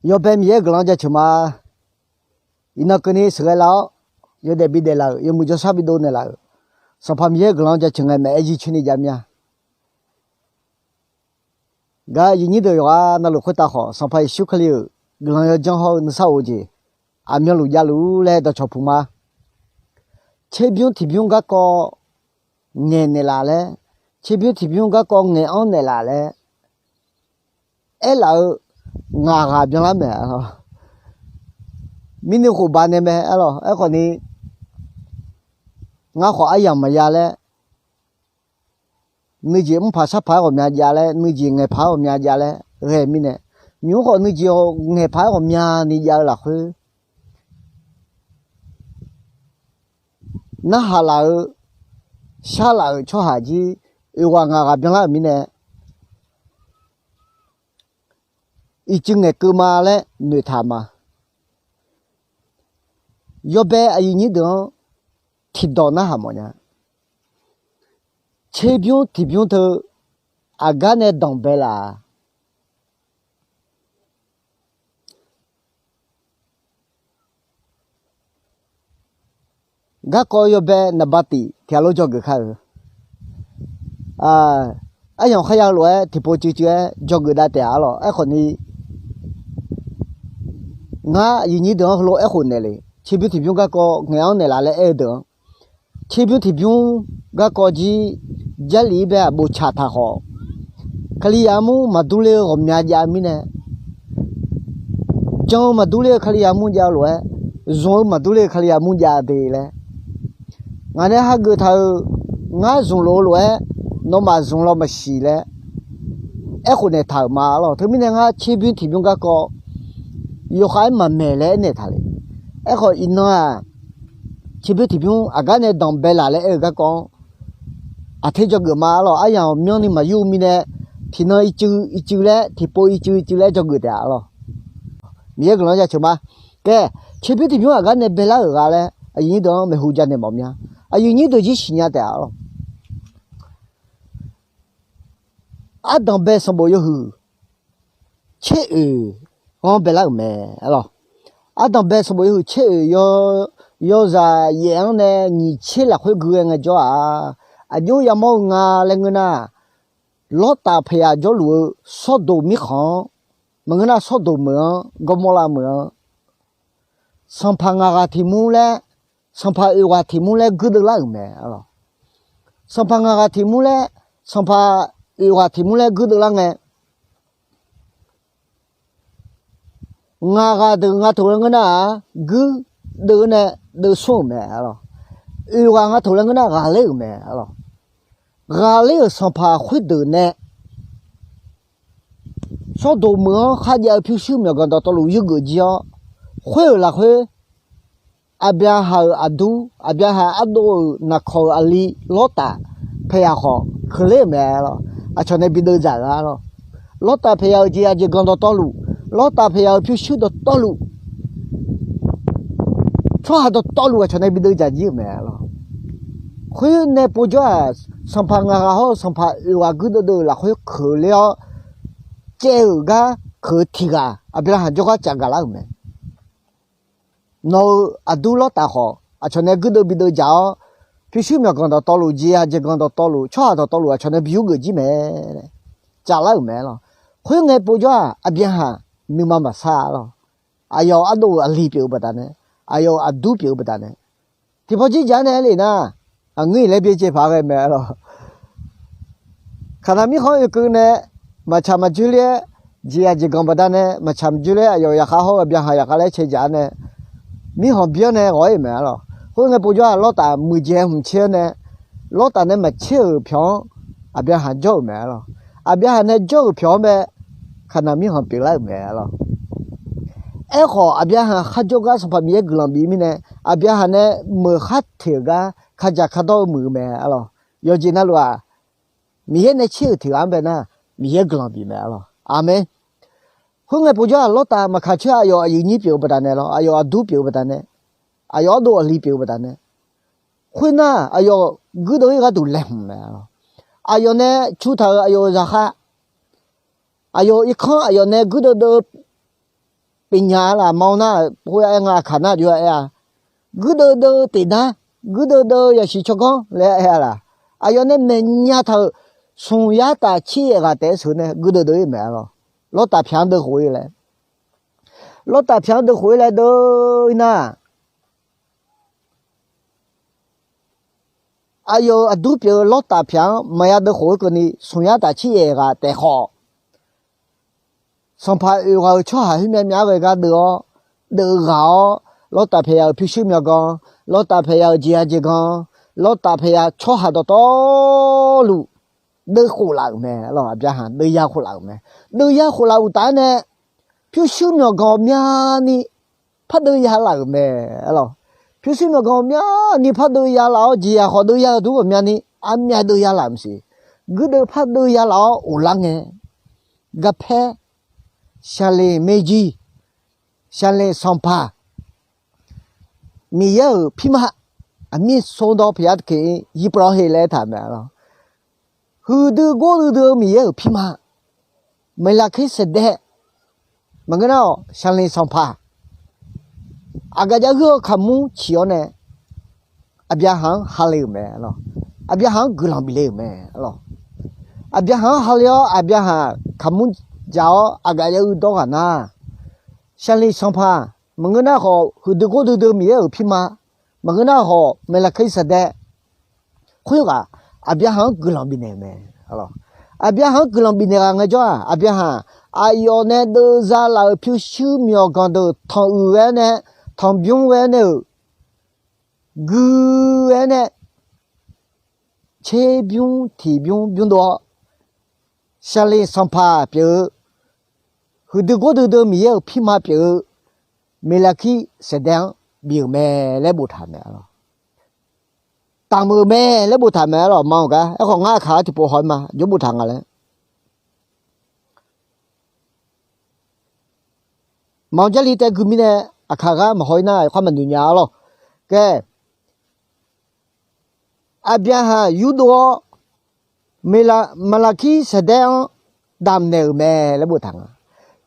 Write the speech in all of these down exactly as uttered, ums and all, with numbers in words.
Yawbae Miqyaer-euq guiqlanq-anr jaceuq ma. Iqnan keuvni sheuqghae lar-awr, yawdaef bidaef laf-euq, yawmuiq jawrshar bidov naeqlaf-euq, Sanqpaq Miqyaer-euq guiqlanq-anr jaceuq ngae maeq-aer jircoer ni jav mir-a. Gaq-euq aqyuif nyir deuq yawqghaq navluf khoertav khawf, Sanqpaq Yeqsur Kali-euq guiqlanq yawjanr hawr-eu nuisar of-eu jeq aqmyanluf javluf-ur laer dawqcawq puq ma. Tserbymr tiqbymr garkawv ngaeqnaeq laf laer, tserbymr tiqbymr garkawv ngaeq-anr naeqlaf laer aerlaf-eu ngaq ghaq byanlar maeq-a lawq. Mirnuiv khof baq nae mae-a lawq. Aerkhawfni, ngar khawf aryamq maqya laer, nuijeq mrpaq sharpaq-aer ghawqmya jav laer, nuijeq ngaeqpaq-aer ghawqmya jav laer ghae mirnae, nymq-mr khawf nuijeq ngaeqpaq-aer ghawqmyani jav-eu lafkhoer, narhaq laf-eu, sharlaf-euq tsawrhaq jir oeq ghaq ngaq ghaq byanlar-euq mirnae, iqcuiv ngaeqkeuv ma laer noeqtaq ma. Yawbae aqyuif nyir deuq-anr tiqdawq narhaq mawfnya. Tserbymr tiqbymr teu aqgar nae danqbae laf-a. Garkawv yawbae naqba tif tiq ghaq lof dzawgeuf kar-eu. Aryamq kharya lof-aer tiqpov cuivcuiv-aer dzawgeuf dav taef-a lawq. Aerkhawfni, ngar aqyuif nyir deuq-anr heulof-aer aerkhof naeq le. Tserbymr tiqbymr garkawv ngaeq-anr naeqlaf laer aer-eu deuq-anr, tserbymr tiqbymr garkawv jir Jarlif-ir bae-aq boftaq taq khawf, Kalizaq armur maqdur ler-eu ghawqmya jav-eu mirnae, jan-eu maqdur ler-eu Kalizaq armur jav-eu lof-aer, zmq-eu maqdur ler-eu Kalizaq armur jav de laer, ngaq nae hageuf taq-euq, ngar zmqlof-eu lof-aer nawmaf zmq law maqsiq laer aerkhof naeqtaq-euq ma lawq. Teumirnae ngar tserbymr tiqbymr garkawv yawkhav-aer maqmaeq laer aernaeq taq le. Aerkhawf iqnan-aq, tserbymr tiqbymr aqgar nae danqbae laf laer aer-eu garkawv-anr aqter dzawgeuf ma lawq. Aryamq myanrni maqyur mirnae, tiqnan iqcuiv iqcuiv laer, tiqpov iqcuiv iqcuiv laer dzawgeuf taef-a lawq. Miqyaer guiqlanq-anr jaceuq ma. Kae, tserbymr tiqbymr aqgar nae baelar-euq ghaq laer aqyuif nyir deuq-anr maeqhu ja naeq mawf mya. Aqyuif nyir deuq jir siqnya taef-a lawq. Ardanqbae sanqbof yawhuiq tser oeq-anr baelar-euq mae-a lawq. Ardanqbae sanqbof yawhuiq tser oeq, yawzaq yaef-anr nae nyiq tser lafkhoer gui ghae ngaejawr-aq, aqjox yamawr-eu nga laer ngeur nar, Lawrtaf paeqya jawrluf-eu Sawrdoq mirkhanq-anr, maqngeur nar Sawrdoq meuq-anr, Gawrmawrlav meuq-anr, sanqpaq ngaq ghaq tiq mur laer, sanqpaq oeq ghaq tiq mur laer guirdeuv lar-euq mae-a lawq. Sanqpaq ngaq ghaq tiq mur laer, sanqpaq oeq ghaq tiq mur laer guirdeuv lar ngae, ngaq ghaq deuq nga taq-eu laer ngeur nar-aq, guirdeuv nae deuvsmr-euq mae-a lawq. Oeq ghaq nga taq-eu laer ngeur nar ghaqler-euq mae-a lawq. Ghaqler-euq sanqpaq khoerdeuq nae Sawrdoq meuq-anr kharjav-eu pyurshuir myawqganq dawqtawvluf yurgeuf jir-awr, khoer-euq lafkhoer Aqbyaqhaq-euq aqdur, Aqbyaqhaq ardov-euq naqkawq-euq aqli Lawrtaf paeqya khawf, keuqler-euq mae-a lawq. Aqcawq nae bideuv dzaq-euq-a lawq. Lawrtaf paeqya-euq jeqzaq jeqganq dawqtawvluf, Lawrtaf paeqya-euq pyurshuir dawqtawvluf, tsawrhaq dawqtawvluf aqcawq nae bideuv dzaq jir-euq mae-a lawq. Khoer nae povjawr-aq, sanqpaq ngaq ghaq hawr-eu sanqpaq oeq ghaq guirdeuv deuv-euq lafkhoer keuqler-awr, caev-euq gar keuq-eu tiq ghaq Aqbyaqhaq jawrgar caf gaqlar-euq mae. Nawq-euq aqdur Lawrtaf khawf, aqcawq nae guirdeuv bideuv dzaq-awr, pyurshuir myawqganq dawqtawvluf, jeqzaq jeqganq dawqtawvluf, tsawrhaq dawqtawvluf aqcawq nae bi yurgeuf jir mae. Caflar-euq mae-a lawq. Khoer ngae povjawr-aq, Aqbyaqhaq nuima maqsar-a lawq. Aqyawf ardov-euq aqli pyeuf-eu baqdanae, aqyawf-euq aqdur pyeuf-eu baqdanae, tiqpawf jir jaq-anr nae aer le nar, aqngeur-iq laer byaerdzae paq ghae mae-a lawq. Kaqnaq mirkhanq-anr oekeuv nae maqtsaq maqdzoerler-aer, jeqzaq jeqganq baqdanae maqtsaq maqdzoerler-aer, aqyawf yaqkhav hawr-eu Aqbyaqhaq yaqkhav laer cae dzaq-anr nae, mirkhanq byaer nae ghawq-ir-euq mae-a lawq. Khoerngae povjawr-aq, Lawrtaf muiqdzaeq hmq caer-awr nae, Lawrtaf nae maqcaer-euq pyawq-anr Aqbyaqhaq jawr-euq mae-a lawq. Aqbyaqhaq nae jawr-euq pyawq-anr bae, Kaqnaq mirkhanq pyeuflar-euq mae-a lawq. Aerkhawf, Aqbyaqhaq kharjawr gar Sanqpaq Miqyaer guiqlanq bif mirnae, Aqbyaqhaq nae meuq khar teq-euq gar kadzaq kardawr-eu muiq-eu mae-a lawq. Yawqjeq navluf-aq, Miqyaer nae caer-euq tiq ghaq-anr bae nar, Miqyaer guiqlanq bif mae-a lawq. Aqmeq. Khoerngae povjawr-aq, Lawrtaf maqkaq coer-a, aqyawf aqyuif nyir pyeuf-eu baqdanae lawq, aqyawf aqdur pyeuf-eu baqdanae, aqyawf ardov aqli pyeuf-eu baqdanae, khoernar, aqyawf guirdeuv-ir gharduq laeqhmq mae-a lawq. Aqyawf nae cu taq-euq aqyawf-euq zaqkhav, aqyawf-euq irkanr, aqyawf nae guirdeuv deuv-eu pyeufnya laf ma-awr nar, khoer-aer nga aqkaq nar jov-aer-a, guirdeuv deuv teqdar, guirdeuv deuv yasiq tsawrganr laer aer-a laf. Aqyawf nae maeqnya taq-euq smq yar taf tser yaef ghaq taef-aer sheuq nae guirdeuv deuv-ir mae-a lawr. Lawrtaf pyaq-anr deuv khof-ir laer, lawrtaf pyaq-anr deuv khof-ir laer deuv-ir nar, aqyawf-euq aqdur pyeuf-eu lawrtaf pyaq-anr maqya deuv khof-ir keuvni smq yar taf tser yaef ghaq taef khawf, sanqpaq oeq ghaq-euq tsawrhaq khoermyav myav ghae gar deuv-awr, deuv ghaq-awr, lawrtaf paeqya-euq pyurshuir myawqganq, lawrtaf paeqya-euq jeqya jeqganq, lawrtaf paeqya tsawrhaq dawqtawvluf deuv khof laf-euq mae. Aqbyaqhaq deuv ya khof laf-euq mae. Deuv ya khof laf uqtaf-aer nae pyurshuir myawqganq myavni pardeuv ya laf-euq mae. Pyurshuir myawqganq myavni pardeuv ya laf-awr jeqzaq khawf deuv ya-eu dur ghawqmyani armyav deuv ya laf-euq maqsiq. Guirdeuv pardeuv ya laf-awr ghoflar ngae, garpaer, saqleq meqjir, saqleq sanqpaq, Miqyaer-euq pirma, aqmir sawrdawr peuq yar teu keq-ir yirpov-anr he laer aertaq-euq mae-a lawr. Huiqdui gordui dui-eu Miqyaer-euq pirma, Meqlaqkirsaeqdaev, maqngeur nar-awq saqleq sanqpaq, aqgaf jav ghoer-eu kaqmur ciq-awr nae, Aqbyaqhaq-anr hale-euq mae-a lawr. Aqbyaqhaq-anr guiqlanq bif le-euq mae-a lawr. Aqbyaqhaq-anr hale-awr, Aqbyaqhaq kaqmur dzaq-awr aqgaf jav uiv dawr ghaq nar, saqleq sanqpaq, maqngeur nar khawf huiqdui gordui dui-eu Miqyaer-euq pirma, maqngeur nar khawf Meqlaqkirsaeqdaev, khoerghaq Aqbyaqhaq-anr guiqlanq bifnaeq-euq mae. Aqbyaqhaq-anr guiqlanq bifnaeq ghaq ngaejawr-aq, Aqbyaqhaq aqyawf nae deuvza laf-euq pyurshuir myawqganq deuq tanquiq ghae-aer nae, tanqbymr ghae-aer nae-euq gui-aer nae, tserbymr tiqbymr bymrdov-awr, saqleq sanqpaq pyeuf-eu, huiqdui gordui dui-eu Miqyaer-euq pirma pyeuf-eu, Meqlaqkirsaeqdaev-anr bif-euq mae laer boftaq-euq mae-a lawr. Damq-euq mae laer boftaq mae-a lawr. Ma-awq gar aerkhawf ngar aqkaq-anr tiqpov haw-aer ma jawr boftaq nga laer. Maqanr Jarlif taef gui mirnae aqkaq gar maqhaw-ir nar yawkhav maqnoeq nya-a lawr. Khaer, Aqbyaqhaq yurdov-awr, Meqlaq- Meqlaqkirsaeqdaev-anr damqnaeq-euq mae laer boftaq nga.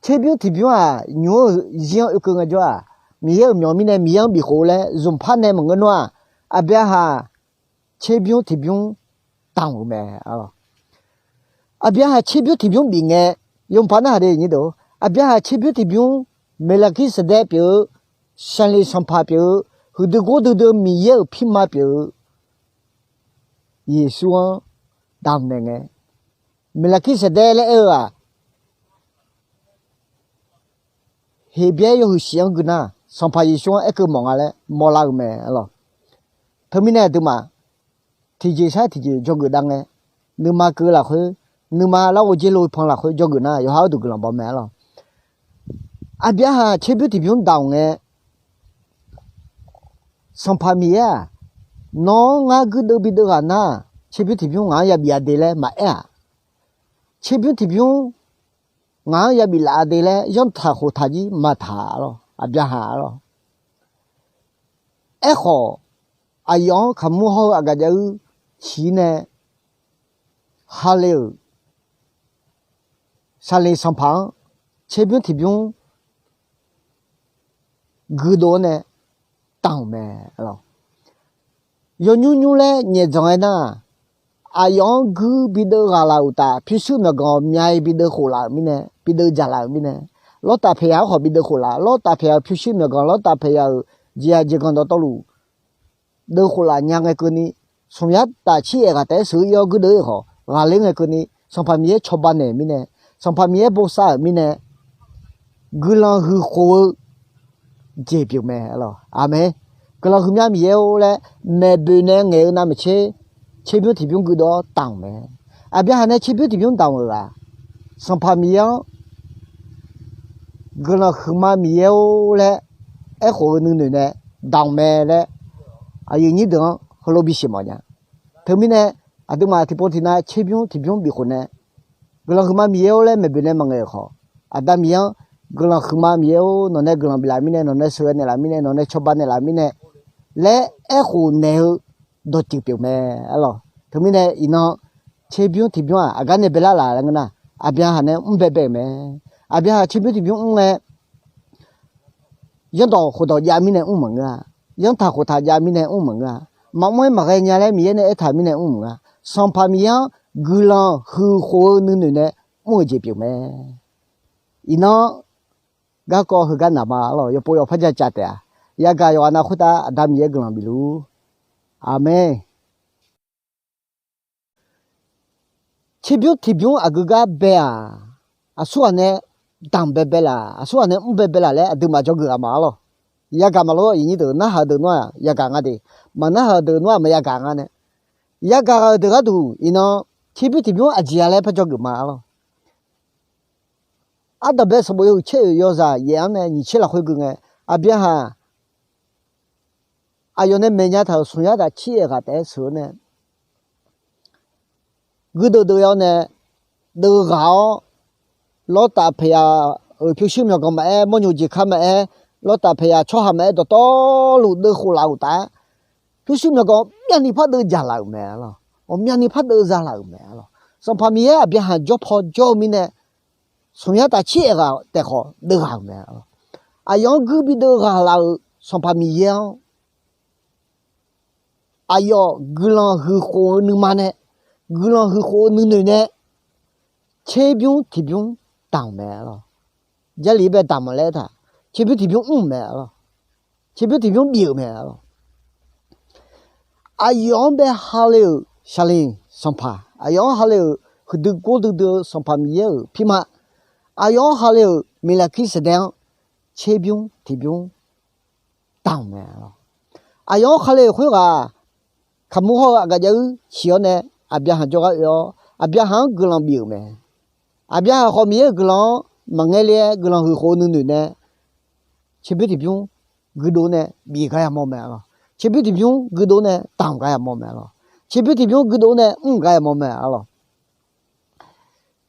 Tserbymr tiqbymr-aq, nymq-anr-euq zir-anr oekeuv ngaejawr-aq, Miqyaer-euq myawq mirnae Miqyaer-anr bifkhof laer zmqpar nae maqngeur nar-aq, Aqbyaqhaq tserbymr tiqbymr damq-euq mae-a lawr. Aqbyaqhaq tserbymr tiqbymr bif ngae, yawmuiq paq narhaq de nyir deuq, Aqbyaqhaq tserbymr tiqbymr, Meqlaqkirsaeqdaev pyeuf-eu, saqleq sanqpaq pyeuf-eu, huiqdui gordui dui-eu Miqyaer-euq pirma pyeuf-eu, Yeqsur-anr damqnaeq ngae, Meqlaqkirsaeqdaev laer aer-eu-aq, Heqbyaer yawhuiq shif-anr gui nar, Sanqpaq Yeqsur-anr aerkeuv mawf nga laer mawrlar-euq mae-a lawr. Teumirnae aqduimaf tiqjeq sar tiqjeq dzawgeuf dav ngae, nuima keuv lafkhoer, nuima larghov dzer lov pan lafkhoer dzawgeuf nar, yawqha-anr uqduq guiqlanq baw mae-a lawr. Aqbyaqhaq tserbymr tiqbymr damq ngae, Sanqpaq Miqyaer-aq, nawq-anr ngar guirdeuv bideuv ghaq nar, tserbymr tiqbymr ngaq-anr yabif-a de laer maqaer-aq, tserbymr tiqbymr ngaq-anr yabif laf-a de laer yanrtaq khoftaq jir maqtaq-a lawr, Aqbyaqhaq-a lawr. Aerkhawf, aqyawf-anr kaqmur hawr-eu aqgaf jav-ir ciq-ir nae hale-euq saqleq sanqpaq-anr tserbymr tiqbymr guidov-awr nae damq-euq mae-a lawr. Yawnymr nymr laer nyaefdzanq-aer nar, aqyawf-anr guir bideuv ghaq laf-euq uqtaf, pyurshuir myawqganq myaq-ir bideuv khof laf-euq mirnae, bideuv dzaq laf-euq mirnae, lawrtaf paeqya-anr khawf bideuv khof laf, lawrtaf paeqya-euq pyurshuir myawqganq, lawrtaf paeqya-euq jeqya jeqganq dawqtawvluf deuv khof laf nya ngae keuvni, smq yar taf tser yaef ghaq taef-aer sheuq-ir-awr guirdeuv-ir khawf ghaqler ngae keuvni, Sanqpaq Miqyaer cawba naeq-euq mirnae, Sanqpaq Miqyaer bosav-euq mirnae, guiqlanq huiq khof-eu jeq pyeuf mae-a lawr. Aqmeq. Guiqlanq huiqmya Miqyaer-or laer maeqboeq nae ngaeq-eu navmaqtser, tserbymr tiqbymr guidov-awr damq mae. Aqbyaqhaq nae tserbymr tiqbymr damq-euq-aq, Sanqpaq Miqyaer-anr guiqlanq huiqma Miqyaer-or laer aerkhof-eu nuinoeq nae damq mae laer aqyuif nyir deuq-anr heulof bisiq mawf nya. Teumirnae aqduimaf tiqpov tiqnav tserbymr tiqbymr bifkhof nae, guiqlanq huiqma Miqyaer-or laer maeqboeq nae maqngaeq-euq khawf, Aqda Miqyaer-anr guiqlanq huiqma Miqyaer-or, nawq nae guiqlanq biflaf mirnae, nawq nae sheuqghae naeqlaf mirnae, nawq nae cawba naeqlaf mirnae laer aerkhof naeq-eu dawqtsuif pyeuf mae-a lawr. Teumirnae iqnan tserbymr tiqbymr-aq aqgar nae baelar laf laer ngeur nar, Aqbyaqhaq nae mr baebae-euq mae. Aqbyaqhaq tserbymr tiqbymr mr ngae, Yanrdawq khofdawq jav mirnae mr maqngeur-a. Yanrtaq khoftaq jav mirnae mr maqngeur-a. Maqmr-aer maqghae nya laer Miqyaer nae aertaq mirnae mr maqngeur-a. Sanqpaq Miqyaer-anr guiqlanq huiq khof-eu nuinoeq nae mr-eu jeq pyeuf mae. Iqnan garkawv heugar naq ma arlawq. Yawpov yawqpar ja cav taef-a. Yagaq yawqghaq nav khoertav Aqda Miqyaer guiqlanq bifluf-ur. Aqmeq. Tserbymr tiqbymr aqgeu gar bae-aq, aqsurghaq nae damq baebae laf, aqsurghaq nae mr baebae laf laer aqduimaf dzawgeuf ghaq ma arlawq. Yagaq maqlor, iqnyir deuq narhaq-eu deuq nawr-aq yagaq nga de, maqnarhaq-eu deuq nawr-aq maqyagaq nga nae, yagaq ghaq-euq deuq gharduq iqnan tserbymr tiqbymr aqjeq-a laer par dzawgeuf ma arlawq. Ardanqbae sanqbof yawhuiq tser oeq yawzaq yaef-anr nae nyiq tser lafkhoer gui ngae, Aqbyaqhaq aqyawf nae maeqnya taq-euq smq yar taf tser yaef ghaq taef-aer sheuq-eu nae, guirdeuv deuv-awr nae deuv ghaq-awr, Lawrtaf Paqyaq-euq pyurshuir myawqganq maqaer, mawrnyoq jeq kar maqaer, Lawrtaf Paqyaq tsawrhaq maqaer, dawqtawvluf deuvkhof laf-euq taf-aer, pyurshuir myawqganq myavni par deuv dzaq laf-euq mae arlawq. Ghawqmyavni par deuv za laf-euq mae arlawq. Sanqpaq Miqyaer Aqbyaqhaq jawrpaw jawr-eu mirnae, smq yar taf tser yaef ghaq taef khawf deuv ghaq-euq mae arlawq. Aqyawf-anr guir bi deuv ghaq laf-euq Sanqpaq Miqyaer-anr, aqyawf guiqlanq huiq khof-eu nuima nae, guiqlanq huiq khof-eu nuinoeq nae, tserbymr tiqbymr damq mae arlawq. Jarlif bae damq-a laer aertaq, tserbymr tiqbymr mr-euq mae arlawq. Tserbymr tiqbymr bif-euq mae arlawq. Aqyawf-anr bae hale-euq saqleq sanqpaq, aqyawf-anr hale-euq huiqdui gordui dui-eu Sanqpaq Miqyaer-euq pirma, aqyawf-anr hale-euq Miqlaqkirsaeqdaev-anr tserbymr tiqbymr damq mae arlawq. Aqyawf-anr hale-euq khoerghaq kaqmur hawr-eu aqgaf jav-ir ciq-awr nae, Aqbyaqhaq jawrgar oe-awr Aqbyaqhaq-anr guiqlanq bif-euq mae. Aqbyaqhaq khawf Miqyaer-euq guiqlanq-anr maqngae le-aer guiqlanq huiq khof-eu nuinoeq nae, tserbymr tiqbymr guirdov nae bif gar yamawr mae arlawq. Tserbymr tiqbymr guirdov nae damq gar yamawr mae arlawq. Tserbymr tiqbymr guirdov nae mr gar yamawr mae arlawq.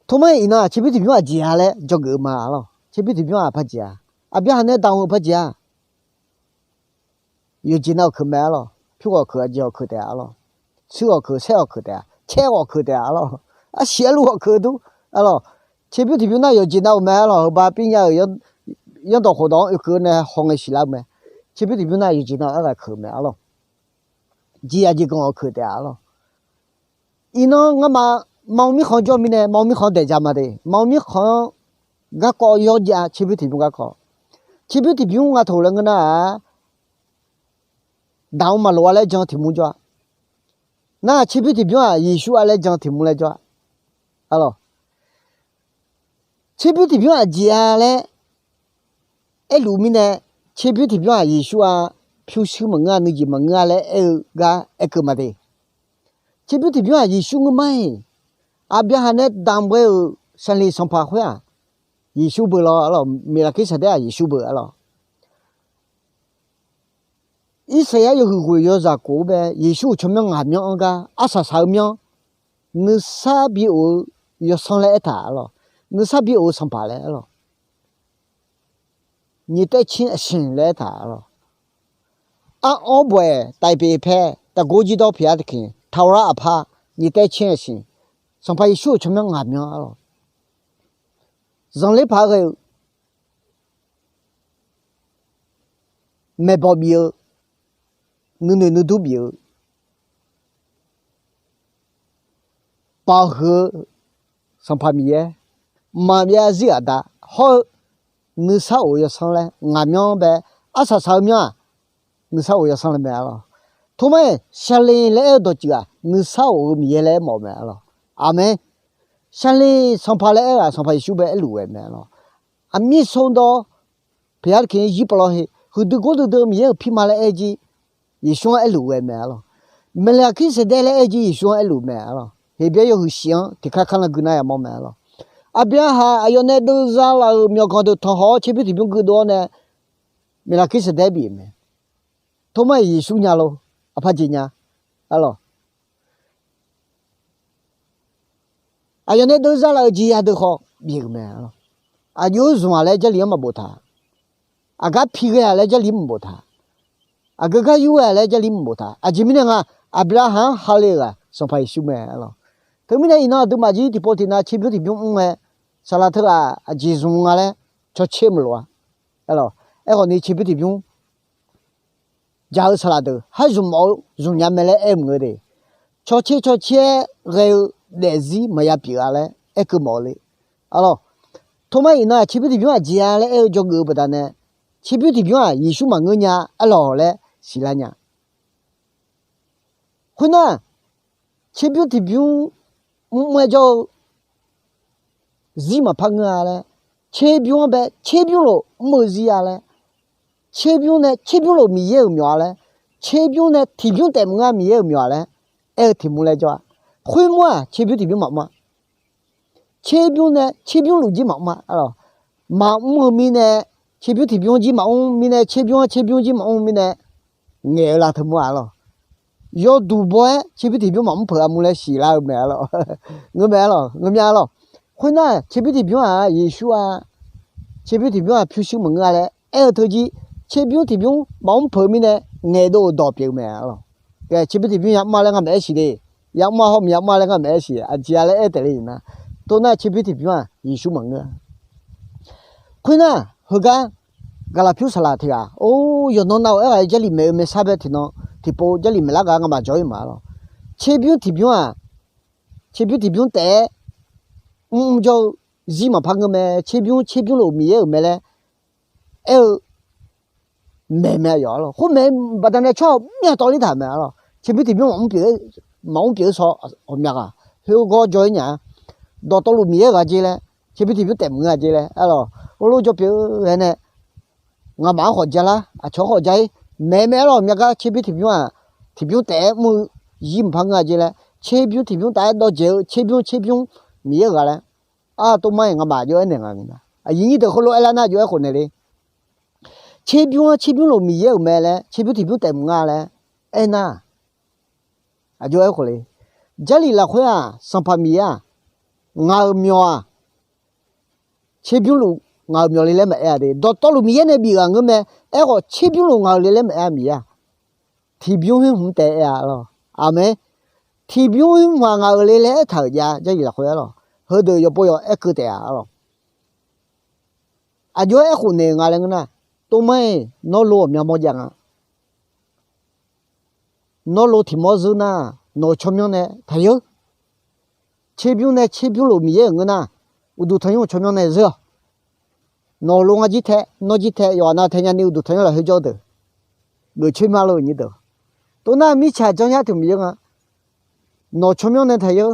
Tormar-iq iqnan-aq tserbymr tiqbymr aqjeq-a laer dzawgeuf-eu ma arlawq. Tserbymr tiqbymr-aq paqjeq-a, Aqbyaqhaq nae damq-euq paqjeq-a, yawqjeq nav ghawqkeuq mae arlawq. Pyur ghawqkeuq, aqjeq ghawqkeuq taef-a arlawq. Shuir ghawqkeuq, saer ghawqkeuq taef-a, caer ghawqkeuq taef-a arlawq. Arsiq arluv ghawqkeuq dur arlawq. Tserbymr tiqbymr nar yawqjeq nav-euq mae arlawq. Heuba pirnya-euq yanrdawq khofdawq-anr oekeuv-eu nae hawngae siqlar-eu mae. Tserbymr tiqbymr nar yawqjeq nav-euq aerghaq keuq mae arlawq. Jeqzaq jeqganq ghawqkeuq taef-a arlawq. Iqnan ngamaf maqmr mirkhanq jawr mirnae maqmr mirkhanq daeq ja ma de. Maqmr mirkhanq-anr garkawv yawjav tserbymr tiqbymr garkawv. Tserbymr tiqbymr nga taq laer ngeur nar-aq, daq-eu maqloq-a laer jan tiq mur jawr-a. Nar-aq tserbymr tiqbymr-aq Yeqsur-a laer jan tiq mur laer jawr-a. Arlawq, tserbymr tiqbymr aqjeq-a laer aerluf mirnae, tserbymr tiqbymr-aq Yeqsur-a, pyurshuir maqngeur-a, nuijeq maqngeur-a laer aer-eu gar aerkeuv ma de. Tserbymr tiqbymr-aq Yeqsur ngeur mar-iq, Aqbyaqhaq nae damq ghae-euq saqleq sanqpaq khoer-aq Yeqsur beu lawr arlawq. Miqlaqkirsaeqdaev-aq Yeqsur beu arlawq. Irsaqyar yawhuiq ghoeq yawzaq kof-eu bae, Yeqsur-euq tsawrmyanr ngaq myanr-anr gar arsaq saq-eu myanr, nuisar bi of-eu yawsanr laer aertaq arlawq. Nuisar bi of-eu sanqpaq laer arlawq. Nyiq taev caer aqsiq laer aertaq arlawq. Ar'awr baw-aeq taf-iq pyeuf pae taqgor jir dawr pyeuf-a tiqkhiq, taqghaq lar aqpar nyiq taev caer aqsiq, Sanqpaq Yeqsur-euq tsawrmyanr ngaq myanr arlawq. Zanqler paq-aer ghae-eu maeqbawq bif-eu, nuinoeq nuidur bif-eu, paf huiq-eu Sanqpaq Miqyaer, mqmaq maqbyav zarzir aqda hawr-eu nuisar of-eu yawsanr laer ngaq myanr bae arsaq saq-eu myanr-aq, nuisar of-eu yawsanr laer mae arlawq. Tormar-iq saqleq laer aer-eu dawqtsuif-aq nuisar of-eu Miqyaer laer aermawf-eu mae arlawq. Aqmeq. Saqleq sanqpaq laer aer-aq Sanqpaq Yeqsur bae aerluf ghae mae arlawq. Aqmir sawr dawr pyeuf-a tiqkhiq, zir pavlawr he huiqdui gordui dui-eu Miqyaer-euq pirma laer aer-eu jir, Yeqsur-anr aerluf ghae mae arlawq. Miqlaqkirsaeqdaev laer aer-eu jir, Yeqsur-anr aerluf mae arlawq. Heqbyaer yawhuiq shif-anr tiqkar kar nar gui nar yamawr mae arlawq. Aqbyaqhaq aqyawf nae deuvza laf-euq myawqganq deuq tanqhawq-awr tserbymr tiqbymr guirdov-awr nae, Miqlaqkirsaeqdaev bif-euq mae. Tormar-iq Yeqsur nya lor, aqpar jeq nya arlawq. Aqyawf nae deuvza laf-euq jeqzaq deuq khawf bif-euq mae arlawq. Aqjox-aer zmq-aq laer Jarlif-anr maqboftaq. Aqgar pi ghae-aq laer Jarlif maqboftaq. Aqgeu gar yur ghae-aq laer Jarlif maqboftaq. Aqjeq mirnae nga, Aqbyaqhaq-anr hale-euq-aq Sanqpaq Yeqsur mae arlawq. Teumirnae iqnan aqduimaf jir tiqpov tiqnav tserbymr tiqbymr mr ngae, saqlaq teughaq aqjeq zmq nga laer cawtser maqlof-a arlawq. Aerkhawf ni tserbymr tiqbymr jaq-eu saqlaq deuq har zmq mawf-eu zmq nya mae laer aer-eu maqngeur de. Cawtser cawtser-aer ghae-eu daefzir maqya pyeuf-a laer aerkeuv mawf-eu le. Arlawq, tomar iqnan-aq tserbymr tiqbymr aqjeq-a laer aer-eu dzawgeuf-eu baqdanae, tserbymr tiqbymr-aq Yeqsur maqngeur nya arlawq laer siqlar nya. Khoernar, tserbymr tiqbymr mrmr-aer jawr-eu zir maqpar ngeur-a laer, tserbymr-anr bae tserbymr lof mr-eu zir-a laer, tserbymr nae tserbymr lof Miqyaer-euq myawq-a laer, tserbymr nae tiqbymr taef maqngeur-a Miqyaer-euq myawq-a laer aer-eu tiq mur laer jawr-a. Khoermur-aq tserbymr tiqbymr maqmr-a. Tserbymr nae tserbymr luf jir maqmr-a. Maqmr-eu mirnae, tserbymr tiqbymr jir maqmr mirnae, tserbymr-anr tserbymr jir maqmr mirnae, ngaeq-eu lav teumur-a lawq. Yawduq baw-aer tserbymr tiqbymr maqmr peuq-a mur laer siqlar-eu mae-a lawq. Ngeur mae-a lawq, ngeur mya-a lawq. Khoernar, tserbymr tiqbymr-aq Yeqsur-a, tserbymr tiqbymr-aq pyurshuir maqngeur-a laer aer-eu teujir, tserbymr tiqbymr maqmr peuq mirnae ngaeqdov-euq dawq pyeuf-eu mae-a lawq. Tserbymr tiqbymr yamr-a laer ngamaf aer siq de. Yamr-a hawr maqya mr-a laer ngamaf aer siq, aqjeq-a laer aer taef le-euq nar. Toxnar tserbymr tiqbymr-aq Yeqsur maqngeur-a. Khoernar, heugar gaqlaqpyur saqlaq tiq ghaq, or, yawqnan nav-euq aerghaq-aer Jarlif maeq-eu maersar bae tiqnan tiqpov Jarlif maeqlar ghaq ngamaf jawr-ir ma lawq. Tserbymr tiqbymr-aq, tserbymr tiqbymr taef-aer mrmr jawr-eu zir maqpar ngeur mae, tserbymr tserbymr lof Miqyaer-euq mae laer aer-eu maeq mae aqyawf-a lawq. Khoer maeq-eu baqdanae tsawrhaq myav tawvler taq mae-a lawq. Tserbymr tiqbymr maqmr pyeuf-eu saw ghawqmya ghaq khoergawr jawr-ir nya-a. Dawqtawvluf Miqyaer-euq ghaq jer laer, tserbymr tiqbymr taef maqngeur-a jer laer-a lawq. Heulof jawr pyeuf-eu aer nae, ngamaf-anr khawf ja lar, aqcawq-anr khawf ja-ir maeq mae-a lawq. Myav gar tserbymr tiqbymr-aq, tiqbymr taef-aer mr-eu zir maqpar ngeur-a jer laer, tserbymr tiqbymr taef-aer dawv dzaeq-eu tserbymr tserbymr Miqyaer-euq ghaq laer, ar, tomar-iq ngamaf aqjox aernaeq nga. Aqyuif nyir deuq heulof aerlar nar aqjox aerkhof naeq le. Tserbymr-anr tserbymr lof Miqyaer-euq mae laer tserbymr tiqbymr taef maqngeur-a laer aernar, aqjox aerkhof le. Jarlif lafkhoer-aq Sanqpaq Miqyaer-aq, ngaq-euq myawq-aq, tserbymr luf ngaq-euq myawq le laer maqaer-a de. Dawqtawvluf Miqyaer nae bif ghaq ngeur mae. Aerkhawf tserbymr lof ngaq-euq le laer maqaer-a Miqyaer-aq. Tiqbymr khoer hmq taef aer-a lawq. Aqmeq. Tiqbymr khoer hmq-aq ngaq-euq le laer aertaq-euq jav Jarlif lafkhoer-a lawq. Heudeuq yawqpov yawq aerkeuv taef-a lawq. Aqjox-aer aerkhof naeq-eu nga laer ngeur nar, tomar-iq nawr lo ghawqmya mawr jav nga. Nawr lo tiq mawr zeur nar, nawq-euq tsawrmyanr nae taqyeur. Tserbymr nae tserbymr lof Miqyaer-euq ngeur nar, uqduq tanqnymr-euq tsawrmyanr nae zeur-awq. Nawq lo ngar jir tae, nawr jir tae, yawqghaq nav tae nyani uqduq tanqnymr lafkhoer jawr-eu deuq geufcoer ma lo nyir deuq. Toxnar mirtsaq janryar tiq Miqyaer nga. Nawq tsawrmyanr nae taqyeur.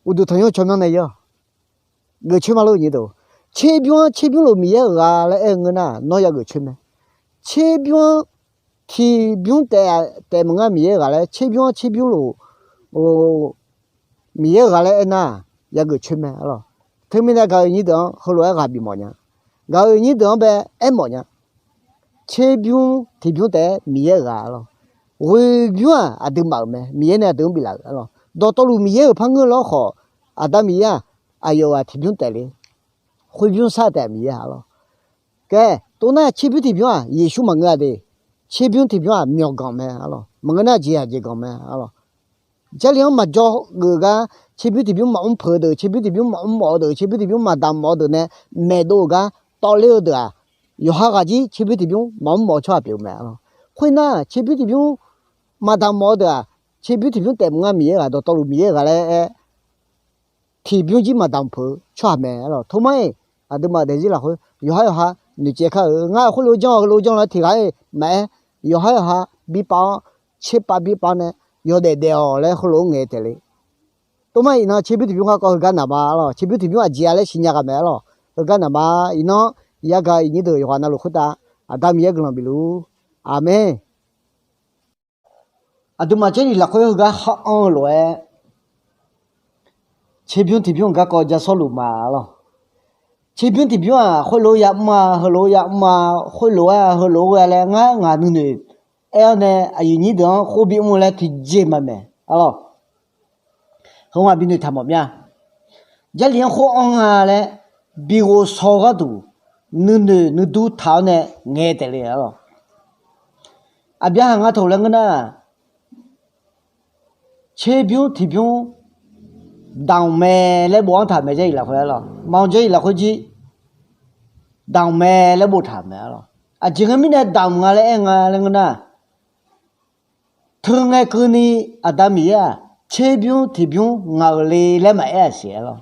Uqduq tanqnymr tsawrmyanr nae yeur-awq. Geufcoer ma lo nyir deuq. Tserbymr-anr tserbymr lof Miqyaer-euq ghaq laer aer-eu ngeur nar, nawr yageuf coer mae. Tserbymr-anr tiqbymr taef maqngeur Miqyaer-euq ghaq laer, tserbymr-anr tserbymr lof Miqyaer-euq ghaq laer aernar, yageuf coer mae-a lawq. Teumirnae gaq-euq nyir deuq-anr heulof-aer ghaq bifmawf nya. Gaq-euq nyir deuq-anr bae aermawf nya. Tserbymr tiqbymr taef-aer Miqyaer-euq ghaq-a lawq. Ghoebymr-aq aqduimaf-euq mae, Miqyaer nae aqdui-anr biflaf-euq-a lawq. Dawqtawvluf Miqyaer-euq par ngeur lawr khawf, Aqda Miqyaer-aq aqyawf-euq-aq tiqbymr taef le. Khoerbymr sar taef Miqyaer-a lawq. Kae, toxnar tserbymr tiqbymr-aq Yeqsur maqngeur-a de. Tserbymr tiqbymr-aq myawqganq mae-a lawq. Maqngeur nar jeqzaq jeqganq mae-a lawq. Jarlif-anr maqjawr geuf gar, tserbymr tiqbymr maqmr peuq-eu deuq, tserbymr tiqbymr maqmr mawf-eu deuq, tserbymr tiqbymr maqdamq mawf-eu deuq nae maeqdov-euq gar tawvler-eu deuq-aq, yawqha ghaq jir tserbymr tiqbymr maqmr mawf-eu tsawrhaq pyeuf-eu mae-a lawq. Khoernar tserbymr tiqbymr maqdamq mawf-eu deuq-aq, tserbymr tiqbymr taef maqngeur Miqyaer ghaq, dawqtawvluf Miqyaer ghaq laer aer, tiqbymr jir maqdamq peuq-eu tsawrhaq mae-a lawq. Tomar-iq aqduimaf daefzir lafkhoer yawqhar yawqha noeqcaev kar-euq. Ngar khoerlof-aer janr-awq, heulof-aer janr laer tiq ghaq-iq maqaer, yawqhar yawqha birpav-awr, tserpav birpav nae yawdaef daef-awq laer heulof-aer ngaeq taef le. Tomar iqnan tserbymr tiqbymr garkawv heugar naqma-a lawq. Tserbymr tiqbymr aqjeq-a laer siqnya ghaq mae-a lawq. Heugar naqma. Iqnan yagaq iqnyir deuq yawqghaq navluf khoertav Aqda Miqyaer guiqlanq bifluf-ur. Aqmeq. Aqduimaf Jarlif lafkhoer heugar khar anr-eu lof-aer, tserbymr tiqbymr-euq garkawv ja sawrluf ma-a lawq. Tserbymr tiqbymr-aq khoerlof-aer yamr-a, heulof-aer yamr-a, khoerlof-aer heulof-aer ghae laer ngar ngaq nuinoeq aer-awr nae aqyuif nyir deuq-anr khoer bimr-eu laer tiqjeq maqmaeq-a lawq. Heu nga binoeq taq mawf mya. Jarlif-anr khoer anr-a laer bi ghov shaw-eu gharduq nuinoeq nuidur taq-awr nae ngaeq taef le-a lawq. Aqbyaqhaq nga taq-euq laer ngeur nar, tserbymr tiqbymr damq mae laer bofanr taq mae Jarlif lafkhoer-a lawq. Maqanr Jarlif lafkhoer jir damq mae laer boftaq-euq mae arlawq. Aqjeq ngae mirnae damq nga laer aer nga laer ngeur nar, teu ngae keuvni Aqda Miqyaer-aq, tserbymr tiqbymr ngaq-euq le laer maqaer-aq siq arlawq.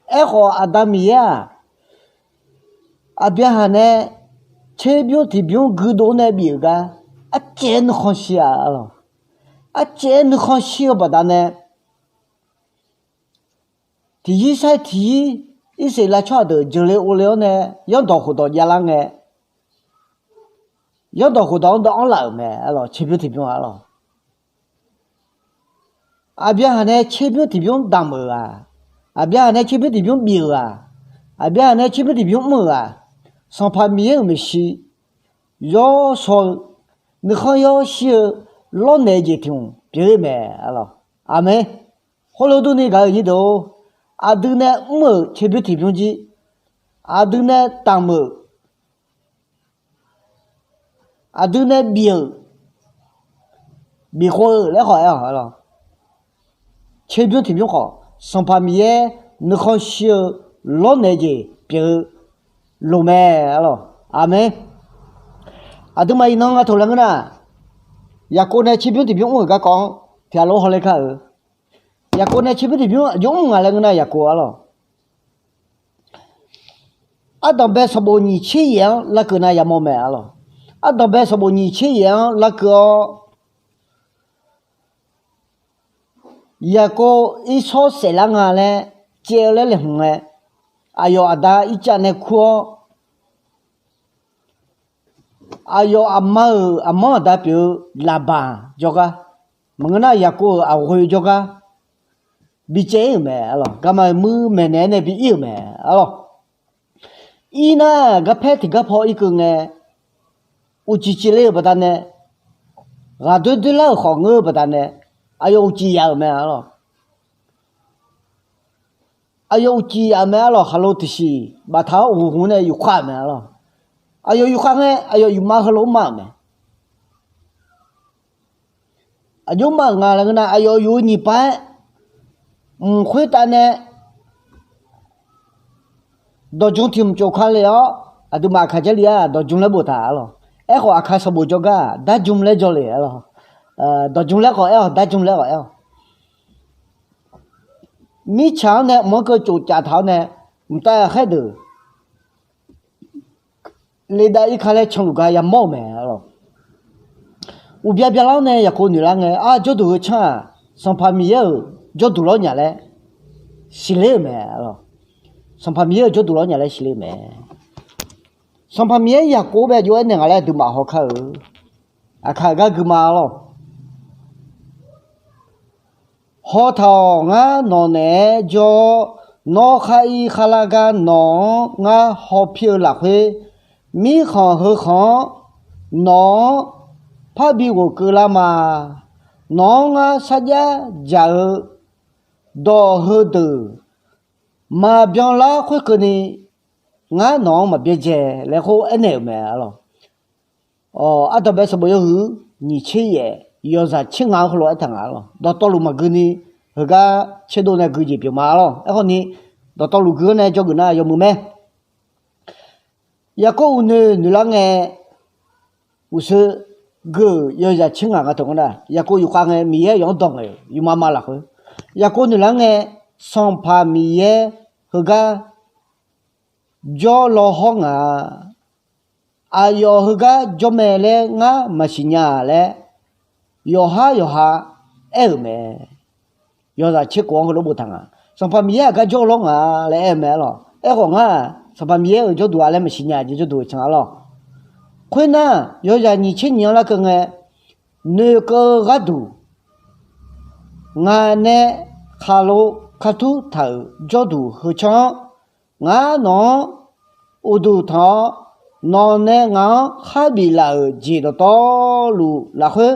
Aerkhawf Aqda Miqyaer-aq, Aqbyaqhaq nae tserbymr tiqbymr guidov nae bif-euq gar, arcaev-aer nuikhanr shir-a arlawq. Arcaev-aer nuikhanr shir-eu baqdanae, tiqyir sar-ir tiqyir, Irsaqleqlav tsawrhaq deuq jeuqle ovle-awr nae, yanrdawq khofdawq javlar ngae, yanrdawq khofdawq-anr dawv-anr laf-euq mae arlawq. Tserbymr tiqbymr arlawq. Aqbyaqhaq nae tserbymr tiqbymr damq-euq-aq, Aqbyaqhaq nae tserbymr tiqbymr bif-euq-aq, Aqbyaqhaq nae tserbymr tiqbymr mr-euq-aq, Sanqpaq Miqyaer-euq maeqshi yawshaw-eu, nuikhanr yawshir-eu, lawrnaeq-eu jeq tiq hmq pyeuf-ir mae arlawq. Aqmeq. Khoerlof durni gaq-euq nyir deuq-or, aqdui nae mr-euq tserbymr tiqbymr jir, aqdui nae damq-euq, aqdui nae bif-euq, bif khov-eu laer khawf aer-awq arlawq. Tserbymr tiqbymr khawf, Sanqpaq Miqyaer nuikhanr shir-eu lawrnaeq-eu jeq pyeuf-eu loq mae arlawq. Aqmeq. Aqduimaf iqnan nga taq laer ngeur nar, Yaqkov nae tserbymr tiqbymr mr-euq garkawv-anr tiqghaq lof hawler kar-euq. Yaqkov nae tserbymr tiqbymr aqjox mr nga laer ngeur nar, Yaqkov arlawq, ardanq bae sanqbof nyiq tser yaef-anr larkeuv nar yamawr mae arlawq. Ardanq bae sanqbof nyiq tser yaef-anr larkeuv-awr, Yaqkov irsawr saeflar nga laer caev-eu laer laeqhmq ngae, aqyawf aqda Irtsav nae kur-awr, aqyawf aqma-euq aqmanr aqda pyeuf-eu Laqbaq jawrgar, maqngeur nar Yaqkov-euq aqghoe jawrgar bicaev-ir-euq mae arlawq. Garma muir maeqnaeq-aer nae bi ir-euq mae arlawq. Ir nar garpaer tiqgar paw irkeuv ngae, uqcif cifler-euq baqdanae, ghaqdoer doerlar-euq khawf ngeur-eu baqdanae, aqyawf uqcif yaf-euq mae arlawq. Aqyawf uqcif yaf-euq mae arlawq. Khaqlo tiqsiq baftaq-awr uqhmq nae yufkhav-euq mae arlawq. Aqyawf yufkhav ngae aqyawf yufma heulof-aer ma-euq mae. Aqjox ma-euq nga laer ngeur nar, aqyawf yuf-eu nyiq pav-aer mq khoertav nae dawqjmq tiq mq tsof ka le-awr, aqduimaf Aqkaq Jarlif-aq dawqjmq laer boftaq arlawq. Aerkhawf Aqkaq sanqbof jawrgar darjmq laer jawr le arlawq. Dawqjmq laer khawf aer-awq, darjmq laer khawf aer-awq. Mirtsaq-anr nae mq-anr keuv tsofcaf taq-awr nae, mqtav ghaqkhaer deuq ledav irka laer canluf gar yamawr-euq mae arlawq. Uqbya byalar-awr nae Yaqkov noeqlar ngae, ar, jawrduq heu canr-aq, Sanqpaq Miqyaer-euq jawrduq lawr nya laer siqler-euq mae arlawq. Sanqpaq Miqyaer-euq jawrduq lawr nya laer siqler-eu mae. Sanqpaq Miqyaer Yaqkov bae jov-aer naeq nga laer aqduimaf haw kar-eu. Aqkaq gar gui ma arlawq. Hawtaq-awq, ngar nawq naeq-aer jawr-awr, nawr khar ir khar lar gar nawq-anr ngar hawpir-eu lafkhoer, mirkhanq heukhanq-anr nawq-anr parbi ghof keuvlar ma. Nawq-anr ngar sarjax dzaq-eu dawq heudeuq maqbyan lar khoerkeuvni, ngar nawq-anr maqbyaerdzae laer khoer aernaeq-euq mae arlawq. Ardanqbae sanqbof yawhuiq nyiq tser yaef yawzaq tser ngaq-anr heulof-aer aertaq nga arlawq. Dawqtawvluf maqgui ni, heugar tserdov nae gui jeq pyeuf ma arlawq. Aerkhawf ni, dawqtawvluf gui-anr nae dzawgeuf nar yawmuiq mae. Yaqkov uqnoeq noeqlar ngae, uqshoe gui-euq yawzaq tser ngaq nga taq ngeur nar, Yaqkov yufkhav ngae Miqyaer yawf-anr dawq ngaeq yufma ma lafkhoer, Yaqkov noeqlar ngae, Sanqpaq Miqyaer heugar jawrlaw hawr nga. Aqyawf heugar jawr mae laer ngar maqsiq nya-a laer, yawqhar yawqha aer-euq mae. Yawzaq tser khof-anr heulof boftaq nga. Sanqpaq Miqyaer aqgar jawrlawr nga laer aer-eu mae arlawq. Aerkhawf ngar-aq, Sanqpaq Miqyaer-euq jawrduq-a laer maqsiq nya jeq jawrduq-eu can arlawq. Khoernar, yawzaq nyiq tser nyiq-anr larkeuv ngae, noeqkeuv-eu gharduq, ngaq nae khaqlo kartur taq-euq jawrduq heu can-anr, ngar nawq-anr uqduq tanq-awr, nawq nae ngaq-anr kharbif laf-euq jeq dawqtawvluf lafkhoer,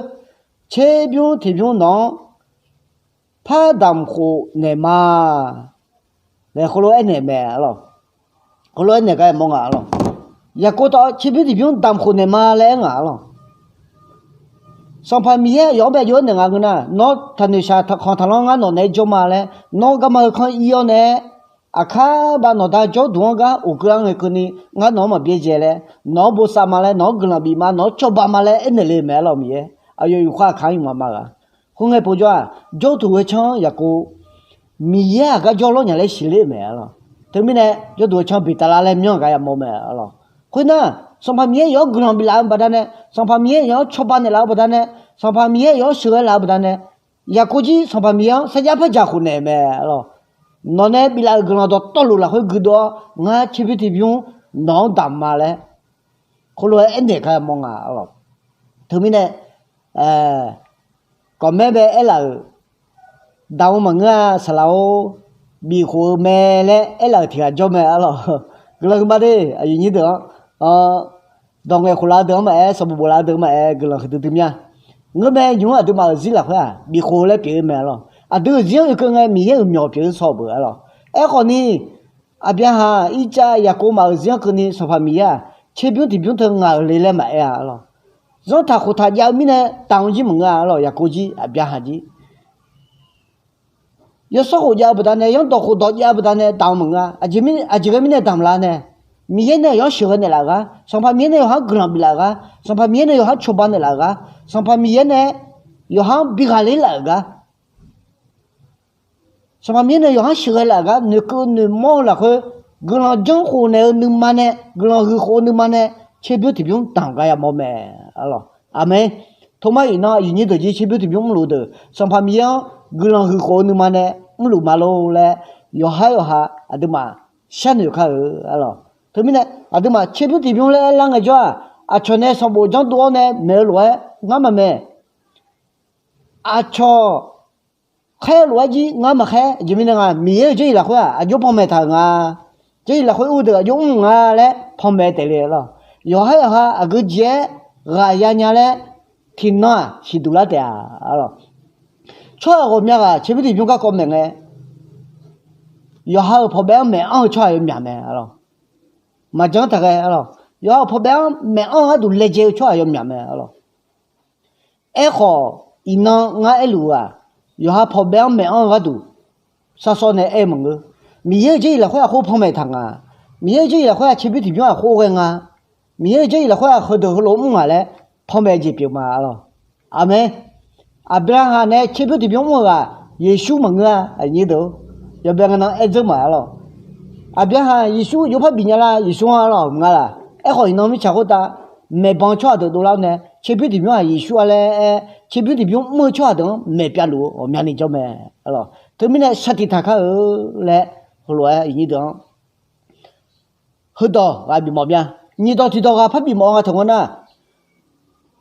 tserbymr tiqbymr nawq-anr par damq khof naeq ma laer heulof-aer naeq mae arlawq. Heulof-aer naeq gar mawr nga arlawq. Yaqkov tawv tserbymr tiqbymr damq khof naeq ma laer aer nga arlawq. Sanqpaq Miqyaer yawq-anr bae jov-aer naeq nga ngeur nar, nawr taqnoeq shaq taqkhanq taqlanr ngar nawq naeq-aer jawr ma laer, nawr garma heu kanr ir-awr nae-aer, Aqkar bav nawqda jawrduq-anr gar uqkeuv-anr ngae keuvni, ngar nawq-anr maqbyaerdzae laer, nawq-anr bosav ma laer, nawq-anr guiqlanq bif ma, nawq-anr cawba ma laer aernaeq le-eu mae arlawq, Miqyaer. Aqyawf yufkhav aqkar-anr iqmamaq ma ghaq. Khoerngae povjawr-aq, jawrduq ghae canr-anr Yaqkov, Miqyaer-aq gar jawrlawr nya laer siqler-eu mae arlawq. Teumirnae jawrduq ghae canr Beqtavlav laer myanr-eu gar yamawr mae arlawq. Khoernar, Sanqpaq Miqyaer yawq-anr guiqlanq biflaf-eu baqdanae, Sanqpaq Miqyaer yawq-anr cawba naeqlaf-eu baqdanae, Sanqpaq Miqyaer yawq-anr sheuqghae laf-eu baqdanae, Yaqkov jir Sanqpaq Miqyaer-anr sarjax par dzaq khof naeq-eu mae arlawq. Nawq nae biflaf-euq guiqlanq dawqtawvluf lafkhoer guidov-awr, ngar tserbymr tiqbymr nawq-anr damq ma laer, khoerlof-aer aernaeq gar yamawr nga arlawq. Teumirnae, kawqmaer bae aerlaf-euq, damq-eu maqngeur-a saqlaq-or, bifkhof-eu mae laer aerlaf-euq tiq ghaq jawr mae arlawq. Guiqlanq huiqma de, aqyuif nyir deuq-anr, dawq ngaeqkhof laf-eu deuq-anr maqaer, sanqbof bof laf-eu deuq-anr maqaer, guiqlanq huiqdui dui mya. Ngeur mae, nymq-mr aqduimaf-euq zir lafkhoer-aq, bifkhof-eu laer pyeuf-eu mae arlawq. Aqdui-euq zir-anr oekeuv ngae, Miqyaer-euq myawq pyeuf-eu saw-eu beuq arlawq. Aerkhawf ni, Aqbyaqhaq, Irtsav, Yaqkov maf-euq zir-anr keuvni Sanqpaq Miqyaer-aq, tserbymr tiqbymr teu ngaq-euq le laer maqaer-a arlawq. Zanrtaq khoftaq jav-eu mirnae damq-eu jir maqngeur-a arlawq, Yaqkov jir, Aqbyaqhaq jir. Yawsanr khof jav-eu baqdanae, zanrdawq khof dawq jav-eu baqdanae damq-eu maqngeur-a. Aqjeq ghae mirnae damq lar nae, Miqyaer nae yawq-anr sheuqghae naeqlaf-euq gar, Sanqpaq Miqyaer nae yawqha-anr guiqlanq biflaf-euq gar, Sanqpaq Miqyaer nae yawqha-anr cawba naeqlaf-euq gar, Sanqpaq Miqyaer nae yawqha-anr bi ghaqler laf-euq gar, Sanqpaq Miqyaer nae yawqha-anr sheuqghae laf-euq gar, noeqkeuv noeqmawr-eu lafkhoer, guiqlanq janr khof naeq-eu nuima nae, guiqlanq huiq khof-eu nuima nae, tserbymr tiqbymr damq gar yamawr mae arlawq. Aqmeq. Tormar iqnan aqyuif nyir deuq jir tserbymr tiqbymr mrluf deuq, Sanqpaq Miqyaer-anr guiqlanq huiq khof-eu nuima nae mrluf ma lor laer, yawqhar yawqha aqduimaf sharnoeq kar-eu arlawq. Teumirnae aqduimaf tserbymr tiqbymr laer aerlar ngae jawr-aq, aqcawq nae sanqbof janrdov-awr nae maeq-eu lof-aer ngar maqmaeq. Aqcawq khaer-eu lof-aer jir ngar maqkhaer. Aqjeq mirnae nga, Miqyaer-euq jarlif lafkhoer-aq, aqjox panmaeq taq-euq nga. Jarlif lafkhoer ur deuq aqjox mr-euq nga laer panmaeq taef le arlawq. Yawqhar yawqha aqgeu jeq-aer ghaq yanya laer tiqnan-aq siqduq lar taef-a arlawq. Tsawrhaq ghawqmya ghaq tserbymr tiqbymr garkawv maeq ngae, yawqha-euq pawqbaev-anr maeq-anr-eu tsawrhaq yawmyaq mae arlawq. Maqjan taq ghae arlawq. Yawqha-euq pawqbaev-anr maeq-anr-eu gharduq laejae-eu tsawrhaq yawmyaq mae arlawq. Aerkhawf, iqnan ngar aerluf-aq, yawqha pawqbaev-anr maeq-anr-eu gharduq sharsawr nae aer-eu maqngeur. Miqyaer-euq jarlif lafkhoer aqkhov panmaeq taq nga. Miqyaer-euq jarlif lafkhoer-aq tserbymr tiqbymr aqkhov ghae nga. Miqyaer-euq jarlif lafkhoer-aq heudeuq heulof mr nga laer panmaeq jeq pyeuf ma arlawq. Aqmeq. Aqbyaqhaq nae tserbymr tiqbymr mr-eu ghaq Yeqsur maqngeur-a, aqnyir deuq-or. Yawbae ngae nan aer dzeur ma arlawq. Aqbyaqhaq Yeqsur jov par bif nya lar, Yeqsur-anr arlawq maqnga laq. Aerkhawf iqnan mirtsaq khoertav maeqban tsawrhaq deuq dovlar-awr nae tserbymr tiqbymr-aq Yeqsur-a laer aer, tserbymr tiqbymr mr-eu tsawrhaq deuq-anr maeq pyavluf-eu ghawqmyani jawr mae arlawq. Teumirnae shartiq taq kar-eu laer heulof-aer aqnyir deuq-anr heudawq ghaq bifmawf mya. Nyiq dawq tiq dawq ghaq par bifmawf-eu nga taq ngeur nar,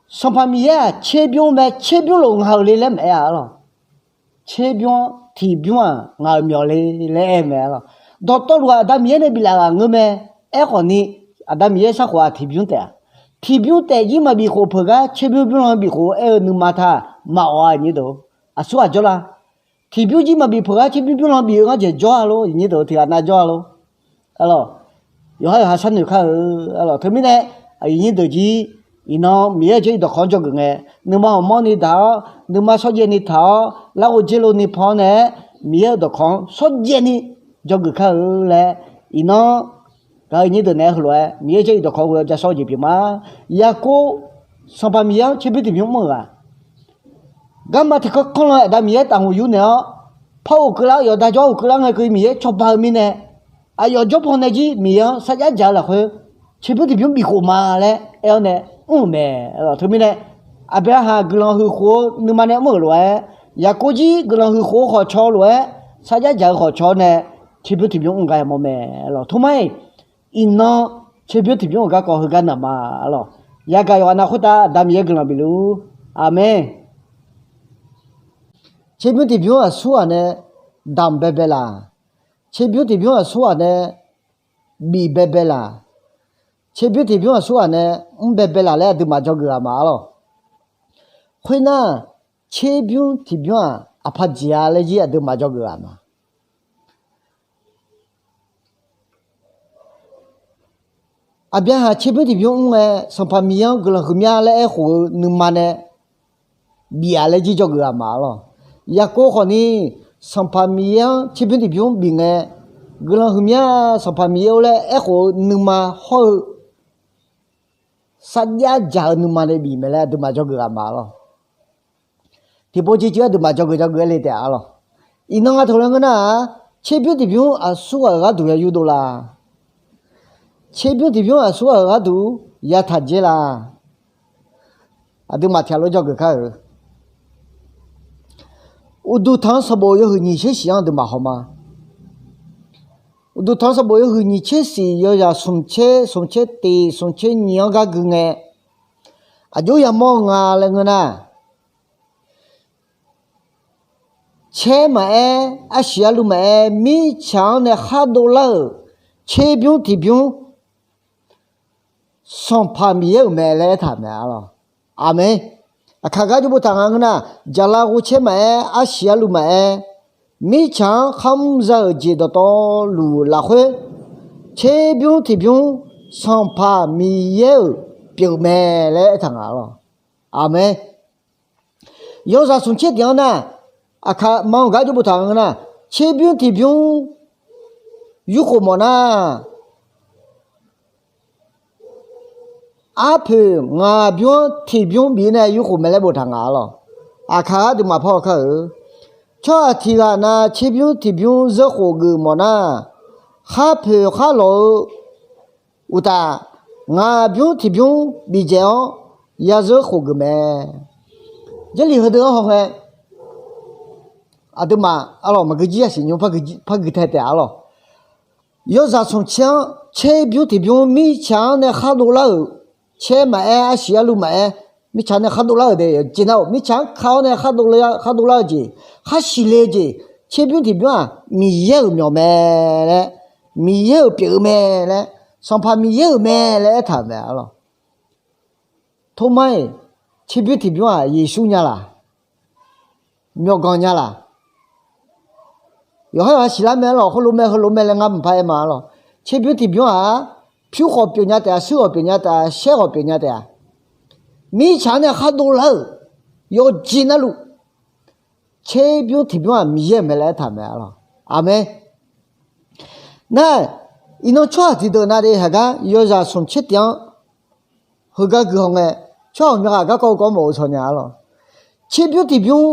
Sanqpaq Miqyaer-aq tserbymr mae, tserbymr lof ngaq-euq le laer maqaer-a arlawq. Tserbymr-anr tiqbymr-aq ngaq-euq myawq le laer aer-eu mae arlawq. Dawqtawvluf-aq Aqda Miqyaer nae biflaf ghaq ngeur mae. Aerkhawf ni, Aqda Miqyaer sarkhof-aq tiqbymr taef-a. Tiqbymr taef jir maqbif khof peuq gar tserbymr bymrlan bif khof aer-eu nuima taq maqawf-a, aqnyir deuq-or. Aqsurghaq jawrlar. Tiqbymr jir maqbif peuq gar tserbymr bymrlan bif-eu ngar jeq jawr-a lor, aqnyir deuq-or, tiq ghaq nav jawr-a lor. Arlawq, yawqhar yawqha sharnoeq kar-eu arlawq. Teumirnae aqyuif nyir deuq jir iqnan Miqyaer-euq jarlif dawqkawq-anr dzawgeuf ngae, nuima ghawqmanrni daq-awr, nuima shawrjaev ni taq-awr, larghov dzer lov ni pan-awr nae-aer, Miqyaer-euq dawqkawq-anr shawrjaev ni dzawgeuf kar-eu laer, iqnan gaq-eu nyir deuq naeq-aer heulof-aer Miqyaer-euq jarlif dawqkawq ghoe-awr ja shawr-eu jeq pyeuf ma. Yaqkov, Sanqpaq Miqyaer-anr tserbymr tiqbymr mr-euq ghaq, garma tiq kanr kanr lan Aqda Miqyaer taf hmq yur naeq-awr, par ghofkeuv lar-eu yawqda jawr ghofkeuv lar ngae keuv Miqyaer cawba-eu mirnae, aqyawf jawrpan nae jir Miqyaer-anr sarjax dzaq-eu lafkhoer tserbymr tiqbymr bif khof ma laer aer-awr nae mr-euq mae. Teumirnae Aqbyaqhaq guiqlanq huiq khof-eu nuima nae mr-euq lof-aer, Yaqkov jir guiqlanq huiq khof-eu khawqcaw lof-aer sarjax dzaq-eu khawqcaw-awr nae tserbymr tiqbymr mr gar yamawr mae. Arlawq, tormar-iq, iqnan tserbymr tiqbymr-euq garkawv heugar naq ma. Arlawq, yagaq yawqghaq nav khoertav Aqda Miqyaer guiqlanq bif luf-ur. Aqmeq. Tserbymr tiqbymr aqsurghaq nae damq baebae laq? Tserbymr tiqbymr aqsurghaq nae bif baebae laq? Tserbymr tiqbymr aqsurghaq nae mr baebae laq laer aqduimaf dzawgeuf-aq ma arlawq. Khoernar, tserbymr tiqbymr-aq aqpaq jeq-a laer jir aqduimaf dzawgeuf-aq ma. Aqbyaqhaq tserbymr tiqbymr mr ngae, Sanqpaq Miqyaer-anr guiqlanq huiqmya laer aerkhof-eu nuima nae bif-aq laer jir dzawgeuf-aq ma arlawq. Yaqkov khawfni, Sanqpaq Miqyaer-anr tserbymr tiqbymr bif ngae, Guiqlanq huiqmya Sanqpaq Miqyaer-or laer aerkhof-eu nuima hawr-eu sarjax dzaq-eu nuima nae bif mae laer aqduimaf dzawgeuf ghaq ma arlawr. Tiqpov civ civ aqduimaf dzawgeuf dzawgeuf-aer le taef-a arlawr. Iqnan nga taqlaer ngeur nar-aq, tserbymr tiqbymr aqsurghaq-euq gharduq ya yurdov la? Tserbymr tiqbymr aqsurghaq-euq gharduq yataq dzer la? Aqduimaf tiq ghaq lof dzawgeuf kar-euq. Uqduq tanq-anr sanqbof yawhuiq nyiq tser shif-anr aqduimaf haw ma. Uqduq tanq-anr sanqbof yawhuiq nyiq tser shif yawzaq smq tser, smq tser tiq, smq tser nyiq-anr gar gui ngae, aqjox yamawr-eu nga laer ngeur nar, caer maqaer, arsiq arluv maqaer, mirtsaq-anr nae khar dovlar-euq tserbymr tiqbymr Sanqpaq Miqyaer-euq mae laer aertaq mae arlawr. Aqmeq. Aqkaq gar jawr boftaq nga ngeur nar, jaqlav ghovcaer maqaer, arsiq arluv maqaer, mirtsaq-anr kharmr za-euq jeq dawqtawvluf lafkhoer, tserbymr tiqbymr Sanqpaq Miqyaer-euq pyeuf mae laer aertaq nga arlawr. Aqmeq. Yawzaq smq tser tiq-anr nar, aqkaq ma-anr gar jawr boftaq nga ngeur nar, tserbymr tiqbymr yurkhof mawf nar, arpoeq ngaq bymr-anr tiqbymr bif nae yurkhof mae laer boftaq nga arlawr. Aqkaq aqduimaf par-awr kar-euq. Tsawrhaq tiq ghaq nav tserbymr tiqbymr zeurkhof geuf mawf nar, khar poeq khar lawq-eu uqtaf, ngaq bymr tiqbymr bifdzaeq-awr ya zeurkhof geuf mae. Jarlif heudeuq-anr hawngae, aqduimaf arlawr maqgui jir yasiq nymr par gui tae taef arlawr. Yawzaq smq tser-anr tserbymr tiqbymr mirtsaq-anr nae khar dovlar-euq, caer maqaer, arsiq arluv maqaer, mirtsaq nae khar dovlar-euq de yawqjeq nar-awq. Mirtsaq-anr ka-awr nae khar dovlar-eu jeq, khar siqle-eu jeq, tserbymr tiqbymr-aq Miqyaer-euq myawq mae laer, Miqyaer-euq pyeuf-eu mae laer, Sanqpaq Miqyaer-euq mae laer aertaq-euq mae arlawr. Tormar-iq, tserbymr tiqbymr-aq Yeqsur nya laq? Myawqganq nya laq? Yawqhar yawqha siqlar mae arlawr, heulof mae heulof mae laer ngar mqpar aer ma arlawr. Tserbymr tiqbymr-aq, pyur khawf pyeuf nya taef-a, shuir khawf pyeuf nya taef-a, shaer khawf pyeuf nya taef-a. Mirtsaq-anr nae khar dovlar-euq yawqjeq navluf, tserbymr tiqbymr-aq Miqyaer-euq mae laer aertaq mae arlawr. Aqmeq. Nar, iqnan tsawrhaq tiqdeuq nav de haeq gar yawzaq smq tser tiq-anr heugar gui hawngae, tsawrhaq ghawqmya ghaq garkawv-eu kawv mawf-eu shawq nya arlawr. Tserbymr tiqbymr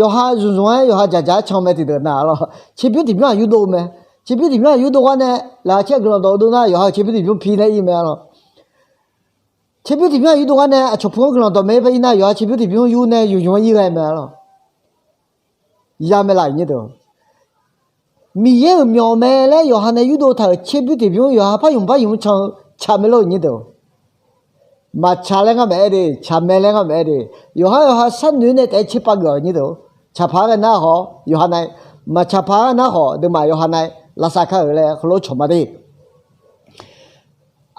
yawqha zmqzmq-aer yawqha dzaqdzaq-aer can mae tiqdeuq nav arlawr. Tserbymr tiqbymr-aq yurdov mae. Tserbymr tiqbymr-aq yurdov gar nae laqkhaq caer-eu guiqlanq dawq dov nar yawqha-euq tserbymr tiqbymr pi nae ir mae arlawr. Tserbymr tiqbymr-aq yurdov gar nae aqcawq pu-anr guiqlanq dawqmae ir par ir nar yawqha tserbymr tiqbymr yur nae yumq-anr ir ghae mae arlawr. Ya mae laf nyir deuq. Miqyaer-euq myawq mae laer yawqha nae yurdov taq-euq tserbymr tiqbymr yawqha par yumq par yumq can-eu tsaq mae lor-euq nyir deuq. Maqtsaq laer ngar maqaer de, tsaq mae laer ngar maqaer de. Yawqhar yawqha sharnoeq nae taef-aer tserpav geuf-awq nyir deuq. Tsaqpaq-aer ghae nar khawf yawqha nav-aer, maqtsaqpaq-aer ghae nar khawf aqduimaf yawqha nav-aer lavsav kar-euq laer heulof cawq ma de.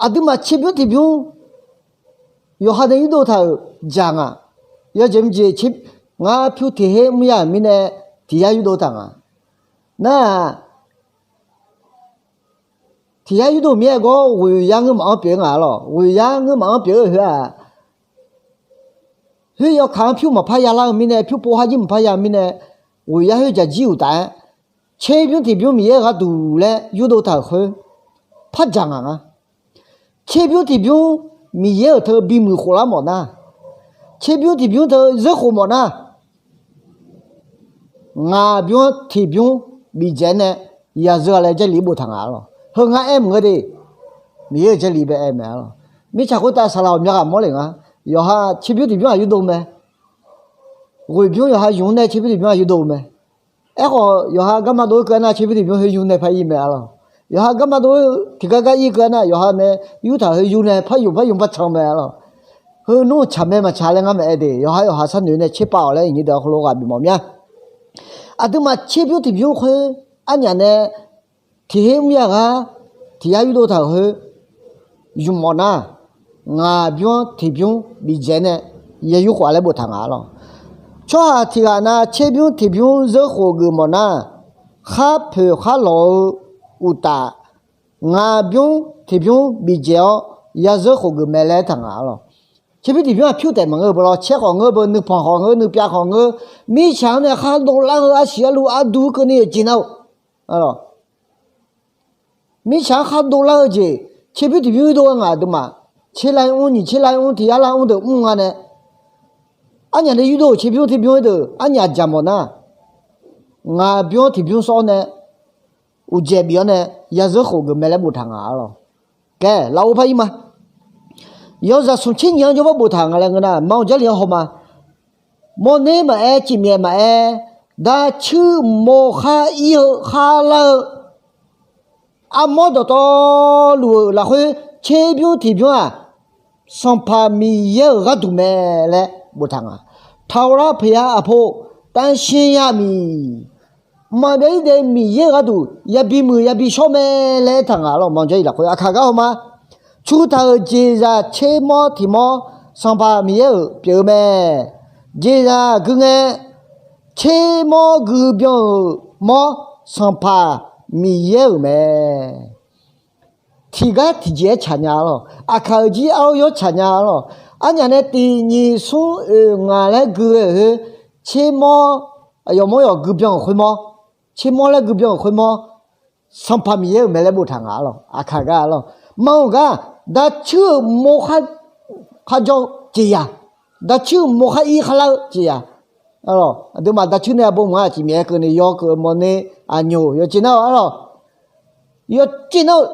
Aqduimaf tserbymr tiqbymr yawqha nae yurdov taq-euq jaq nga. Yawjeq mrjeq ngar pyur tiq her mr ya-euq mirnae tiq yar yurdov taq nga. Nar-aq, tiq yar yurdov mir-aer gawr ghoeq yar ngeur maf-anr pyeuf-eu nga lawq. Ghoeq yar ngeur maf-anr pyeuf-eu heu-aq, khoer yawkaq-anr pyur maqpar yalar-eu mirnae, pyur pov har jir maqpar ya-eu mirnae, ghoeq yar khoer jaq jir uqtaf-aer, tserbymr tiqbymr Miqyaer-euq gharduq laer yurdov taq-euq khoer par jaq ngaq nga. Tserbymr tiqbymr Miqyaer-euq teu bimuiq khoflar mawf nar, tserbymr tiqbymr teu zeurkhof mawf nar, ngaq bymr-anr tiqbymr bifdzaeq-aer nae ya zeur-a laer Jarlif boftaq nga lawq. Heu ngar aer maqngeur de. Miqyaer-euq Jarlif bae aer mae lawq. Mirtsaq khoertav saqlaq ghawqmya ghaq mawr le nga. Yawqha tserbymr tiqbymr-aq yurdov mae. Ghoeq bymr yawqha ymq-anr nae tserbymr tiqbymr-aq yurdov mae. Aerkhawf yawqha garma dov-aer keuv-aer nar tserbymr tiqbymr heu yur nae par ir mae lawq. Yawqha garma dov-aer tiqgar gar ir keuv-aer nar yawqha nae yurtaq heu yur nae par yur par yur par can mae lawq. Heu nmr tsaq mae maqtsaq laer ngar maqaer de. Yawqha yawqha sharnoeq nae tserpav-awq laer iqnyir deuq-a heulof ghaq bimawf mya. Aqduimaf tserbymr tiqbymr khoer arnyaf nae tiq her mr ya ghaq tiq yar yurdov taq-euq khoer ymq mawf nar, ngaq bymr-anr tiqbymr bifdzaeq nae ya yurkhof-a laer boftaq nga lawq. Tsawrhaq tiq ghaq nav tserbymr tiqbymr zeurkhof geuf mawf nar, khar poeq khar lawq-eu uqtaf, ngaq bymr tiqbymr bifdzaeq-awr ya zeurkhof geuf mae laer taq nga lawq. Tserbymr tiqbymr-aq pyur taef maqngeur-eu beu lawr, caer khawf ngeur beu, nuipanq khawf ngeur, nuipyav khawf ngeur, mirtsaq-anr nae khar dovlar-eu arsiq arluv ardu keuvni-euq jeq nar-awq. Mirtsaq-anr khar dovlar-eu jeq, tserbymr tiqbymr yurdov-aer ngaq aqduimaf, tserlar-ir mr, nyiq tserlar-ir mr, tiq yarlar mr deuq mr nga nae, arnyaf nae yurdov-euq tserbymr tiqbymr-aer deuq arnyaf jaq mawf nar, ngaq bymr tiqbymr sawr-awr nae, uqdzaeq bif-awr nae, yazeur khof geuf mae laer boftaq ngaq arlawq. Kae, lafov par-ir ma. Yawzaq smq tser nyiq-anr jawrbar boftaq nga laer ngeur nar, ma-euq jarlif-anr haw ma. Mawrner maqaer, cifmyaef maqaer, dacuir uqmov khar ir-eu kharlar-eu armawr dawqtawvluf-euq lafkhoer tserbymr tiqbymr-aq, Sanqpaq Miqyaer-euq gharduq mae laer boftaq nga. ထာဝရဘုရားအဖို့ သန့်ရှင်းရမည်. Mqmaq byav-ir dae Miqyaer-euq gharduq yabi muiq yabi shawr mae laer aertaq ngaq arlawq. Ma-euq jarlif lafkhoer aqkaq gar haw ma. Cutaq-euq jeqzaq tsermawr tiqmawr, Sanqpaq Miqyaer-euq pyeuf-eu mae. Jeqzaq gui ngae, tsermawr gui byan-euq mawr, Sanqpaq Miqyaer-euq mae. Tiqgar tiqjeq-aer tsaq nya arlawq. Aqkaq-euq jir arlawr yawr tsaq nya arlawq. Arnyaf nae tiq nyiq smr oeq ngaq laer gui-eu khoer, tsermawr, aqyawf mawr yawf gui byan-euq khoermawr, tsermawr laer gui byan-euq khoermawr, Sanqpaq Miqyaer-euq mae laer boftaq ngaq arlawq. Aqkaq gar arlawq. Ma-euq gar, dacuir-euq mov kharjawr-eu jeqzaq, dacuir-euq mov khar ir kharlar-eu jeqzaq arlawq. Aqduimaf dacuir nae aqbawr mq-anr aqcif myaef-aer keuvni yawkeuv-eu mawrner aqnyoq yawceq nar-eu arlawq. Yawceq nar-eu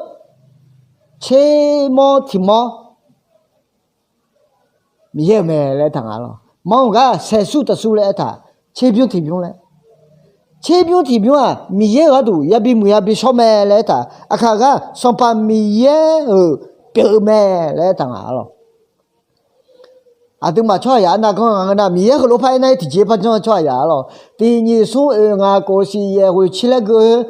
tsermawr tiqmawr Miqyaer-euq mae laer aertaq ngaq arlawq. Ma-euq gar saeqsur taqsur laer aertaq, tserbymr tiqbymr laer. Tserbymr tiqbymr-aq Miqyaer-euq gharduq yabi muiq yabi shawr mae laer aertaq. Aqkaq gar Sanqpaq Miqyaer-euq pyeuf-eu mae laer aertaq ngaq arlawq. Aqduimaf tsawrhaqzaq arnav ganr nga ngeur nar, Miqyaer heulof par aernar-ir tiqjeq par janr-eu tsawrhaqzaq arlawq. Tiq nyiq smr oeq ngaq kof siq yaef ghoeq tser laer gui-eu khoer,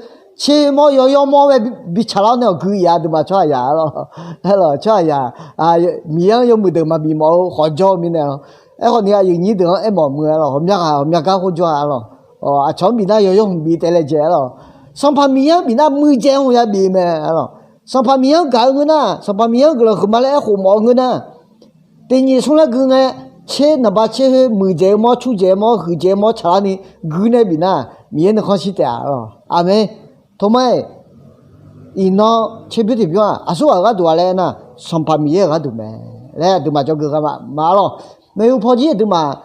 tsermawr yawr yawr mawr mae bi tsaqlar-awr nae awq gui-a aqduimaf tsawrhaqzaq arlawq. Aerlawq tsawrhaqzaq, Miqyaer-anr yawmuiq deuq maqbif mawf-eu khawf jawr-eu mirnae arlawq. Aerkhawf ni aqyuif nyir deuq-anr aermawf muiq arlawq. Ghawqmya ghaq ghawqmya gar khoer jawr-a arlawq. Aqcawq-anr bifnar yawqyawr hmq bif taef laejae arlawq. Sanqpaq Miqyaer-anr bifnar muiqdzaeq-eu hmq ya bif mae arlawq. Sanqpaq Miqyaer-anr gaq-eu ngeur nar, Sanqpaq Miqyaer-anr guiqlanq huiqma laer aerkhof mawf-eu ngeur nar, tiq nyiq smr laer gui ngae, tser naqba tser khoer muiqdzaeq-eu mawr, curdzaeq-eu mawr, huiqdzaeq-eu mawr tsaqlar ni gui nae bifnar, Miqyaer nuikhanr shir taef-a arlawq. Aqmeq. Toma-iq, iqnan tserbymr tiqbymr-aq aqsurghaq-euq gharduq-a laer aernar, Sanqpaq Miqyaer-euq gharduq mae laer aqduimaf jawrgeuf gha ma arlawq. Maeqhu pawjir aqduimaf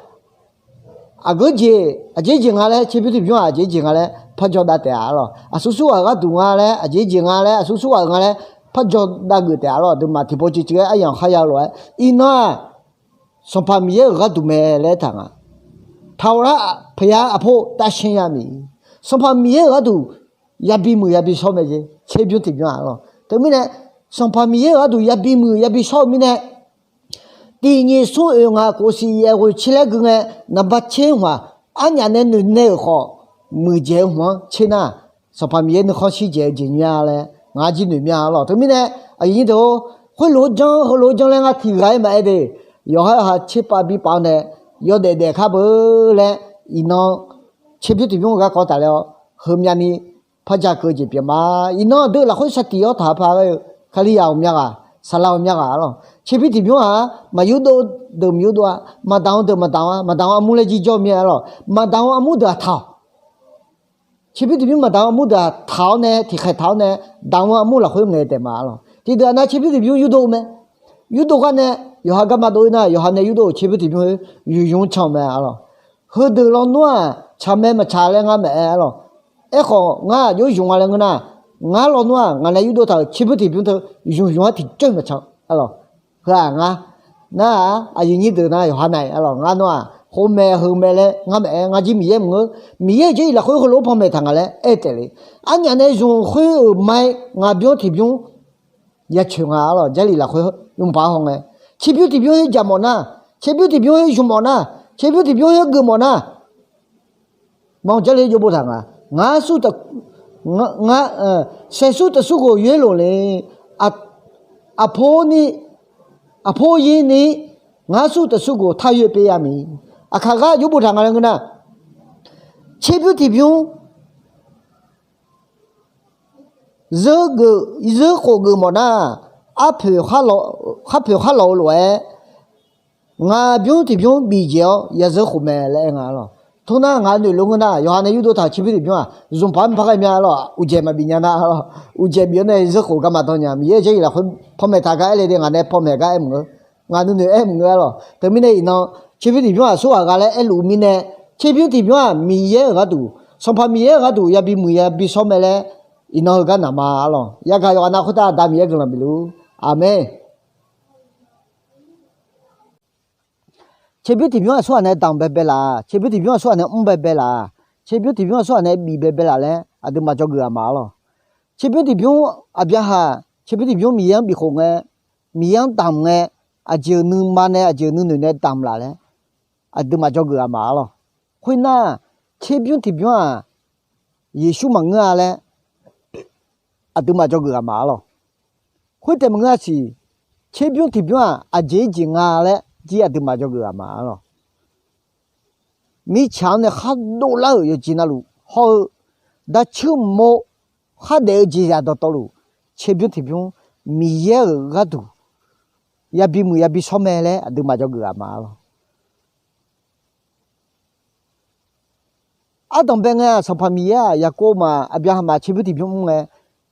aqgeu jeq aqjeq jeq nga laer, tserbymr tiqbymr-aq aqjeq jeq nga laer parjawr dav taef-a arlawq. Aqsur surghaq-euq gharduq nga laer, aqjeq jeq nga laer, aqsur surghaq-euq nga laer parjawr dav geuf taef-a arlawq. Aqduimaf tiqpov ciqciv-aer aryamq kharya-eu lof-aer, iqnan-aq Sanqpaq Miqyaer-euq gharduq mae laer aertaq nga. ထာဝရဘုရားအဖို့ သန့်ရှင်းရမည်. Sanqpaq Miqyaer-euq gharduq yabi muiq yabi shawr mae jeq, tserbymr tiqbymr-aq arlawq. Teumirnae, Sanqpaq Miqyaer-euq gharduq yabi muiq yabi shawr-eu mirnae, tiq nyiq smr oeq ngaq kof siq yaef ghoeq tser laer gui ngae, naqba tser hmq-aq, arnyaf nae noeqnaeq-euq khawf, muiqdzaeq-eu hmq-anr tser nar, Sanqpaq Miqyaer nuikhanr shir dzaeq-eu jeq nya laer ngar jir noeq mya arlawq. Teumirnae, aqyuif nyir deuq-or, khoerlof-aer janr heulof-aer janr laer ngar tiq ghaq-aer maqaer de. Yawqha yawqha tserpav bipaf-awr nae yawdaef daef kar beu laer, iqnan tserbymr tiqbymr-eu garkawv tafler-awr, heumyani par ja keuv-eu jeq pyeuf ma. Iqnan aqdui lafkhoer saqtiq-awr taq-a paq ghae-eu, Kalizaq ghawqmya ghaq, saqlaq ghawqmya ghaq arlawq. Tserbymr tiqbymr-aq maqyurdov deuq maqyurdov-a, maqdaq-eu deuq maqdaq-a, maqdaq-eu armur laer jir jawr mir-a arlawq. Maqdaq-eu armur deuq-aq taq-awq. Tserbymr tiqbymr maqdaq-eu armur deuq-aq taq-awr nae, tiqkhaeq taq-awr nae, daq-eu armur lafkhoer ngaeq taef ma arlawq. Tiqdeuq-aq nar tserbymr tiqbymr yurdov-eu mae. Yurdov gar nae, yawqha garma dov-ir nar, yawqha nae yurdov-euq tserbymr tiqbymr khoer yumq yumq can-eu mae arlawq. Heudeuq lawnmr-aq tsaq mae maqtsaq laer ngar maqaer arlawq. Aerkhawf ngar aqjox zmq nga laer ngeur nar, ngar lawnmr-aq ngaq nae yurdov taq-euq tserbymr tiqbymr teu yumq yumq-anr tiqcoer maqcan arlawq. Heu-aq ngar nar-aq, aqyuif nyir deuq nar yawqha nae arlawq, ngar nawr-aq khoermae heumae laer ngar maqaer, ngar jir Miqyaer maqngeur. Miqyaer-euq jarlif lafkhoer heulof-aer panmaeq taq nga laer aer-eu taef le. Arnyaf nae zmq khoer-euq ma-aer ngaq bymr tiqbymr ya coeq nga arlawq. Jarlif lafkhoer yawmuiq paq-aer haw ngae, tserbymr tiqbymr khoer jaq mawf nar, tserbymr tiqbymr khoer zmq mawf nar, tserbymr tiqbymr khoer geuf mawf nar, ma-eu jarlif-aer jov boftaq nga. Ngar, saeqsur taqsur khof yoerlof le, aqpov ni, aqpov yir ni, ngar sur taqsur khof tar yoer pyeuf ya miq. Aqkaq gar jov boftaq nga laer ngeur nar, tserbymr tiqbymr zeur khof geuf mawf nar, arpoeq khar lawq-eu lof-aer, ngaq bymr tiqbymr bif jeq-awr ya zeur khof mae laer aer nga arlawq. Tov nar ngaq-euq noeqluf ngeur nar, yawqha nae yurdov taq-euq tserbymr tiqbymr-aq, zmqpaq maqpar ghae mya lawq, uqdzaeq maqbif nya nar lawq, uqdzaeq bif-awr nae zeur khof gar maqdan nya. Miqyaer-euq Jarlif lafkhoer panmaeq taq gar aer le de, ngaq nae panmaeq gar aer maqngeur. Ngaq nuinoeq aer maqngeur-a lawq. Teumirnae iqnan, tserbymr tiqbymr-aq aqsurghaq gha laer aerluf-eu mirnae, tserbymr tiqbymr-aq Miqyaer-euq gharduq, Sanqpaq Miqyaer-euq gharduq yabi muiq yabi shawr mae laer, iqnan heugar naq ma-a lawq. Yagaq yawqghaq nav khoertav Aqda Miqyaer guiqlanq bifluf-ur. Aqmeq. Tserbymr tiqbymr aqsurghaq nae damq baebae laf-a, tserbymr tiqbymr aqsurghaq nae mr baebae laf-a, tserbymr tiqbymr aqsurghaq nae bif baebae laf laer aqduimaf dzawgeuf-a ma-a lawq. Tserbymr tiqbymr Aqbyaqhaq, tserbymr tiqbymr Miqyaer-anr bifkhof ngae, Miqyaer-anr damq ngae, aqjeq-euq nuima nae aqjeq-euq nuinoeq nae damq laf laer aqduimaf dzawgeuf-a ma-a lawq. Khoernar, tserbymr tiqbymr-aq Yeqsur maqngeur-a laer aqduimaf dzawgeuf-a ma-a lawq. Khoertaef maqngeur-a siq, tserbymr tiqbymr-aq aqjeq-ir jeq nga laer jir aqduimaf dzawgeuf-a ma-a lawq. Mirtsaq-anr nae khar dovlar-euq yawqjeq navluf hawr-eu, darcuir mov khardaef-eu jeqzaq dawqtawvluf, tserbymr tiqbymr Miqyaer-euq gharduq yabi muiq yabi shawr mae laer aqduimaf dzawgeuf-a ma-a lawq. Ardanqbae ngae-aq, Sanqpaq Miqyaer-aq Yaqkov maf Aqbyaqhaq maf tserbymr tiqbymr mr ngae,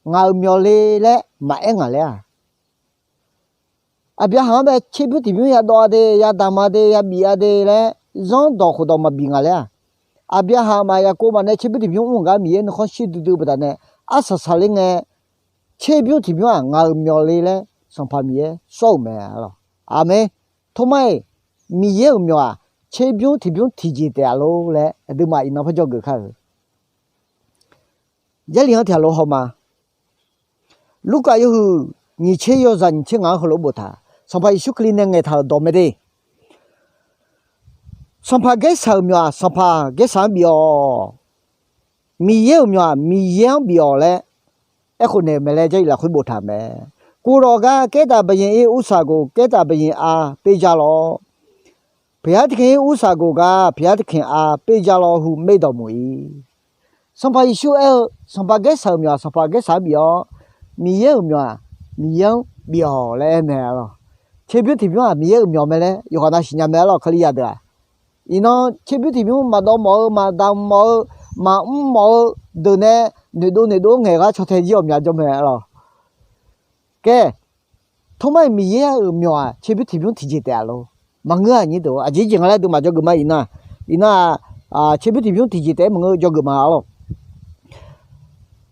ngaq-euq myawq le laer maqaer ngaq laer-aq, Aqbyaqhaq-anr bae tserbymr tiqbymr yadawv-a de, yadamq-a de, yabif-a de laer zanrdawq khofdawq maqbif ngaq laer-aq, Aqbyaqhaq maf Yaqkov maf nae tserbymr tiqbymr mr-euq gar Miqyaer nuikhanr shir duidui-eu baqdanae, arsaq saqler ngae, tserbymr tiqbymr-aq ngaq-euq myawq le laer Sanqpaq Miqyaer sawr-euq mae-a lawq. Aqmeq. Tormar-iq, Miqyaer-euq myawq-aq tserbymr tiqbymr tiqjeq taef-a lor laer aqduimaf iqnan par dzawgeuf kar-euq. Jarlif-anr tiqghaq lof haw ma. Lurkaf yawhuiq nyiq tser yawzaq nyiq tser ngaq-anr heulof boftaq, Sanqpaq Yeqsur Kali nae ngaeqtaq-euq dawq mae de. Sanqpaq Gaersaq-euq myawq-aq Sanqpaq Gaersaq-anr bif-awq. Miqyaer-euq myawq-aq Miqyaer-anr bif-awq laer aerkhof naeq-euq mae laer Jarlif lafkhoer boftaq mae. Kuvlawq gar Kaertaf Baqyanq-ir Ursaq goq, Kaertaf Baqyanq-a per ja lawr. Paqyar tiqkhaeq-ir Ursaq goq gar Paqyar tiqkhaeq-a per ja lawr hu maerdawq muiq-ir. Sanqpaq Yeqsur aer-eu, Sanqpaq Gaersaq-euq myawq-aq Sanqpaq Gaersaq-anr bif-awr, Miqyaer-euq myawq-aq Miqyaer-anr bif-awq laer aer mae-a lawq. Tserbymr tiqbymr-aq Miqyaer-euq myawq mae laer yawqghaq nav siqnya mae-a lawq, Kali yadeuq-aq. Iqnan tserbymr tiqbymr maqdawv mawf-eu, maqdamq mawf-eu, maqmr mawf-eu deuq nae noeqdov noeqdov-aer ngaeq gar caw tae jir-awq myaq jawr mae-a lawq. Kaer, Tormar-iq Miqyaer-euq myawq-aq tserbymr tiqbymr tiqjeq taef-a lor. Maqngeur-aq nyir deuq, aqjeq jeq nga laer aqduimaf dzawgeuf ma iqnan. Iqnan-aq, tserbymr tiqbymr tiqjeq taef-aer maqngeur dzawgeuf ma-a lawq.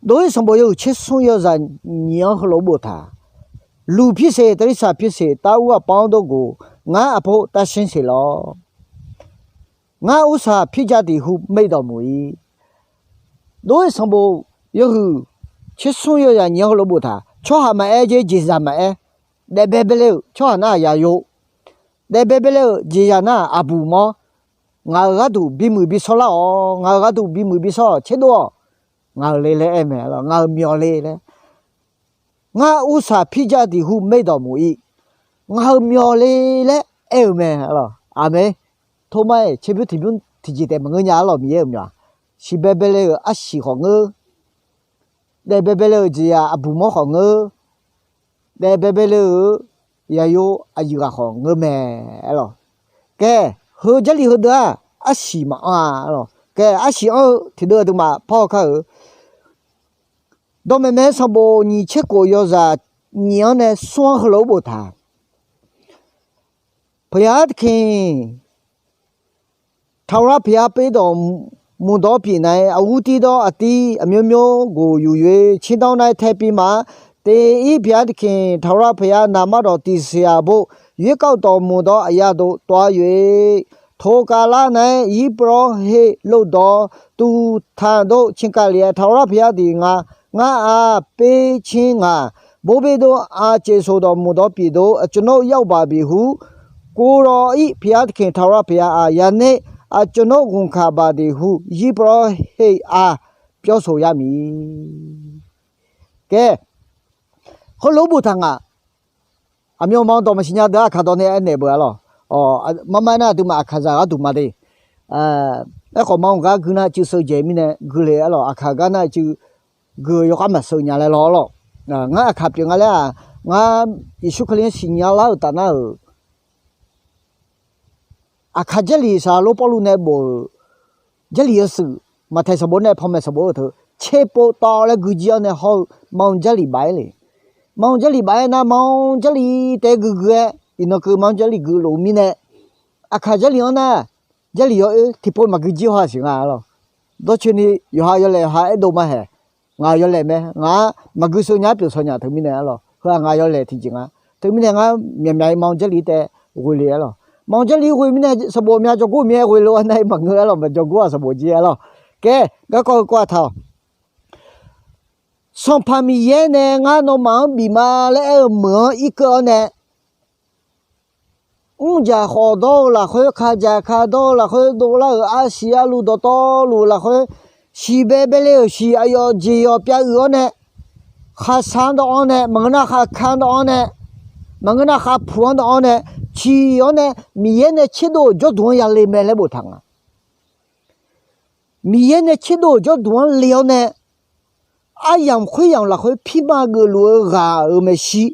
Dov-ir sanqbof yawhuiq tser smr yawzaq nyiq-anr heulof-aer boftaq, Luq pirseq, Tarsaq pirseq, tar ur aqpar-anr dov goq, ngar aqpov tarsar seq lawr. Ngar Ursaq pirja tiq hu maerdawq muiq-ir. Dov-ir sanqbof yawhuiq tser smr yawzaq nyiq-anr heulof-aer boftaq, tsawrhaq maqaer jer jeqzaq maqaer, daef baebae le-euq tsawrhaq nar-aq yaqyo, daef baebae le-euq jeqzaq nar-aq aqbuq mawr, ngaq-euq gharduq bimuiq bishawr lar-awq, ngaq-euq gharduq bimuiq bishawr-awq, tserdov-awq, ngaq-euq le laer aer mae-a lawq, ngaq-euq myawq le laer. Ngar Ursaq pirja tiq hu maerdawq muiq-ir, ngaq-euq myawq le laer aer-eu mae-a lawq. Aqmeq. Tormar-iq tserbymr tiqbymr tiqjeq taef maqngeur nya-a lawq, Miqyaer-euq myawq-aq. Siq baebae le-euq arsiq khawf ngeur, daef baebae le-euq jeqzaq aqbuq mawr khawf ngeur, daef baebae le-euq yaqyo aqyuif ghaq khawf ngeur mae-a lawq. Kaer, heu Jarlif heudeuq-aq arsiq maqanr-a lawq. Kaer, arsiq anr-eu tiqdeuv aqduimaf par haw kar-euq. Dawqmaeq maeq-aer sanqbof nyiq tser khof yawzaq nyiq-anr nae smr-anr heulof-aer boftaq, Paqyar tiqkhaeq ထာဝရဘုရား ပေးတော်မူသောပြည်၌ အဦးသီးသောအသီးအမျိုးမျိုးကို ယူ၍ ခြင်းတောင်း၌ ထည့်ပြီးမှ၊ သင်၏ဘုရားသခင် ထာဝရဘုရား နာမတော်တည်စရာဘို့ ရွေးကောက်တော်မူသောအရပ်သို့ သွား၍ ထိုကာလ၌ ယဇ်ပုရောဟိတ်လုပ်သောသူထံသို့ ချဉ်းကပ်လျက်၊ ထာဝရဘုရားသည် ငါ ငါ့အားပေးခြင်းငှာ ဘိုးဘေးတို့အား ကျိန်ဆိုတော်မူသောပြည်သို့ အကျွန်ုပ်ရောက်ပါပြီဟု ကိုယ်တော်၏ဘုရားသခင် ထာဝရဘုရားအား ယနေ့အကျွန်ုပ်ဝန်ခံပါသည်ဟု ယဇ်ပုရောဟိတ်အား ပြောဆိုရမည်။ Kaer, heulof-aer boftaq nga. Aqmyanma dawq maqsiq nya deuq-anr aqkaq dawq nae aernaeq beu-a lawq. Marmar nar aqduimaf aqkaqzaq gharduq ma de. Aerkhawf ma-anr gar gui nar cuiv sheu jaeq mirnae gui le-a lawq. Aqkaq gar nar cuiv gui-eu yawkhav maqsheu nya laer lawr lawq. Ngar aqkaq pyeuf nga laer-aq, ngar Yeqsur Kali-anr siqnya lar-euq taf nar-euq, Aqkaq Jarlif saqlaq lor Pawrluv nae bof-euq Jarlif yawshuif, Maqtaeq sanqbof nae panmaeq sanqbof-eu teu, tserpov tawv laer guijir-awr nae hawr-eu, ma-eu Jarlif baf-aer le. Ma-eu Jarlif baf-aer nar, ma-eu Jarlif taef-aer guiguiq-aer, iqnan keuv ma-eu Jarlif guiqlof-eu mirnae, aqkaq Jarlif-anr nar, Jarlif yawoer tiqpov maqgui jir haw-aq siq nga arlawq. Dawrcoeni yawqha yawlaeq yawqha aerdov ma haeq. Ngaq-euq yawlaeq mae, ngaq-anr maqgui sheu nya-aer pyeuf shaw nya teumirnae arlawq. Heu-aq ngaq yawlaeq tiqjeq nga. Teumirnae ngar myaqmyaq-ir ma-eu Jarlif taef ghoe le arlawq. Ma-eu Jarlif ghoe mirnae sanqbof mya jawrgor-eu mir-aer ghoe lof-a nar-ir maqngeur arlawq, maqjawrgor-aq sanqbof jir arlawq. Kae, garkawv heu kawv-aq taq-awq. Sanqpaq Miqyaer nae ngar nawmaf-anr bif ma laer aer-eu meuq-anr irkeuv-awr nae, mrjaq khawf dawr-eu lafkhoer, kajaq ka dawr-eu lafkhoer, dovlar-euq arsiq arluv dawqtawvluf lafkhoer, siqbae baele-euq siq aqyawf jeq yawf pyav uiq-awr nae, khaqsaq-anr dawv-awr nae, maqngeur nar khaqka-anr dawv-awr nae, maqngeur nar khaqpuq-anr dawv-awr nae, ciq-awr nae Miqyaer nae tserdov-euq jawrduq-anr yale mae laer boftaq nga. Miqyaer nae tserdov-euq jawrduq-anr le-awr nae, aryamq khoeryamq lafkhoer pirma geufluf-eu ghaq-euq maeqshi,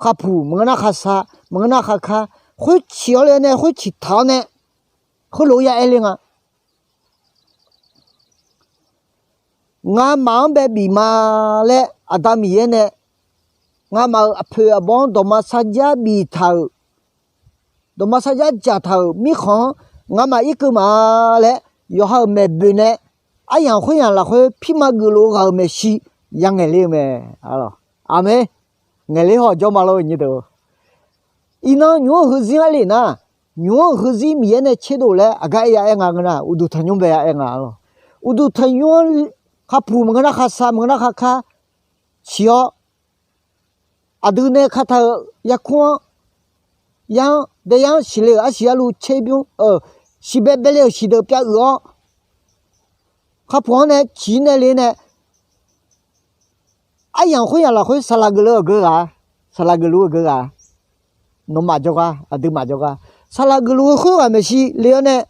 khaqpuq maqngeur nar khaqsaq maqngeur nar khaqka, khoerciq-awr le-awr nae khoerciq taq-awr nae, heulof-aer ya aer le nga. Ngamaf-anr bae bif ma laer Aqda Miqyaer nae ngamaf-euq aqpoeq aqbawr-anr dawqma sarjax biftaq-euq, dawqma sarjax dzaqtaq-euq mirkhanq-anr ngamaf irkeuv ma laer yawqha-euq maeqboeq nae aryamq khoeryamq lafkhoer pirma geufluf-eu ghaq-euq maeqshi ya ngaeq ler-eu mae. Aqmeq. Ngaeq ler haw jawr ma lor nyir deuq. Iqnan nymq-anr heuzir arlef nar, nymq-anr heuzir Miqyaer nae tserdov laer aqgar aer ya aer nga ngeur nar, uqduq tanqnymr bae ya aer nga arlawq. Uqduq tanqnymr-anr khaqpuq maqngeur nar khaqsaq maqngeur nar khaqka ciq-awr, aqdui nae kataq-euq yarkmr-anr, yar-anr daeyar-anr siqle-euq arsiq arluv tserbymr-eu, siqbae baele-euq siqdeuq pyav uiq-awr, khaqpuq-anr nae ciq nae le nae, aryamq khoeryamq lafkhoer saqlaq geufluf-eu geu ghaq, saqlaq geufluf-eu geu ghaq, nawmaf jawrgar aqduimaf jawrgar saqlaq geufluf-eu khoerghaq maeqshi le-awr nae,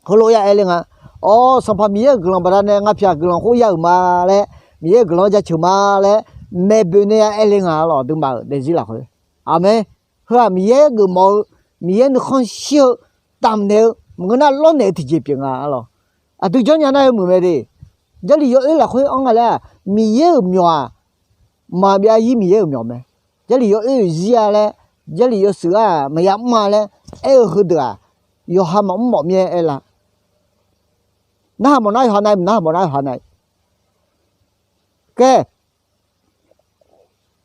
heulof ya aer le nga. Awr, Sanqpaq Miqyaer-euq guiqlanq baqdanae ngar pyaq guiqlanq khoer ya-euq ma laer, Miqyaer-euq guiqlanq-anr jaceuq ma laer, maeqboeq nae ya aer le nga arlawq, aqduimaf-euq daefzir lafkhoer. Aqmeq. Heu-aq Miqyaer geufmawf-eu, Miqyaer nuikhanr shir-eu, damqnaeq-eu maqngeur nar lawrnaeq-eu tiqjeq pyeuf nga arlawq. Aqdui jawrnya nar yawmuiq mae de. Jarlif yawoer lafkhoer anr nga laer-aq, Miqyaer-euq myawq-aq, maqbyav-ir Miqyaer-euq myawq mae. Jarlif yawoer-euq zir-a laer, Jarlif yawshuif-aq maqya mr-a laer aer-eu heudeuq-aq, yawqha maqmr mawf mir-aer aer la. Narhaq mawf nar yawqha nav-ir, narhaq mawf nar yawqha nav-ir. Kae,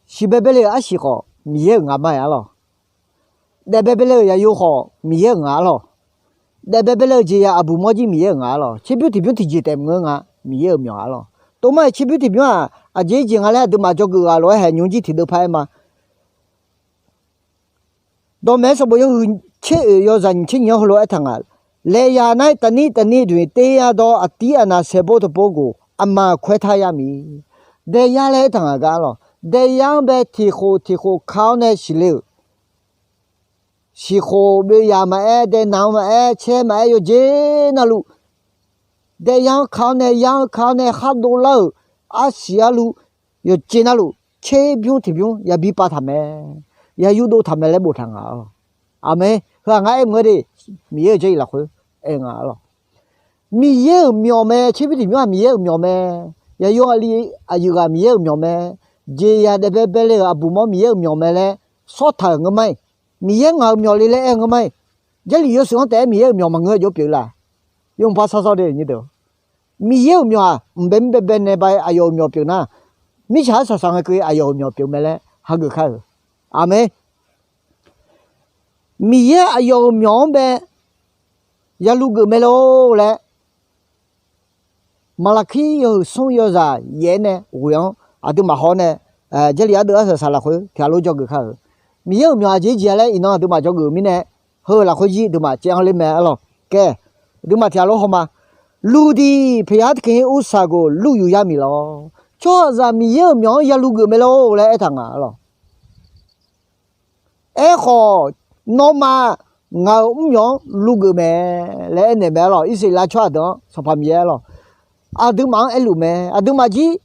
siqbae baele-euq arsiq khawf Miqyaer-euq nga ma-aer arlawq. Daefbae baele-euq yaqyo khawf Miqyaer-euq nga arlawq. Daefbae baele-euq jeqzaq aqbuq mawr jir Miqyaer-euq nga arlawq. Tserbymr tiqbymr tiqjeq taef maqngeur nga, Miqyaer-euq myawq arlawq. Tov mar-aer tserbymr tiqbymr-aq aqjeq jeq nga laer aqduimaf jawrgeuf ghaq lof-aer haeq nymr jir tiqdeuv par-aer ma. Dawqmaeq-aer sanqbof yawhuiq tser oeq yawzaq nyiq tser nyiq-anr heulof-aer aertaq nga. Laeqyaq nar-aer taqnir taqnir dmq-iq ter yar dawr aqdir aqnaq saeqbov taqpov ghof aqma-euq khoertar yar miq. Daeyar laer aertaq nga gar arlawq. Daeyar-anr bae tiqkhof tiqkhof ka-awr nae siqle-euq. Siqkhof boeqyaq maqaer, daenaq-eu maqaer, caer maqaer, yawqjeq navluf daeyar-anr ka-awr nae, yar-anr ka-awr nae khar dovlar-euq arsiq arluv yawqjeq navluf tserbymr tiqbymr yabi pav taq mae, ya yurdov taq mae laer boftaq nga arlawq. Aqmeq. Heu-aq ngar aer maqngeur de. Miqyaer-euq jarlif lafkhoer aer nga arlawq. Miqyaer-euq myawq mae, tserbymr tiqbymr-aq Miqyaer-euq myawq mae. Yaqyo aqli aqyuif ghaq Miqyaer-euq myawq mae. Jeqzaq daefbae baele-euq aqbuq mawr Miqyaer-euq myawq mae laer sawrtaq-euq ngeur ma-iq. Miqyaer ngaq-euq myawq le laer aer-eu ngeur ma-iq. Jarlif yawshuif-anr taef-aer Miqyaer-euq myawq maqngeur-eu jov pyeuf la. Yawmuiq par sawrsawr de nyir deuq. Miqyaer-euq myawq-aq mqbae mirbae bae nae ba-aer aqyawf-euq myawq pyeuf nar, mirtsaq-anr saqsaq ngae keuv-ir aqyawf-euq myawq pyeuf mae laer hageuf kar-euq. Aqmeq. Miqyaer aqyawf-euq myawq-anr bae ya luv geuf mae lor laer, Maqlaqkir yawhuiq smr yawzaq yaef-aer nae ghoeq-anr aqduimaf haw-awr nae, Jarlif ardeuv arsaq saq lafkhoer tiqghaq lof dzawgeuf kar-euq. Miqyaer-euq myawq aqjeq-ir jeq-a laer iqnan aqduimaf dzawgeuf-euq mirnae, heu lafkhoer jir aqduimaf caev-anr ler mae arlawq. Kae, aqduimaf tiqghaq lof haw ma. Luv-iq paeqyar tiqkawv-ir ursaq ghof luv yuf yar miq lawr. Tsawrhaqzaq Miqyaer-euq myawq-anr ya luv geuf mae lor laer aertaq nga arlawq. Aerkhawf, nawmaf ngaq-euq mr myawq-anr luv geuf mae laer aernaeq mae arlawq. Irsaqleqlav tsawrhaq deuq-anr Sanqpaq Miqyaer arlawq, aqduimaf-anr aerluf mae. Aqduimaf jir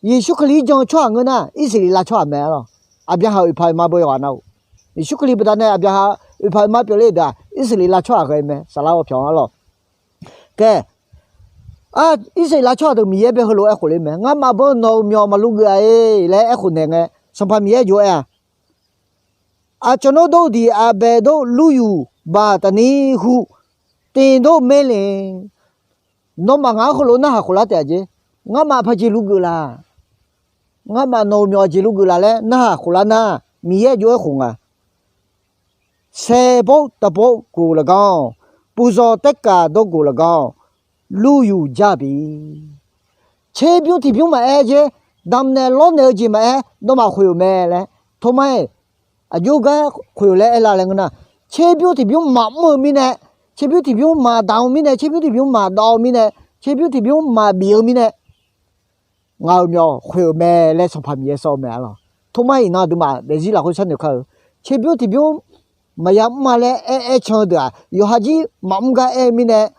Yeqsur Kali-anr jan-eu tsawrhaq ngeur nar, Irsaqleqlav tsawrhaq mae arlawq. Aqbyaqhaq oeqpaq oeqma beu yawqghaq nar-euq, Yeqsur Kali baqdanae aqbyaqhaq oeqpaq oeqma pyeufler-eu deuq-aq, Irsaqleqlav tsawrhaq ghae mae, saflar-awr pyawq-anr arlawq. Kae, Irsaqleqlav tsawrhaq deuq Miqyaer bae heulof-aer aerkhof ler mae. Ngamaf beu nawq-euq myawq maqluv geuf-a-e laer aerkhof naeq ngae, Sanqpaq Miqyaer jov-aer-aq, aqcawq nawr dov-eu diq aqbaeq dov luv yuf baq taqni hu, tiq dov maerle. Nawmaf ngaq-anr heulof narhaq khof lar taef-a jeq. Ngamaf aqpaq jeq luv geuf laq? Ngamaf nawq-euq myawq aqjeq luv geuf laq laer narhaq khof lar nar, Miqyaer jov-aer khof nga. Saerbawr taqbawr goq lafganr, puvzawq taerkaf dawrgoq lafganr, luv yuf jar bi. Tserbymr tiqbymr maqaer jer, damq naeq lawrnaeq-eu jeq maqaer, nawmaf khoeq-euq mae laer, Tormar-iq aqjox gar khoeq-euq laer aerlar laer ngeur nar, tserbymr tiqbymr maqmr-eu mirnae, tserbymr tiqbymr maqdamq-eu mirnae, tserbymr tiqbymr maqdawv-eu mirnae, tserbymr tiqbymr maqbif-eu mirnae, ngaq-euq myawq khoeq-euq mae laer Sanqpaq Miqyaer sawr-eu mae arlawq. Tormar iqnan aqduimaf daefzir lafkhoer sharnoeq kar-eu, tserbymr tiqbymr maqya mr-a laer aer aer can-eu deuq-aq, yawqha jir maqmr gar aer-eu mirnae,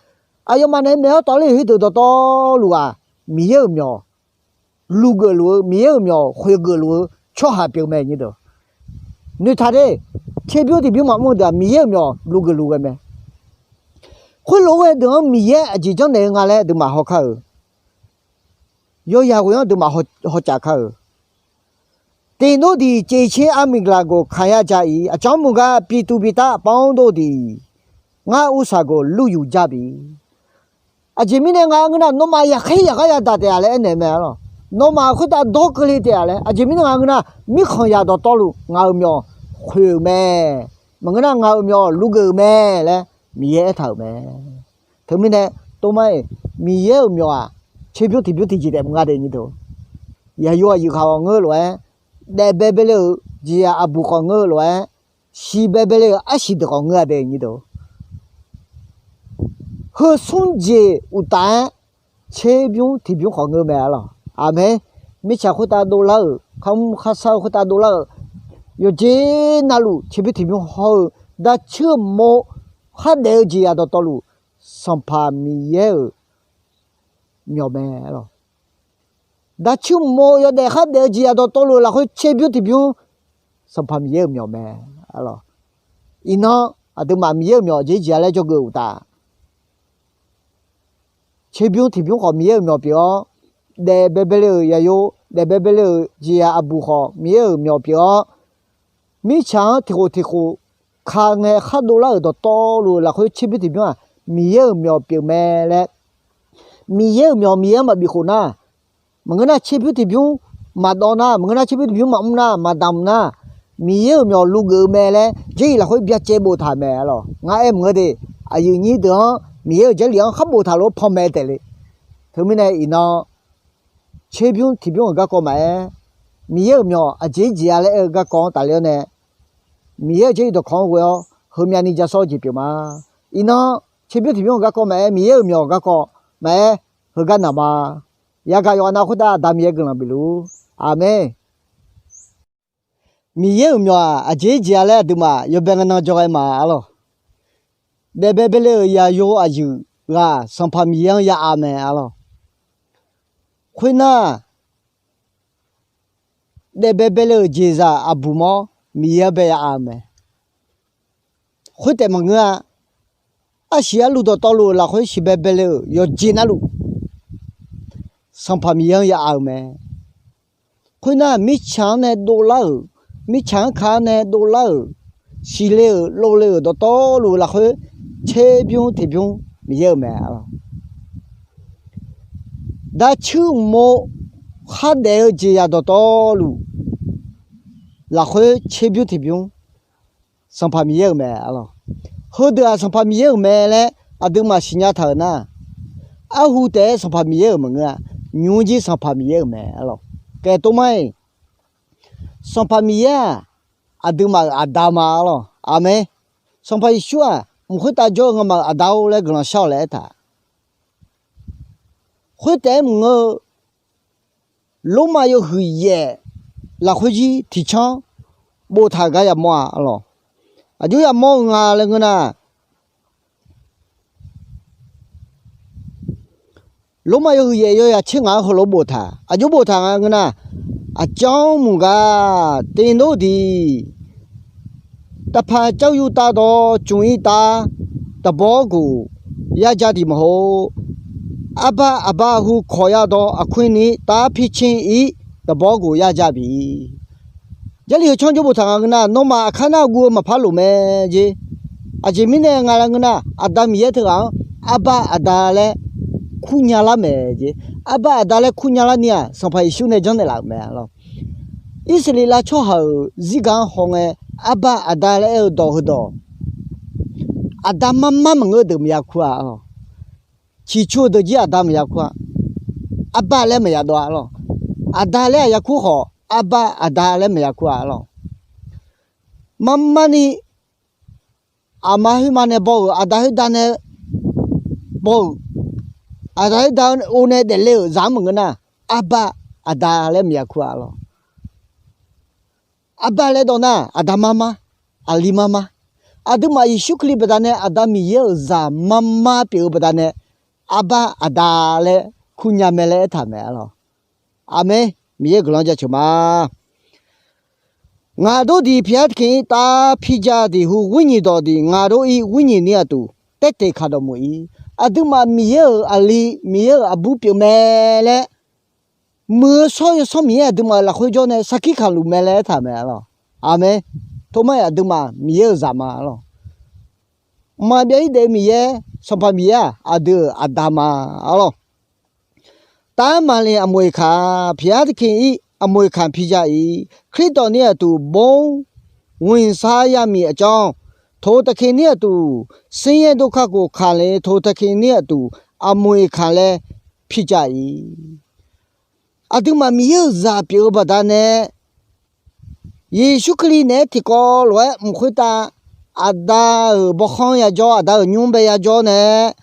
aqyawfmaf naeq-aer maeq-awr tawv ler-euq khoerdeuq dawqtawvluf-aq, Miqyaer-euq myawq luv geuf luf-eu, Miqyaer-euq myawq khoeq geuf luf-eu tsawrhaq pyeuf mae nyir deuq. Noeqtaq de, tserbymr tiqbymr maqmr-eu deuq-aq, Miqyaer-euq myawq luv geuf luf ghae mae. Khoerlof-aer deuq-anr Miqyaer aqjeq janrnaeq-eu nga laer aqduimaf hawkar-euq, yawyaq ghoe-anr aqduimaf hawcaf kar-euq, tiq dov diq ceqcer armiqlaq goq kaq yar ja-iq, aqcawq-anr muiq gar bi tuv bi tar panr dov diq, ngar ursaq goq luv yuf jar bi. Aqjeq mirnae nga ngeur nar, nawmaf yaqkhaer yaqghar yadaq taef-a laer aernaeq mae arlawq. Nawmaf khoertav dawr keuvle taef-a laer. Aqjeq mirnae nga ngeur nar, mirkhanqzaq dawqtawvluf ngaq-euq myawq khoeq-euq mae. Maqngeur nar, ngaq-euq myawq luv geuf-euq mae laer Miqyaer aertaq-euq mae. Teumirnae, Tormar-iq, Miqyaer-euq myawq-aq, tserbymr tiqbymr tiqjeq taef maqnga de nyir deuq. Yaqyo aqyuif khaq-awq ngeur lof-aer, daef baebae le-euq jeqzaq aqbuq khawf ngeur lof-aer, siq baebae le-euq arsiq deuq khawf ngeur-a de nyir deuq. Heu smr jeq uqtaf-aer, tserbymr tiqbymr khawf ngeur mae arlawq. Aqmeq. Mirtsaq khoertav dovlar-euq, kharmr kharshar-eu khoertav dovlar-euq, yawqjeq navluf tserbymr tiqbymr hawr-eu, daqcuir mov khardaef-eu jeqzaq dawqtawvluf, Sanqpaq Miqyaer-euq myawq mae arlawq. Daqcuir mov yawdaef khardaef-eu jeqzaq dawqtawvluf lafkhoer tserbymr tiqbymr, Sanqpaq Miqyaer-euq myawq mae arlawq. Iqnan aqduimaf Miqyaer-euq myawq aqjeq jeq-a laer dzawgeuf uqtaf, tserbymr tiqbymr khawf Miqyaer-euq myawq pyeuf-awr, daef baebae le-euq yaqyo, daef baebae le-euq jeqzaq aqbuq khawf Miqyaer-euq myawq pyeuf-awr, mirtsaq-anr tiqkhof tiqkhof ka ngae khar dovlar-euq dawqtawvluf lafkhoer tserbymr tiqbymr-aq, Miqyaer-euq myawq pyeuf mae laer, Miqyaer-euq myawq Miqyaer-anr maqbif khof nar, maqngeur nar tserbymr tiqbymr maqdawv nar, maqngeur nar tserbymr tiqbymr maqmr nar, maqdamq nar, Miqyaer-euq myawq luv geuf-eu mae laer Jarlif lafkhoer byacaev boftaq mae arlawq. Ngar aer maqngeur de, aqyuif nyir deuq-anr Miqyaer-euq Jarlif-anr khar boftaq lof-aer panmaeq taef le. Teumirnae iqnan, tserbymr tiqbymr-euq garkawv maqaer, Miqyaer-euq myawq aqjeq jeq-a laer aer-eu garkawv-anr tafler-awr nae, Miqyaer-euq Jarlif dawqkawq-anr ghoe-awr heumyavni ja sawr-eu jeq pyeuf ma. Iqnan, tserbymr tiqbymr-euq garkawv maqaer, Miqyaer-euq myawq garkawv maqaer, heugar naq ma. Yagaq yawqghaq nav khoertav Aqda Miqyaer guiqlanq bif luf-ur. Aqmeq. Miqyaer-euq myawq-aq, aqjeq jeq-a laer aqduimaf yawbae ngae nan jawr ghae ma arlawq. Daef baebae le-euq yaqyo aqyuif ghaq Sanqpaq Miqyaer-anr ya av mae arlawq. Khoernar, daef baebae le-euq jeqzaq aqbuq mawr Miqyaer-anr bae ya av-eu mae. Khoertaef maqngeur-a. Arsiq arluv dawqtawvluf-euq lafkhoer siq baebae le-euq yawqjeq navluf, Sanqpaq Miqyaer-anr ya av-eu mae. Khoernar, mirtsaq-anr nae dovlar-euq, mirtsaq-anr ka-anr nae dovlar-euq, siqle-euq lovle-euq dawqtawvluf-eu lafkhoer tserbymr tiqbymr Miqyaer-euq mae arlawq. Daqcuir uqmov khardaef-eu jeqzaq dawqtawvluf lafkhoer tserbymr tiqbymr Sanqpaq Miqyaer-euq mae arlawq. Heudeuq-aq Sanqpaq Miqyaer-euq mae laer aqduimaf siqnya taq-euq nar, arhu taef-aer Sanqpaq Miqyaer-euq maqngeur-a. Nymq-mr jir Sanqpaq Miqyaer-euq mae arlawq. Kaeq tov mar-iq, Sanqpaq Miqyaer-aq, aqduimaf-euq Aqda ma arlawq. Aqmeq. Sanqpaq Yeqsur-aq, mq khoertav jawr-eu ngamaf-euq Aqda-or laer guiqlanq shar-awq laer aertaq. Khoertaef-aer maqngeur-eu, Lormav yawhuiq yaef lafkhoer jir tiqcanr boftaq gar yamawr-a arlawq. Aqjox yamawr-eu nga laer ngeur nar, Lormav yawhuiq yaef yawzaq tser ngaq-anr heulof-aer boftaq. Aqjox boftaq nga ngeur nar, aqcawq-anr mq gar tiq nor diq, taqpaq caer yur tav dawq cmq ir tav, taqbawr guq yar ja diq maqhor, Arbar aqbar hu kawq yadawq aqkuir ni taf-aer pircin-ir daqbawr ghof yar ja bi. Jarlif heu canr jawr boftaq nga ngeur nar, nawmaf aqkar nar guv-eu maqpar lof mae jeq. Aqjeq mirnae nga laer ngeur nar, Aqda Miqyaer teughaq-anr Arbar Aqda laer kurnya lar mae jeq. Arbar Aqda laer kurnya larni-aq, Sanqpaq Yeqsur nae janrnaeq laf-euq mae lawr. Irsaqleqlav tsawrhaq-euq zirgaq-anr hawngae, Arbar Aqda laer aer-eu dawq heudawq, aqda marmar maqngeur-eu deuq maqya kur-a lawr. Ciqcur-eu deuq jir aqda maqya kur-a. Arbar laer maqya dawv-a lawr. Aqda laer aqya kur khawf, Arbar Aqda laer maqya kur-a lawr. Marmarni aqma khoerma nae baw-euq, aqda khoerda nae baw-euq, aqda khoerda o nae daefle-euq zaq-anr maqngeur nar, Arbar Aqda laer maqya kur-a lawr. Arbar laer dawv nar, aqda marmar, aqli marmar. Aqduimaf Yeqsur Kali baqdanae Aqda Miqyaer-euq zaq marmar pyeuf-eu baqdanae, Arbar Aqda laer kurnya mae laer aertaq mae-a lawr. Aqmeq. Miqyaer-euq guiqlanq jaceuq ma. Ngaq dawrdiq piqyar tiqkir-ir taf-aer pirja tiq hu ghoer nyiq dawqdiq ngaq dawr-ir ghoer nyiq ni aqduq taerteq kaq dawqmuiq-ir, aqduimaf Miqyaer-euq aqli, Miqyaer-euq aqbur pyeuf mae laer, muiq-eu shawr-eu Yawsanr Miqyaer aqduimaf-euq lafkhoer jawr nae sarkir kaqluf mae laer aertaq mae-a lawr. Aqmeq. Tormar-iq aqduimaf Miqyaer-euq zaq ma-a lawr. Mqmaq byav-ir daef-eu Miqyaer, Sanqpaq Miqyaer-aq aqdui-euq aqda ma-a lawr. Taf-aer maqle aqmoq iqkaq, piqyar tiqkir-ir aqmoq iqkaq pirja-ir, Kardawq ni aqduq bor, ghoeqsar yamiq aqcawq, toq taqkir ni aqduq, siryaer dov kakhof kaqle toq taqkir ni aqduq, aqmoq iqkaq laer pirja-ir. Aqduimaf Miqyaer-euq zaq pyeuf-eu baqdanae, Yeqsur Kali naeq-aer tiqkawv lof-aer mq khoertav, Aqda-euq bawrkhanr yajawr, Aqda-euq nymr bae yajawr nae,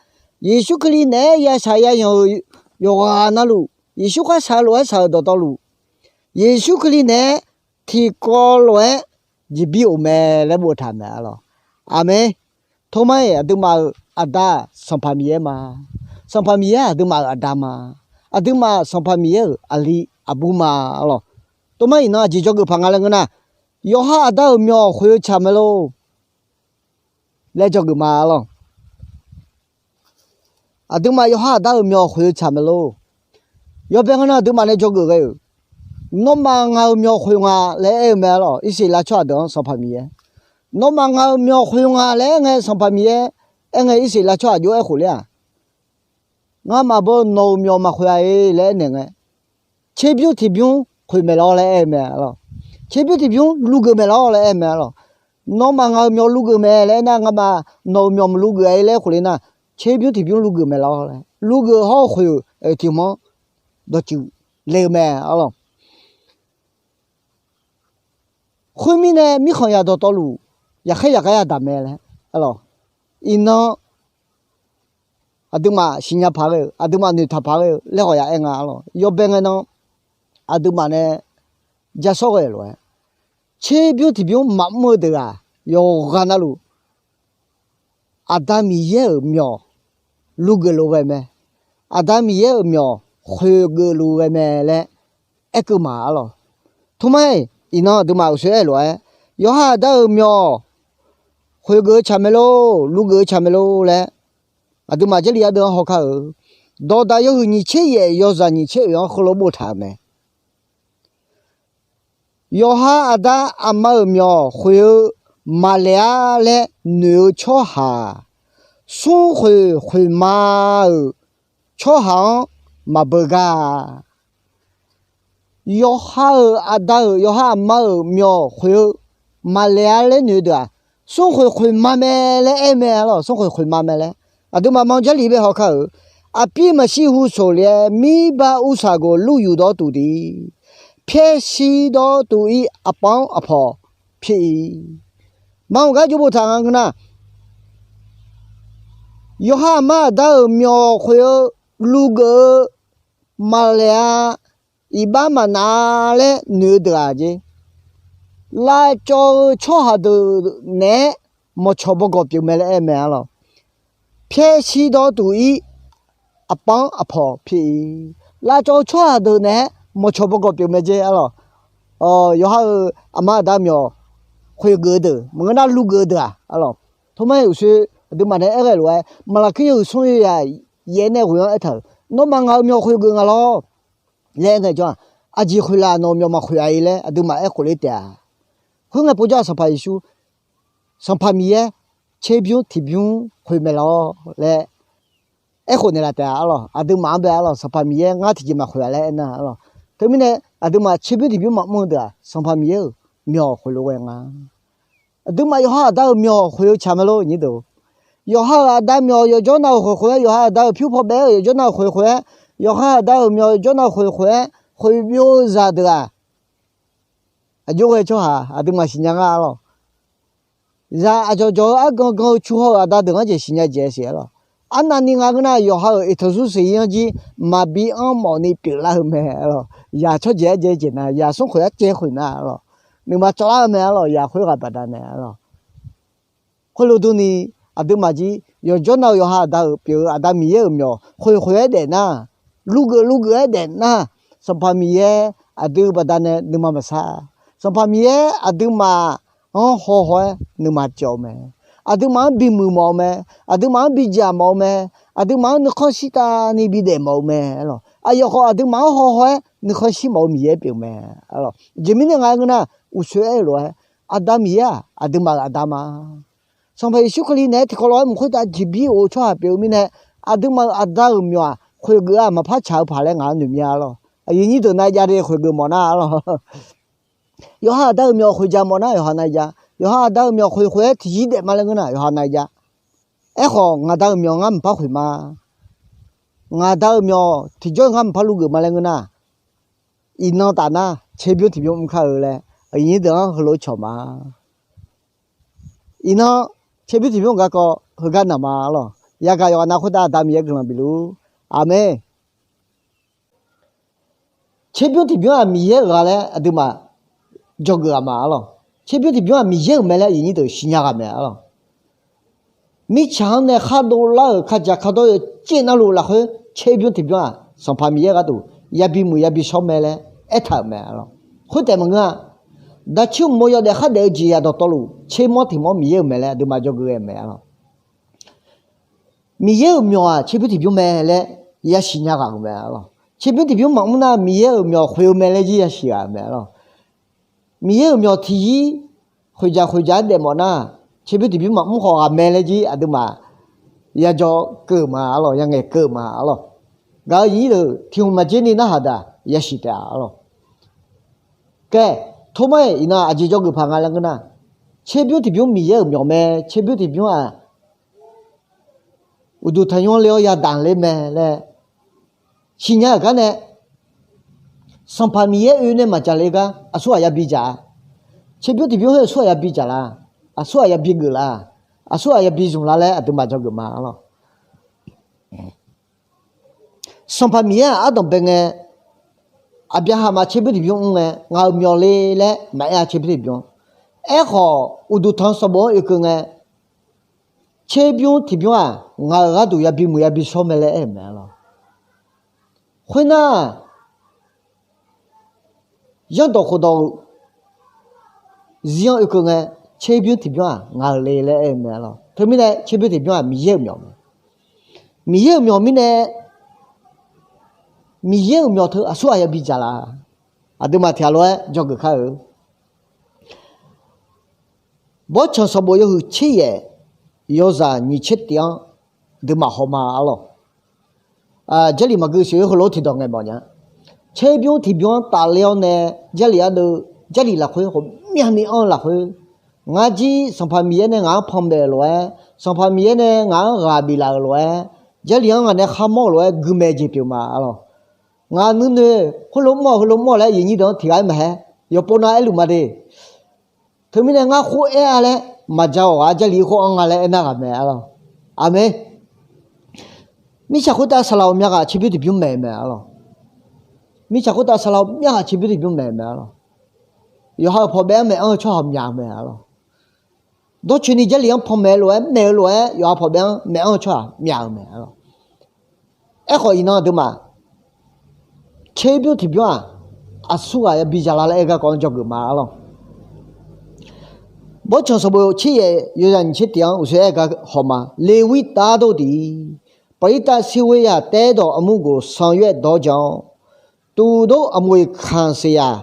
Yeqsur Kali naeq-aer yashaq yayanq-euq yawqghaq navluf, Yeqsur kharshaq-eu lof-aer shaq-euq dawqtawvluf, Yeqsur Kali naeq-aer tiqkawv lof-aer jeqbir of mae laer boftaq mae-a lawr. Aqmeq. Tormar-iq aqduimaf-euq aqda-aq Sanqpaq Miqyaer ma. Sanqpaq Miqyaer aqduimaf-euq aqda ma. Aqduimaf Sanqpaq Miqyaer-euq aqli aqbur ma-a lawr. Tormar-iq nan aqjeq dzawgeuf paq nga laer ngeur nar, yawqha aqda-euq myawq khoeq-eu tsaq mae lor laer dzawgeuf ma-a lawr. Aqduimaf yawqha aqda-euq myawq khoeq-eu tsaq mae lor. Yawbae nga nar aqduimaf nae dzawgeuf ghae-euq, nawmaf ngaq-euq myawq khoeq nga laer aer-eu mae-a lawr. Irsaqleqlav tsawrhaq deuq-anr Sanqpaq Miqyaer, nawmaf ngaq-euq myawq khoeq nga laer aer ngae, Sanqpaq Miqyaer aer ngae, Irsaqleqlav tsawrhaq jov-aer khof ler-aq, ngamaf beu nawq-euq myawq maqkhoeq-a-e laer aernaeq ngae, tserbymr tiqbymr khoeq maeqlawr laer aer-eu mae-a lawr. Tserbymr tiqbymr luvgeuf maeqlawr laer aer-eu mae-a lawr. Nawmaf ngaq-euq myawq luvgeuf mae laer aernar, ngamaf nawq-euq myawq maqluvgeuf-a-e laer khof ler nar, tserbymr tiqbymr luvgeuf maeqlawr laer, luvgeuf hawr-eu khoeq-euq tiq hmq-anr dawqtsuif le-eu mae-a lawr. Khoermirnae mirkhanq yaq dawqtawvluf yaqkhaer yaqgar yadaq mae laer, a lawr, iqnan aqduimaf siqnya paq ghae-euq, aqduimaf noeqtaq paq ghae-eu laer ghawqya aer nga-a lawr. Yawbae ngae nan aqduimaf nae ja sawr ghae-euq lof-aer, tserbymr tiqbymr maqmr-eu deuq-aq, yawqghaq navluf Aqda Miqyaer-euq myawq luvgeuf lof ghae mae. Aqda Miqyaer-euq myawq khoeq geuf luf ghae mae laer aerkeuv ma-a lawr. Tormar-iq iqnan aqduimaf uqshoe aer-eu lof-aer, yawqha aqda-euq myawq khoeq geuf-eu tsaq mae lor, luvgeuf-eu tsaq mae lor laer, aqduimaf Jarlif ardeuv-anr hawkar-euq, dawqdaq yawhuiq nyiq tser yaef yawzaq nyiq tser oeq-anr heulof boftaq-euq mae. Yawqha aqda aqma-euq myawq khoeq-eu maqlaeq-ar laer noeq-eu tsawrhaq, smrkhoeq khoeqma-euq tsawrhaq-anr maqbeugar-a. Yawqha-euq aqda-euq yawqha aqma-euq myawq khoeq-eu maqlaeq-ar laer noeq-eu deuq-aq, smrkhoeq khoeqma mae laer aer mae-a lawr. Smrkhoeq khoeqma mae laer aqduimaf ma Jarlif bae hawkar-euq, aqpir maqshir hu soqle-aer mirbar ursaq ghof lur yuf dawr tuq diq, pyaershir dawr tuq-ir aqpaf-anr aqpawq pyeuf-ir. Maqanr gar jov boftaq nga ngeur nar, yawqha aqma aqda-euq myawq khoeq-eu luvgeuf-eu maqlaeq-a, iqbax maqnav-a laer noeq-eu deuq-aq jeq, lavcawv-eu tsawrhaq deuq naeq-aer mawqcawq bawgawq pyeuf mae laer aer mae-a lawr. Pyaershir dawr tuq-ir aqpaf-anr aqpawq pyeuf-ir. Lavcawv-eu tsawrhaq deuq naeq-aer mawqcawq bawgawq pyeuf mae jeq-a lawr. Yawqha-euq aqma aqda myawq khoeq geuf-eu deuq maqngeur nar luvgeuf-eu deuq-aq, a lawr, tormar-iq uqshoe aqduimaf nae aer ghae lof-aer, maqlaqkir yawhuiq smr yawzaq yaef nae ghoe-anr aertaq-euq, Nawmaf ngaq-euq myawq khoeq geuf ngaq lawr laer aer ngae jawr-aq, aqjeq khoeq laf nawq-euq myawq maqkhoeq-a laer aqduimaf aerkhof ler taef-a. Khoerngae povjawr-aq Sanqpaq Yeqsur, Sanqpaq Miqyaer tserbymr tiqbymr khoeq mae lawr laer aerkhof naeqlaf taef-a arlawq. Aqduimaf-anr bae arlawq, Sanqpaq Miqyaer ngar tiqjeq maqkhoeq-a laer aernar arlawq. Teumirnae aqduimaf tserbymr tiqbymr maqmr-eu deuq-aq, Sanqpaq Miqyaer-euq myawq khoeq lof ghae nga. Aqduimaf yawqha aqda-euq myawq khoeq-eu tsaq mae lor nyir deuq. Yawqha-euq aqda myawq yawqjawr nav-euq khoeq khoeq-aer, yawqha aqda-euq pyur paw baef-aer-euq yawqjawr nav-euq khoeq khoeq-aer, yawqha aqda-euq myawq yawqjawr nav-euq khoeq khoeq-aer khoeq byov-eu zaqdeuq-aq, aqjox ghae tsawrhaq aqduimaf siqnya nga arlawq. Zaq aqdzawq dzawq-eu argan gan-eu cu haw-euq aqda deuq-anr jeq siqnya jeq siq arlawq. Arnavni nga ngeur nar, yawqha-euq eqtanqzur seq-ir-anr jir maqbi anr mawfni pyeuflar-eu mae arlawq. Yaq tsawrjeq arjaev jeq nar, yaq smr khoeq arjaev khoeq nar arlawq. Nuima cawvlar-eu mae arlawq, yaq khoerghaq baqdanae arlawq. Khoerlof durni, aqduimaf jir yawqjawr nav-eu yawqha aqda-euq pyeuf-eu Aqda Miqyaer-euq myawq khoeq khoeq-aer daef nar, luvgeuf luvgeuf-aer daef nar, Sanqpaq Miqyaer aqdui baqdanae nuima maqsar. Sanqpaq Miqyaer aqduimaf-anr hawhaw-aer nuima cawv-eu mae. Aqduimaf-anr bimuiq mawf-eu mae. Aqduimaf-anr bidzaq mawf-eu mae. Aqduimaf-anr nuikhanr shirtavni bidaef mawf-eu mae arlawq. Aqyawf khawf aqduimaf-anr hawhaw-aer nuikhanr shir mawf-eu Miqyaer pyeuf mae arlawq. Aqjeq mirnae nga ngeur nar, uqshoe aer-eu lof-aer, Aqda Miqyaer-aq aqduimaf-euq aqda ma. Sanqpaq Yeqsur Kali naeq-aer tiqkawv lof-aer mq khoertav jeqbir of-eu tsawrhaq pyeuf-eu mirnae, aqduimaf-euq aqda-euq myawq-aq khoeq geuf-a maqpar tsaq-eu paq laer ngaq-anr noeq mya arlawq. Aqyuif nyir deuq nav jav de khoeq geuf mawf nar arlawq. Yawqha aqda-euq myawq khoeq ja mawf nar yawqha nav ja. Yawqha aqda-euq myawq khoeq khoeq-aer tiqjir daef ma laer ngeur nar yawqha nav ja. Aerkhawf ngaq da-euq myawq ngar maqpar khoeq ma. Ngaq da-euq myawq tiqjawr-eu ngar maqpar luvgeuf ma laer ngeur nar, iqnan taf nar tserbymr tiqbymr mr kar-eu laer aqyuif nyir deuq-anr heulof cawq ma. Iqnan tserbymr tiqbymr garkawv heugar naq ma arlawq. Yagaq yawqghaq nav khoertav Aqda Miqyaer guiqlanq bif luf-ur. Aqmeq. Tserbymr tiqbymr-aq Miqyaer-euq ghaq laer aqduimaf dzawgeuf ghaq ma arlawq. Tserbymr tiqbymr-aq Miqyaer-euq mae laer aqyuif nyir deuq siqnya ghaq mae arlawq. Mirtsaq-anr nae khar dovlar-euq kajaq kardawr yawcaev navluf lafkhoer tserbymr tiqbymr-aq Sanqpaq Miqyaer gharduq yabi muiq yabi shawr mae laer aertaq-euq mae arlawq. Khoertaef maqngeur-a, daqcir uqmov yawdaef khardaef-eu jeqzaq dawqtawvluf tsermawr tiqmawr Miqyaer-euq mae laer aqduimaf dzawgeuf ghae-eu mae arlawq. Miqyaer-euq myawq-aq tserbymr tiqbymr mae laer yasiq nya ghaq-euq mae arlawq. Tserbymr tiqbymr maqmr nar Miqyaer-euq myawq khoeq-eu mae laer jir yasiq ghaq-euq mae arlawq. Miqyaer-euq myawq tiqyir khoeqdzaq khoeqdzaq-aer daef mawf nar, tserbymr tiqbymr maqmr khawf ghaq mae laer jir aqduimaf yadzawr keuv-eu ma arlawq, yangaeq keuv-eu ma arlawq. Gaq-eu aqyuif nyir deuq tiq hmq maqjer ni narhaq daq yasiq taef-a arlawq. Kae, tormar-iq iqnan aqjeq dzawgeuf paq nga laer ngeur nar, tserbymr tiqbymr Miqyaer-euq myawq mae, tserbymr tiqbymr-aq uqduq tanqnymr le-awr yadaq ler mae laer siqnya-euq gar nae, Sanqpaq Miqyaer oe nae maqdzaq le gar aqsurghaq yabi dzaq-a. Tserbymr tiqbymr heu aqsurghaq yabi dzaq la? Aqsurghaq yabi geuf la? Aqsurghaq yabi zmq la laer aqduimaf dzawgeuf ma arlawq. Sanqpaq Miqyaer-aq ardanqbae ngae, Aqbyaqhaq maf tserbymr tiqbymr mr ngae ngaq-euq myawq le laer maqaer-a tserbymr tiqbymr. Aerkhawf uqduq tanq sanqbof-anr oekeuv ngae, tserbymr tiqbymr-aq ngaq-euq gharduq yabi muiq yabi shawr mae laer aer-euq mae arlawq. Khoernar, yanrdawq khofdawq-eu zir-anr oekeuv ngae, tserbymr tiqbymr-aq ngaq-euq le laer aer-eu mae arlawq. Teumirnae tserbymr tiqbymr-aq Miqyaer-euq myawq mae. Miqyaer-euq myawq mirnae, Miqyaer-euq myawq teu aqsurghaq yabi dzaq la? Aqduimaf tiq ghaq lof-aer dzawgeuf kar-eu. Bawrtsanq sanqbof yawhuiq tser yaef yawzaq nyiq tser tif-anr duimaf hawma arlawq. Jarlif maqgeu siq-eu heulof-aer tiqdawq ngaeq mawf nya. Tserbymr tiqbymr-anr tafler-awr nae jarlif ardeuv, jarlif lafkhoer ghawqmyani anr-eu lafkhoer, ngar jir Sanqpaq Miqyaer nae ngaq-anr panmaeq-euq lof-aer, Sanqpaq Miqyaer nae ngaq-anr ghaq biflaf-euq lof-aer, jarlif-anr ngaq nae kharmawr-euq lof-aer guimaeq jeq pyeuf ma arlawq. Ngaq nuinoeq khoerlof mr-awq heulof mr-awq laer aqyuif nyir deuq-anr tiq ghaq-aer maqhaer. Yawqpov nav aerluf ma de. Teumirnae ngar khoer aer-a laer maqja-awq ghaq-a jarlif khoer anr nga laer aernar ghaq mae arlawq. Aqmeq. Mirtsaq khoertav saqlaq-awq myav ghaq tserbymr tiqbymr maeq mae arlawq. Mirtsaq khoertav saqlaq-awq myav ghaq tserbymr tiqbymr maeq mae arlawq. Yawqha-euq pawqbaev-anr maeq-anr-eu tsawrhaq myav mae arlawq. Dawrcoeni jarlif-anr panmaeq-eu lof-aer maeq-eu lof-aer yawqha pawqbaev-anr maeq-anr-eu tsawrhaq myav-eu mae arlawq. Aerkhawf iqnan aqduimaf tserbymr tiqbymr-aq aqsurghaq yabi dzaq la laer aer garkawv-anr dzawgeuf ma arlawq. Bawrtsanq sanqbof tser yaef yawzaq nyiq tser tif-anr uqshoe aer gar hawma, Leqwir taf dov dif-ir Paqlirtav sirghoer yaq taerdawq armur goq sanqyoer dawq-awr jan-awr, tuqdov aqmoeq kamq seq yaq,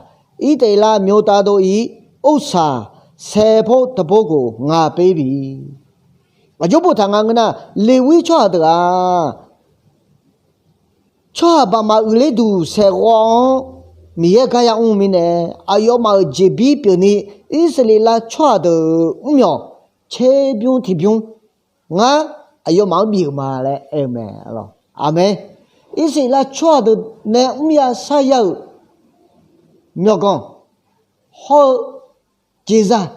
Irtaev lav myo tav dov-ir, ursaq saerpor taqpor goq nga per bi. Aqjox boftaq nga ngeur nar, Leqwir tsawrhaq deuq-aq, tsawrhaq baqmaf uiqler duq saeqghawv-anr Miqyaer gar yamr-eu mirnae, aqyawfmaf-euq jeqbir pyeufni Irsaqleqlav tsawrhaq deuq mrmyawq tserbymr tiqbymr ngar aqyawfmaf-anr bif-euq ma laer aer-eu mae. Aqmeq. Irsaqleqlav tsawrhaq deuq nae mrya sarya-euq myawqganq hawr-eu jeqzaq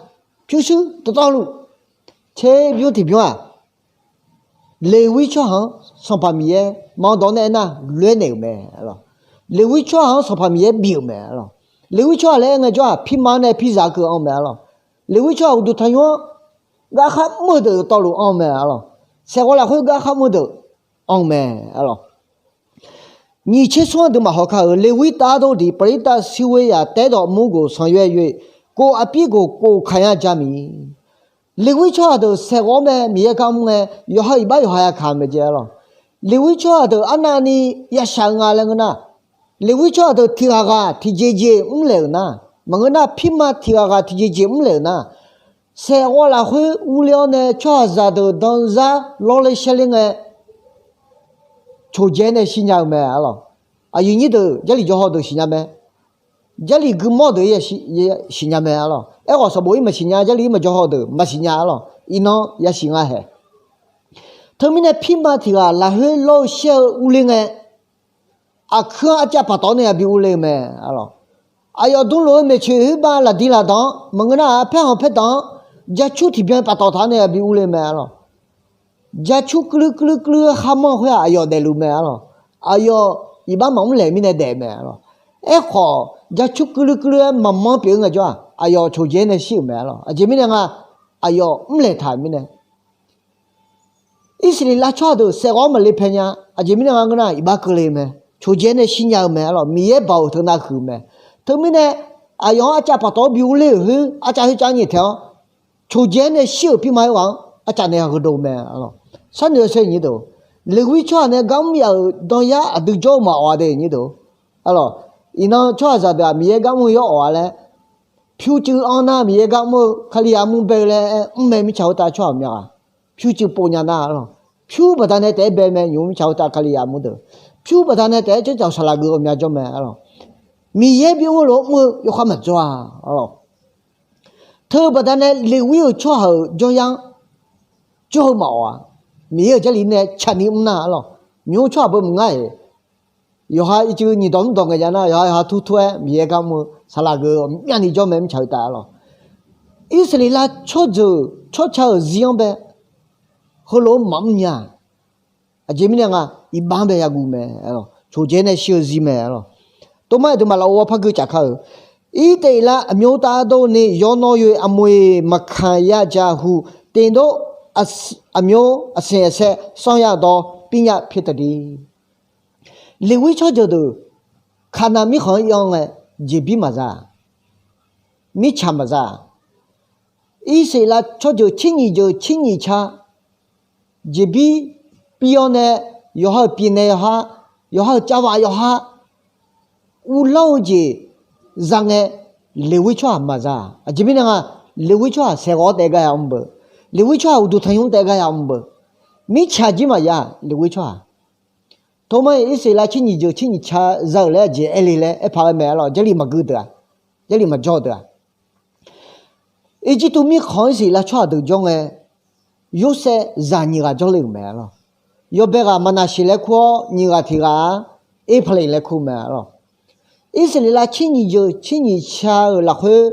pyurshuir dawqtawvluf tserbymr tiqbymr-aq, Leqwir tsawrhaq-anr Sanqpaq Miqyaer maqanr dawq nae aernar loernaeq-euq mae. Leqwir tsawrhaq-anr Sanqpaq Miqyaer bif-euq mae. Leqwir tsawrhaq laer aer ngaejawr-aq, pirma-anr nae pirzaq keuv anr mae arlawq. Leqwir tsawrhaq uqduq tanqnymr-anr garkhar mr-eu deuq dawqtawvluf anr mae arlawq. Saeqghawv lafkhoer garkhar mr-eu-euq anr mae arlawq. Nyiq tser smr-anr aqduimaf haw kar-euq, Leqwir tav dov diq Paqlirtav sirghoer yaq taerdawq armur goq sanqyoer yoe, kov aqpir goq kov kaq yar ja miq. Leqwir tsawrhaq deuq saeqghawv-awr mae Miqyaer gar mr ngae, yawqha iqbax yawqha ya kaq-eu mae jeq arlawq. Leqwir tsawrhaq deuq arnavni yashaq-eu nga laer ngeur nar, Leqwir tsawrhaq deuq tiq ghaq ghaq tiqjeq jeq mrlaeq-euq nar, maqngeur nar pirma tiq ghaq ghaq tiqjeq jeq mrlaeq-euq nar, saeqghawv lafkhoer urler-awr nae tsawrhaqzaq deuq danzar lawrler shaerler ngae, coqjaev nae shirnya-eu mae arlawq. Aqyuif nyir deuq Jarlif jawrhaw deuq siqnya mae. Jarlif guimawr deuq siqnya mae arlawq. Aerkhawf sanqbof-ir maqsiqnya, Jarlif-ir maqjawrhaw deuq maqsiqnya arlawq. Iqnan yasiq nga haeq. Teumirnae pirma tiq ghaq lafkhoer lawr-eu shaer-eu urler ngae, aqkuir-anr arcav paftawf-awr nae yabi urler-eu mae arlawq. Aqyawf dmlof-eu maeqtsoeq khoerbav lafdi lafdanq-anr maqngeur nar-aq, paerkhanq paerdanq-anr jacur tiqbyan paftawf taq-awr nae yabi urler-eu mae arlawq. Jacur keuvluiv keuvluiv keuvluiv-aer kharmanr khoer-aq, aqyawf daefluf mae arlawq. Aqyawf iqbax maqmr laeq mirnae daef mae arlawq. Aerkhawf jacur keuvluiv keuvluiv-aer maqmanr pyeuf-eu ngaejawr-aq, aqyawf coqjaev nae shir-euq mae arlawq. Aqjeq mirnae nga, aqyawf mrlaeq taq-euq mirnae. Irsaqleqlav tsawrhaq deuq saeqghawv-anr maqle pae nya. Aqjeq mirnae nga ngeur nar, iqbax keuvle mae. Coqjaev nae shirnya-eu mae arlawq. Miqyaer baoq teunav huiq mae. Teumirnae aqyawf-anr arcav paftawf-awr bi urler-euq khoer arcav khoercav-anr nyaeftaeq-awr, coqjaev nae shir-euq pirma khoerghaq-anr arcav nae heudov mae arlawq. Sharnoeq-eu sae nyir deuq, Leqwir tsawrhaq nae gar mr yaf-euq danyar aqdui jawr-eu maqawq-a de nyir deuq arlawq. Iqnan tsawrhaqzaq deuq-aq Miqyaer gar mr-eu yawr awq-a laer, pyurcuiv anr nar Miqyaer gar mr-eu, Kali yaf mr bae-eu laer aer mr mae mirtsaq khoertav tsawrhaq mya ghaq. Pyurcuiv pov nya nar arlawq. Pyur baqdanae taef-aer bae mae nymq-mr mirtsaq khoertav Kali yaf mr deuq. Pyur baqdanae taef-aer tsawrcawq saqlaq geuf-eu mya jawr mae arlawq. Miqyaer bimr-eu lof-aer mr-eu yawkhav maqjawr-a arlawq. Teu baqdanae Leqwir-euq tsawrhaq-euq jawryar-anr jawr-eu maqawq-a. Miqyaer-euq Jarlif nae caqni mr nar arlawq. Nymq-mr tsawrhaq beu maqngar-iq, yawqha ircuf nyiq dawq mr dawq ngaeq jav nar, yawqha yawqha tur tur-aer Miqyaer gar mr-eu saqlaq geuf-eu myavni jawr mae mirtsaq khoertav arlawq. Irsaqleqlav tsawrjeuq tsawrca-euq zir-anr bae heulof-aer maqmr nya. Aqjeq mirnae nga, iqbax-anr bae yaguv mae. Coqjaev nae shir-eu zir mae arlawq. Tomar aqduimaf lafov-awr par gui caf kar-euq, Irtaev lav aqmyov tav dov ni yawqnan yoeq aqmoeq maqkaq ya jaq hu, teqdov aqmyov aqsaeq aqsaev sanr ya dawr pirnya pyaer taqdir. Leqwir tsawrjeuq deuq Kaqnav mirkhanq-anr ir-anr ngae, jeqbir maqza, mirtsaq maqza. Irsaqleqlav tsawrjeuq tser nyiq jeuq tser nyiq ca jeqbir pi-awr nae, yawqha-euq pyeufnaeq yawqha, yawqha-euq cavaf yawqha, uvlanr-eu jeq za ngae, Leqwir tsawrhaq maqza. Aqjeq mirnae nga, Leqwir tsawrhaq saeqghawv-anr taef gar ya mr beu, Leqwir tsawrhaq uqduq tanqnymr taef gar ya mr beu, mirtsaq jir maqya. Leqwir tsawrhaq Tomar-iq Irsaqleqlav tser nyiq jeuq tser nyiq ca za-euq laer aqjeq aer le laer aer paq-aer mae arlawq. Jarlif maqgui deuq-aq, Jarlif maqjawr-eu deuq-aq, Irjirtuv mirkhanq-anr Irsaqleqlav tsawrhaq deuq jawr ngae, Yorsaev zaq nyiq ghaq jawrle-euq mae arlawq. Yawbae ghaq Maqnaqseq laer kur-awr, nyiq ghaq tiq ghaq-aq, Erpaqleq laer kur mae arlawq. Irsaqleqlav tser nyiq jeuq tser nyiq ca-euq lafkhoer,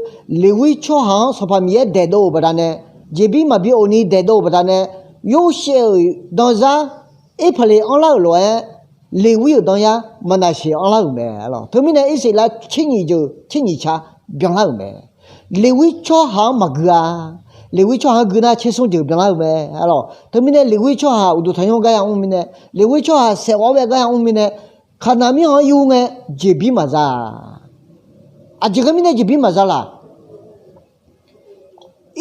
Leqwir tsawrhaq-anr Sanqpaq Miqyaer daeqdov-euq baqdanae, jeqbir maqbi of ni daeqdov-euq baqdanae, Yorsaev-euq danzar Erpaqleq anrlar-euq lof-aer, Leqwir-euq danyar Maqnaqseq anrlar-euq mae arlawq. Teumirnae Irsaqleqlav tser nyiq jeuq tser nyiq ca byanlar-euq mae. Leqwir tsawrhaq-anr maqgui-a. Leqwir tsawrhaq-anr gui nar tser smr jeuq byanlar-eu mae arlawq. Teumirnae Leqwir tsawrhaq uqduq tanqnymr gar ya mr mirnae, Leqwir tsawrhaq saeqghawv-anr bae gar ya mr mirnae, Kaqnav mirkhanq-anr ir-eu ngae, jeqbir maqza. Aqjeq ghae mirnae jeqbir maqza laq?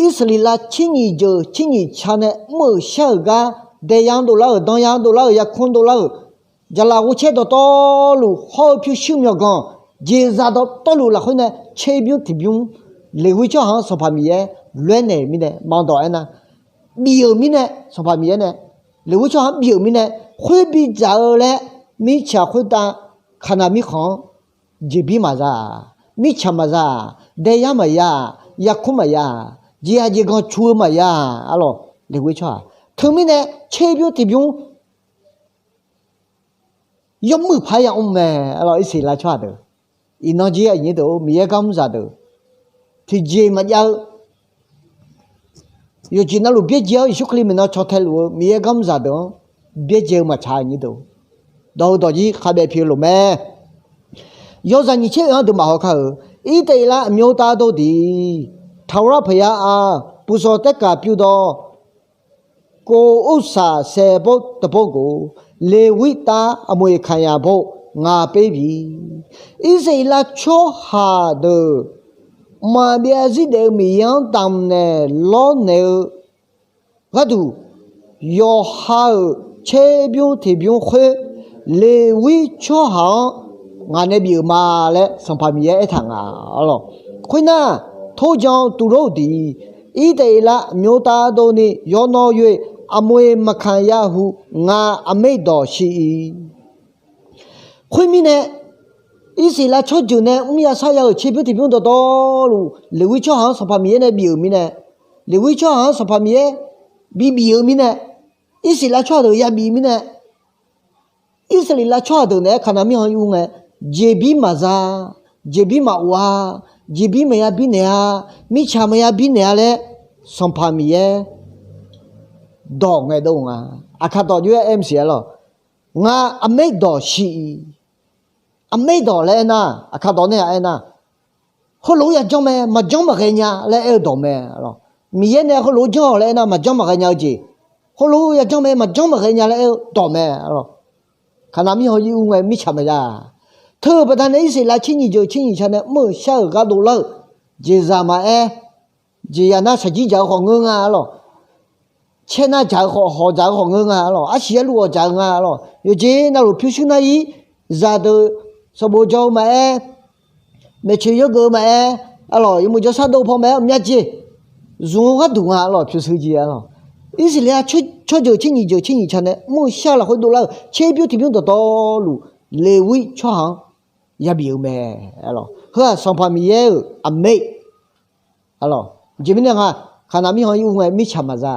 Irsaqleqlav tser nyiq jeuq tser nyiq ca nae mr-euq shar-euq gar daeqya-anr dovlar-euq, danya-anr dovlar-euq, yarkmr dovlar-euq, jaqlaf ghovcaer dawqtawvluf hawr-eu pyurshuir myawqganq, jeqzaq dawqtawvluf lafkhoer nae tserbymr tiqbymr, Leqwir tsawrhaq-anr Sanqpaq Miqyaer lof-aer naeq-euq mirnae maqdawq aernar, bif-euq mirnae, Sanqpaq Miqyaer nae, Leqwir tsawrhaq-anr bif-euq mirnae, khoer bidzaq-eu laer, mirtsaq khoertav Kaqnaq mirkhanq-anr jeqbir maqza-aq, mirtsaq maqza-aq, daeyar maqya-aq, yarkmr maqya-aq, jeqzaq jeqganq cu-eu maqya-aq, arlawq, Leqwir tsawrhaq. Teumirnae tserbymr tiqbymr yawmuiq paq-aer yamr mae, arlawq, Irsaqleqlav tsawrhaq deuq. Iqnan jir aqnyir deuq-or, Miqyaer gar mrzaq deuq, tiqjeq maqjav-eu, yawqjeq navluf byaerdzae-awr Yeqsur Kali maeqnan caw tae luf-eu Miqyaer gar mrzaq deuq-anr byaerdzae-eu maqtsaq, aqnyir deuq. Dawq-eu dawq jir khavbaev pi-eu loq mae. Yawzaq nyiq tser oe-anr deuq maqhaw kar-euq, Irsaqleqlav aqmyan tav dov diq, ထာဝရဘုရားအား ပူဇော်သက္ကာပြုသော ကိုယ်ဥစ္စာဆယ်ဘို့တစ်ဘို့ကို လေဝိသားအမွေခံရာဘို့ ငါပေးပြီ. Irsaqleqlav tsawrhaq deuq maqbyav zir daef-eu Miqyaer-anr damq naeq lawrnaeq-eu gharduq, yawqha-euq tserbymr tiqbymr khoer Leqwir tsawrhaq-anr ngaq nae bif-euq ma laer Sanqpaq Miqyaer aertaq nga, arlawq. Khoernar, ထိုကြောင့် သူတို့သည် ဣသရေလအမျိုးသားတို့နှင့် ရောနှော၍ အမွေမခံရဟု ငါအမိန့်တော်ရှိ၏. Khoermirnae, Irsaqleqlav tsawrjeuq nae mrya sarya-euq tserbymr tiqbymr dawqtawvluf Leqwir tsawrhaq-anr Sanqpaq Miqyaer nae bif-euq mirnae, Leqwir tsawrhaq-anr Sanqpaq Miqyaer bibif-eu mirnae, Irsaqleqlav tsawrhaq deuq yabif mirnae, Irsaqleqlav tsawrhaq deuq naeq-aer Kaqnaq mirkhanq ir ur ngae, jeqbir maqza, jeqbir maqof-a, jeqbir maqya birnaeq-a, mirtsaq maqya birnaeq-a laer Sanqpaq Miqyaer dawq ngaeqdov nga. Aqkaq dawq jov-aer aer maqsiq, arlawq. Ngar aqmaer dawq shiq-iq, aqmaer dawq laer aernar, aqkaq dawq nae-aq aernar, heulof-aer yajanr mae, maqjanr maqghae nya laer aer-eu dawq mae, arlawq. Miqyaer nae heulof-aer janr-awq laer aernar, maqjanr maqghae nya-eu jeq, heulof-aer yajanr mae, maqjanr maqghae nya laer aer-eu dawq mae, arlawq. Kaqnaq mirkhanq ir ur ngae mirtsaq maqya. Teu-euq baqdanae Irsaqleqlav tser nyiq jeuq tser nyiq ca nae mr-euq shar-euq gharduq lar-euq jeqzaq maqaer, jeqzaq nar shaqjir dzaq-eu khawf ngeur nga, arlawq. Caer nar dzaq-eu khawf, hawq dzaq-eu khawf ngeur nga, arlawq. Arsiq arluv ghawq dzaq-eu nga, arlawq. Yawqjeq navluf pyurshuir nar-ir, zaqdeuq sanqbof jawr-eu maqaer, maeqtsoeq yawgeuf-eu maqaer, arlawq, yawmuiq jawrshar dov paw maqaer, myavjeq zmq-eu gharduq nga, arlawq, pyurshuir jeq, arlawq. Irsaqleqlav tsawrjeuq tser nyiq jeuq tser nyiq ca nae mr-eu shar-eu lafkhoer dovlar-euq tserbymr tiqbymr dawqtawvluf Leqwir tsawrhaq-anr yabif-eu mae, arlawq. Heu-aq Sanqpaq Miqyaer-euq aqmaer, arlawq. Jeq mirnae nga, Kaqnaq mirkhanq ir ur ngae mirtsaq maqza.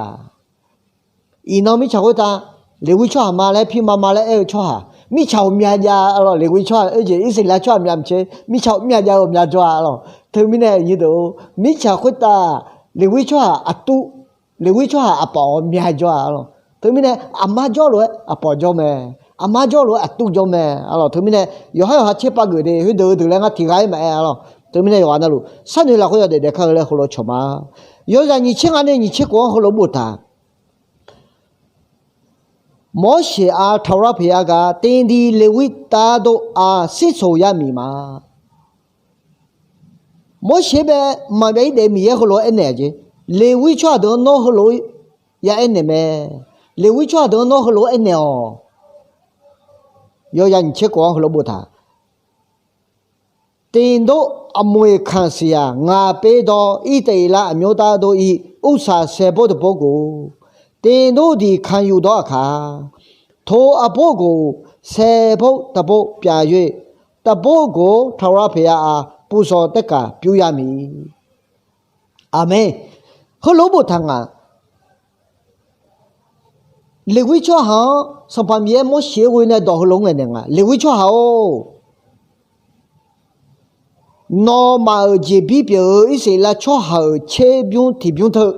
Iqnan mirtsaq khoertav Leqwir tsawrhaq ma laer pirma ma laer aer-eu tsawrhaq, mirtsaq ghawqmya jav, arlawq. Leqwir tsawrhaq oe jeq Irsaqleqlav tsawrhaq mya maqtser, mirtsaq ghawqmya jav-eu ghawqmya jawr-a, arlawq. Teumirnae aqnyir deuq-or, mirtsaq khoertav Leqwir tsawrhaq aqtuv, Leqwir tsawrhaq aqpawf ghawqmya jawr-a, arlawq. Teumirnae aqmar jawr lof-aer aqpawf jawr mae, aqmar jawr lof-aer aqtuv jawr mae, arlawq. Teumirnae yawqhar yawqha tserpav geuf de, khoerdeuq-eu deuq laer ngar tiq ghaq-aer maqaer, arlawq. Teumirnae yawqghaq navluf sharnoeq lafkhoer yawdaef daef kar-eu laer heulof-aer cawq ma. Yawzaq nyiq tser nga nae nyiq tser khof-anr heulof-aer boftaq, Morseq-aq, ထာဝရဘုရားက သင်သည် လေဝိသားတို့အား ဆင့်ဆိုရမည်မှာ Morseq bae maqbyav-ir daef-eu Miqyaer heulof-aer aernaeq-a jeq, Leqwir tsawrhaq deuq-anr nawr heulof-aer ya aernaeq mae. Leqwir tsawrhaq deuq-anr nawr heulof-aer aernaeq-awq. Yawzaq nyiq tser khof-anr heulof-aer boftaq, Tendoq amoeqkanq siq-aq, ngaq perdawq Irtaeqlav aqmyoqtav dov-iq uqsaq saeqbov dawqbov goq, tendoq diq kanq yuf dawr-aq kaq, toq aqbov goq saeqbov dawqbov pyaf yoeq, dawqbov goq ထာဝရဘုရားအား ပူဇော်သက္ကာ ပြုရမည်. Aqmeq. Heulof-aer boftaq nga, Leqwir tsawrhaq-anr Sanqpaq Miqyaer Morseq-aer ghoe nae dawq heulof-aer ngaeqnaeq nga, Leqwir tsawrhaq-or, nawmaf-euq jeqbir pyeuf-eu Irsaqleqlav tsawrhaq-euq tserbymr tiqbymr teu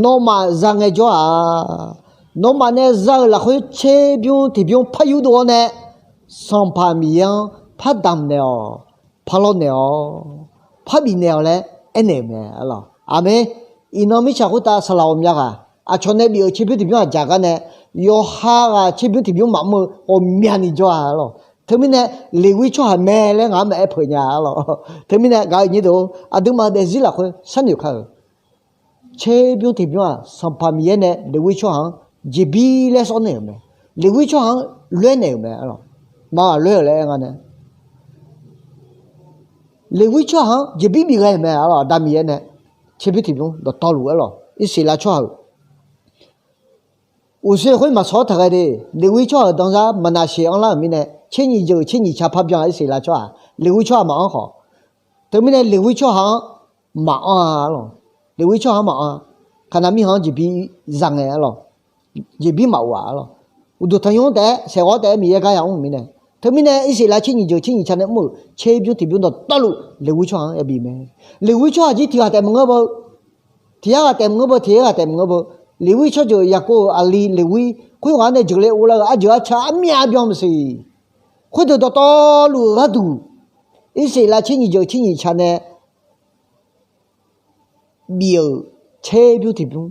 nawmaf za ngaejawr-aq, nawmaf nae za-euq lafkhoer tserbymr tiqbymr par yurdov-awr nae, Sanqpaq Miqyaer-anr par damq naeq-awq, par lawrnaeq-awq, par bifnaeq-awq laer aernaeq-euq mae, arlawq. Aqmeq. Iqnan mirtsaq khoertav saqlaq ghawqmya ghaq, aqcawq nae bif-euq tserbymr tiqbymr aqjaq gar nae, yawqha ghaq tserbymr tiqbymr maqmr-eu ghawqmyani jawr-a, arlawq. Teumirnae Leqwir tsawrhaq mae laer ngaq-anr maqaer peuq nya, arlawq. Teumirnae gaq-eu nyir deuq-or, aqduimaf-euq daefzir lafkhoer sharnoeq kar-euq tserbymr tiqbymr-aq, Sanqpaq Miqyaer nae Leqwir tsawrhaq-anr jeqbir laer sawr naeq-euq mae. Leqwir tsawrhaq-anr loer naeq-euq mae, arlawq. Maqghaq loer-euq laer aer nga nae, Leqwir tsawrhaq-anr jeqbir bif ghae-euq mae, arlawq. Aqda Miqyaer nae tserbymr tiqbymr dawqtawvluf, arlawq, Irsaqleqlav tsawrhaq-euq uqshoe khoer maqsawr-awr taqghae de. Leqwir tsawrhaq-euq danzar Maqnaqsheq anrlar-euq mirnae, tser nyiq jeuq tser nyiq ca parbyan-a. Irsaqleqlav tsawrhaq Leqwir tsawrhaq maqanr khawf, teumirnae Leqwir tsawrhaq-anr maqanr-a, arlawq. Leqwir tsawrhaq-anr maqanr. Kaqnaq mirkhanq-anr jeqbir za ngae, arlawq. Jeqbir maqof-aq, arlawq. Uqduq tanqnymr taef-aer saeqghawr taef-aer Miqyaer gar ya mr-euq mirnae, teumirnae Irsaqleqlav tser nyiq jeuq tser nyiq ca nae mr-euq tserbymr tiqbymr dawqtawvluf Leqwir tsawrhaq-anr yabif mae. Leqwir tsawrhaq jir tiq ghaq taef maqngeur beu, tiq yar ghaq taef maqngeur beu, tiq yar ghaq taef maqngeur beu, Leqwir tsawrjeuq Yaqkov-euq aqli Leqwir khoerghaq-anr nae jeuqle ovlar-euq arjeuq arca armyav byan maqsiq. Khoerdeuq dawqtawvluf-euq gharduq, Irsaqleqlav tser nyiq jeuq tser nyiq ca nae bif-euq tserbymr tiqbymr,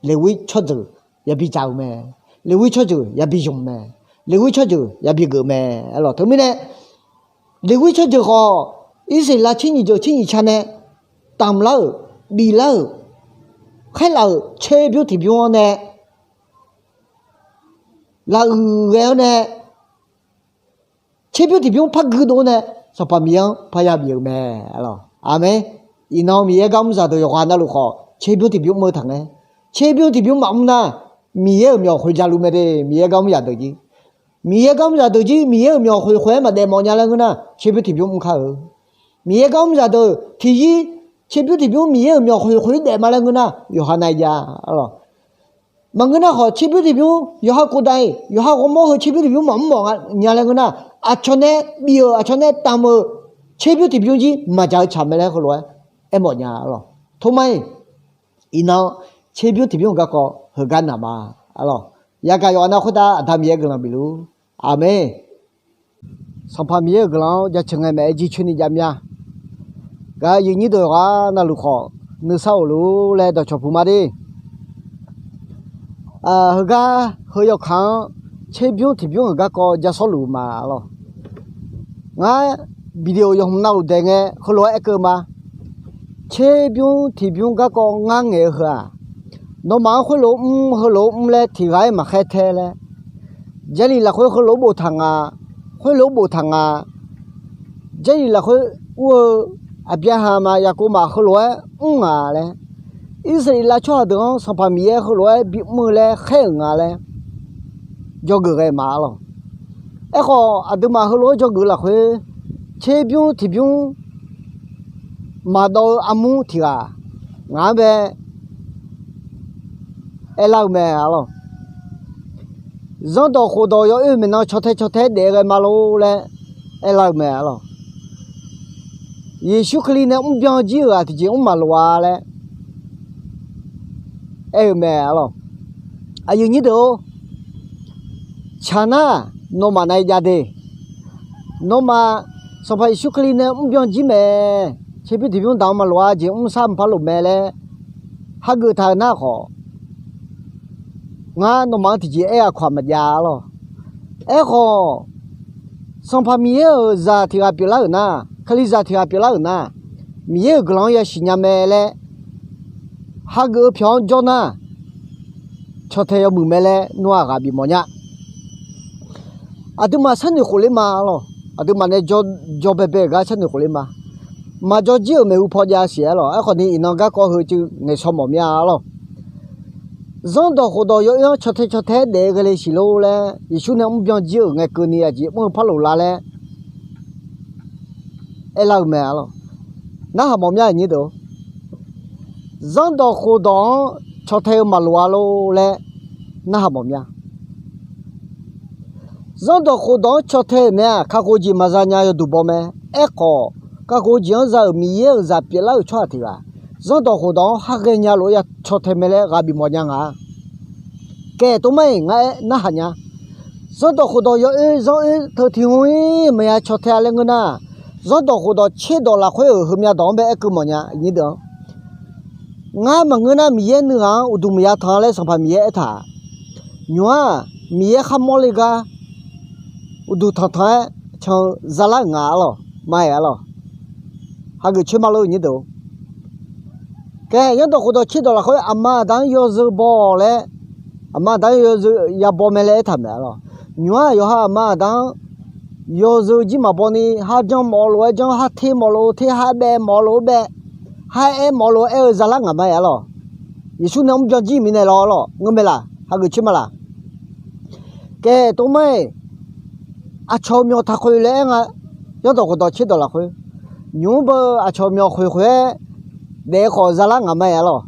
Leqwir tsawrjeuq yabi dzaq-euq mae. Leqwir tsawrjeuq yabi zmq mae. Leqwir tsawrjeuq yabi geuf mae, arlawq. Teumirnae Leqwir tsawrjeuq khawf, Irsaqleqlav tser nyiq jeuq tser nyiq ca nae damq lar-euq, bif lar-euq, khaerlaf-euq tserbymr tiqbymr-anr nae lavuiq ghae-awr nae, tserbymr tiqbymr par guidov nae Sanqpaq Miqyaer-anr parya bif-euq mae, arlawq. Aqmeq. Iqnan Miqyaer gar mr zaqdeuq yawqghaq navluf khawf, tserbymr tiqbymr mr-eu taqngae. Tserbymr tiqbymr maqmr nar, Miqyaer-euq myawq khoeq jaluf mae de. Miqyaer gar mr zaqdeuq jir, Miqyaer gar mr zaqdeuq jir, Miqyaer-euq myawq khoeq khoeq-aer maqdaef mawf nya laer ngeur nar, tserbymr tiqbymr mr kar-eu. Miqyaer gar mr zaqdeuq tiqzir tserbymr tiqbymr Miqyaer-euq myawq khoeq khoeq-ir daef ma laer ngeur nar, yawqha nav-ir jav, arlawq. Maqngeur nar khawf, tserbymr tiqbymr yawqha khofdaq-iq yawqha ghawrmawr heu tserbymr tiqbymr maqmr mawf nya laer ngeur nar, aqcawq nae bif-euq aqcawq nae damq-euq tserbymr tiqbymr jir maqdzaq-eu tsaq mae laer heulof-aer aermawf nya, arlawq. Tormar-iq, iqnan tserbymr tiqbymr-euq garkawv heugar naq ma, arlawq. Yagaq yawqha nav khoertav Aqda Miqyaer guiqlanq bifluf. Aqmeq. Sanqpaq Miqyaer-euq guiqlanq-anr jaceuq ngae maeq-aer jircoer ni jav mya. Gaq-eu aqyuif nyir deuq yawqghaq navluf khawf, nuisar of luf-ur laer dawqcawq puq ma de. Heugar heu yawkaq-anr tserbymr tiqbymr-euq garkawv ja sawrluf ma, arlawq. Ngar video yawq hmq navluf daeq ngae heulof-aer aerkeuv ma. Tserbymr tiqbymr garkawv ngar ngaeq-eu heu-aq, nawmaf-anr khoerlof-aer mr heulof-aer mr laer tiq ghaq-aer maqkhaer tae laer, Jarlif lafkhoer heulof-aer boftaq nga, khoerlof-aer boftaq nga, Jarlif lafkhoer ur-eu Aqbyaqhaq ma Yaqkov ma heulof-aer mr nga laer, Irsaqleqlav tsawrhaq deuq-anr Sanqpaq Miqyaer heulof-aer bimr-eu laer khaer-euq nga laer dzawgeuf ghae ma, arlawq. Aerkhawf, aqduimaf heulof-aer dzawgeuf lafkhoer, tserbymr tiqbymr maqdawv-eu armur tiq ghaq ngaq-anr bae aerlar-eu mae, arlawq. Zanrdawq khofdawq yawoer maeqnan caw tae caw tae-aer daef ghae ma lor laer aerlar-eu mae, arlawq. Yeqsur Kali nae mrbyan jir-euq-aq tiqjeq mr maqloq-a laer aer-eu mae, arlawq. Aqyuif nyir deuq-or, tsaq nar nawmaf nav-ir jav de. Nawmaf Sanqpaq Yeqsur Kali nae mrbyan jir mae, tserbymr tiqbymr damq-eu maqloq-a, jeq mrsar mqpar lof mae laer hageuf taq-euq nar khawf, ngar nawmaf-anr tiqjeq aer-a kawq-aq maqjav, arlawq. Aerkhawf, Sanqpaq Miqyaer-euq zaq tiq ghaq pyeuflar-euq nar, Kalizaq tiq ghaq pyeuflar-euq nar, Miqyaer-euq guiqlanq-anr yasiq nya mae laer hageuf-eu pyawq-anr jawr nar, caw tae yawmuiq mae laer nawr-aq ghaq bif mawf nya. Aqduimaf sharnoeq khofler ma, arlawq. Aqduimaf nae jawr baebae-euq gar sharnoeq khofler ma. Maqjawr jir-euq maeqhu paw jav siq, arlawq. Aerkhawf ni iqnan garkawv heu cuiv ngaeq shaw mawf mir-a, arlawq. Zanrdawq khofdawq yawoer-anr caw tae caw tae-aer daef ghae le siq lor laer Yeqsur nae mrbyan jir-euq ngae keuvni aqjeq mr-eu par lof la laer aerlar-eu mae, arlawq. Narhaq mawf mir-a, aqnyir deuq-or. Zanrdawq khofdawq-anr caw tae-eu maqloq-a lor laer narhaq mawf mir-a. Zanrdawq khofdawq-anr caw tae-euq nae-aq, kakhof-eu jeq maqza nya yawduq baw mae. Aerkhawf, kakhof-eu jeq-anr za-euq Miqyaer-euq zaq pyeuflar-euq tsawrhaq tiq ghaq, zanrdawq khofdawq-anr har ghae nya lof-aer ya caw tae mae laer ghaq bif mawf nya nga. Kaef tov mar-iq ngar aer narhaq nya. Zanrdawq khofdawq yawoer zanroer teu tiq hmq-ir maqya caw tae-a laer ngeur nar, zanrdawq khofdawq tserdawq lafkhoer-euq heumya dawq-anr bae aerkeuv mawf nya, aqnyir deuq-anr. Ngar maqngeur nar Miqyaer nuighaq-anr uqduq maqya tanq laer Sanqpaq Miqyaer aertaq. Nymq-aq, Miqyaer kharmawr le gar uqduq tanqtanq-aer can-eu zalar-euq nga, arlawq, ma-aeq, arlawq. Hageuf coer ma lor, aqnyir deuq-or. Kae, zanrdawq khofdawq tserdawq lafkhoer aqma aqda-anr yawzeu baw-awq laer, aqma aqda-anr yawzeu yabaw mae laer aertaq maeq-a lawq. Nymq-ar yawqha aqma aqda-anr yawzeu jir maqbaw ni, har janr mawf-eu lof-aer janr, har ter mawf lof-eu ter, har baev mawf lof-aer baev, har aer mawf lof-aer aer-eu zalar ngaq ma-aer-a lawq. Yeqsur nae mrbyan jir mirnae lawr lawq, ngeur mae laq, hageuf coer ma laq. Kae, tov mar-iq, aqcawq myawq taqkhoeq laer aer nga. Zanrdawq khofdawq tserdawq lafkhoer, nymq-mr beu aqcawq myawq khoeq khoeq-aer daef khawf zalar ngaq ma-aer-a lawq.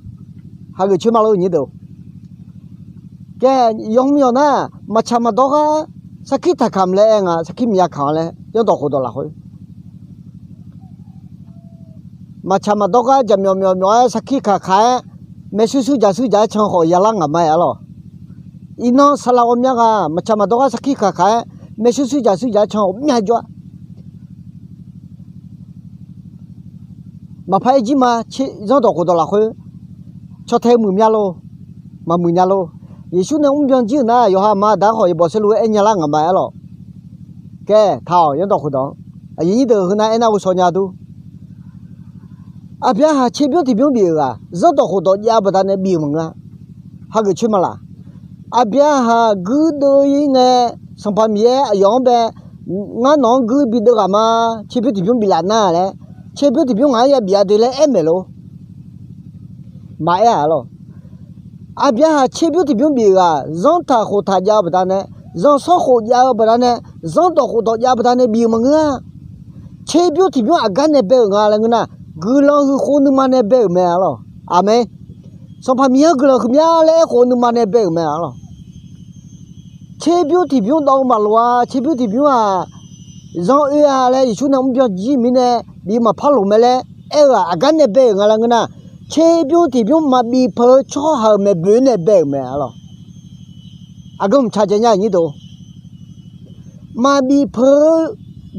Hageuf coer ma lor nyir deuq. Kae, yawmr yawq nar, maqtsaq maqdawr gar sarkir taqkamq laer aer nga, sarkir maqya kamq-a laer, zanrdawq khofdawq lafkhoer. Maqtsaq maqdawr gar jaqmyawf myawf myawf-aer sarkir kaq kaq-aer, maershuir shuir jaq shuir jaq-aer can khawf yalar ngaq ma-aer-a lawq. Iqnan saqlaq ghawqmya ghaq maqtsaq maqdawr gar sarkir kaq kaq-aer, maershuir shuir jaq shuir jaq-aer can ghawqmya jawr-a. Maqpar-aer jir ma, zanrdawq khofdawq lafkhoer caw tae muiq mya lor, maqmuiq nya lor. Yeqsur nae mrbyan jir-euq nar, yawqha aqma aqda-anr khawf yabaw saerlu-aer aer nyalar ngaq ma-aer-a lawq. Kae, taq-awq, zanrdawq khofdawq-anr aqyuif nyir deuq heunar aernar ghovshaw nya dur. Aqbyaqhaq tserbymr tiqbymr bif-euq ghaq, zanrdawq khofdawq jav-eu baqdanae bif-euq maqngeur-a. Hageuf coer ma laq. Aqbyaqhaq guirdeuv-ir ngae, Sanqpaq Miqyaer aqyawf-anr bae, ngar nawq-anr guir bideuv ghaq ma, tserbymr tiqbymr biflaf nar laer, tserbymr tiqbymr ngaq-anr yabif-a de laer aer maeq lor. Maqaer-a lawq. Aqbyaqhaq tserbymr tiqbymr bif-euq ghaq, zanrtaq khoftaq jav-eu baqdanae, zanrsanrkhof jav-eu baqdanae, zanrdawq khofdawq jav-eu baqdanae bif-euq maqngeur-a. Tserbymr tiqbymr aqgar nae bae-euq nga laer ngeur nar, guiqlanq huiq khof-eu nuima nae bae-euq mae-a lawq. Aqmeq. Sanqpaq Miqyaer-anr guiqlanq huiqmya laer aerkhof-eu nuima nae bae-euq mae-a lawq. Tserbymr tiqbymr dawv-eu maqloq-a, tserbymr tiqbymr-aq, zanr oe-a laer Yeqsur nae mrbyan jir mirnae bi maqpar loq mae laer aer-eu-aq, aqgar nae bae-euq nga laer ngeur nar, tserbymr tiqbymr maqbif peuq-eu tsawrhaq-euq maeqboeq nae bae-euq mae-a lawq. Aqgeu mqtaq jae nya nyir deuq. Maqbif peuq-eu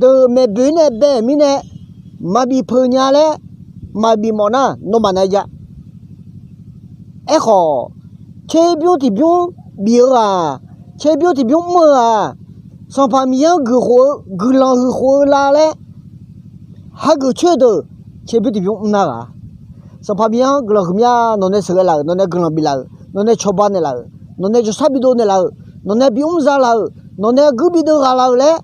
deuq maeqboeq nae bae-euq mirnae, maqbif peuq nya laer maqbif mawf nar, nawmaf nae jav. Aerkhawf, tserbymr tiqbymr bif-eu-aq, tserbymr tiqbymr mr-eu-aq, Sanqpaq Miqyaer-anr guiqkhof-eu, guiqlanq huiqkhof-eu la laer hageuf coer-eu deuq, tserbymr tiqbymr mr nar ghaq. Sanqpaq Miqyaer-anr guiqlanq huiqmya, nawq nae sheuqghae laf-euq, nawq nae guiqlanq biflaf-euq, nawq nae cawba naeqlaf-euq, nawq nae jawrshar bidov naeqlaf-euq, nawq nae bi mr zalaf-euq, nawq nae guir bideuv ghaq laf-euq laer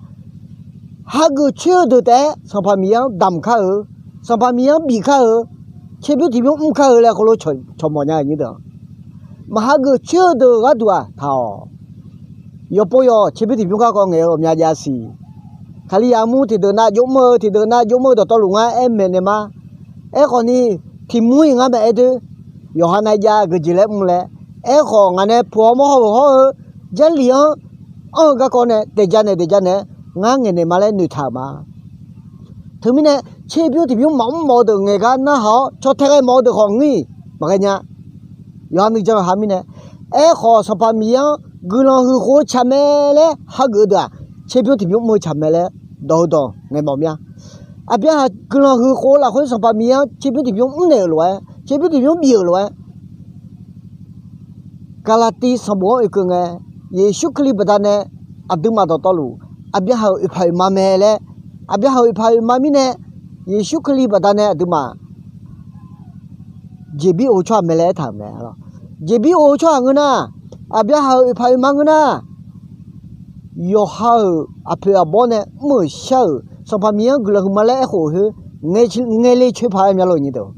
hageuf coer-eu deuq taef-aer Sanqpaq Miqyaer-anr damq kar-eu, Sanqpaq Miqyaer-anr bif kar-eu, tserbymr tiqbymr mr kar-eu laer khoerlof cawq mawf nya-eu nyir deuq. Maq hageuf coer-eu deuq gharduq-aq taq-awq. Yawqpov yawq tserbymr tiqbymr garkawv ngaeq-eu ghawqmya jav siq. Kalizaq mur tiqdeuq nav jov mr-eu, tiqdeuq nav jov mr-eu dawqtawvluf ngar aer maeqnaeq ma. Aerkhawf ni, tiq mur-iq ngar maqaer doer, yawqha nav jav geujeq laer mr laer. Aerkhawf ngaq nae puq-awr mawr hawr-euq hawr-eu, Jarlif-anr anr-eu garkawv nae daeq ja naeq daeq ja naeq-aer ngar ngaeqnaeq ma laer noeqtaq-euq ma. Teumirnae, tserbymr tiqbymr maqmr mawf-eu deuq ngaeq gar narhaq-awr caw tae ghae mawf-eu deuq khawf ngir-iq maqghae nya. Yawqha nuijan-eu ha mirnae, aerkhawf Sanqpaq Miqyaer-anr guiqlanq huiqkhof-eu tsaq mae laer hageuf-eu deuq-aq, tserbymr tiqbymr mr-eu tsaq mae laer dawq-eu dawq ngaeq mawf mir-a. Aqbyaqhaq guiqlanq huiqkhof-eu lafkhoer Sanqpaq Miqyaer-anr tserbymr tiqbymr mrnaeq-euq lof-aer, tserbymr tiqbymr bif-euq lof-aer, Gaqlaqtiv sanqbof-anr oekeuv ngae, Yeqsur Kali baqdanae aqduimaf dawqtawvluf, Aqbyaqhaq-euq oeqpaq oeqma mae laer, Aqbyaqhaq-euq oeqpaq oeqma mirnae, Yeqsur Kali baqdanae aqduimaf jeqbir of-eu tsawrhaq mae laer aertaq-euq mae. Jeqbir of-eu tsawrhaq ngeur nar, Aqbyaqhaq-euq oeqpaq oeqma ngeur nar, yawqha-euq aqpoeq aqbawr nae mr-euq shar-euq Sanqpaq Miqyaer-anr guiqlanq huiqma laer aerkhof-eu khoer, ngae le coer paq-aer mya lo nyir deuq.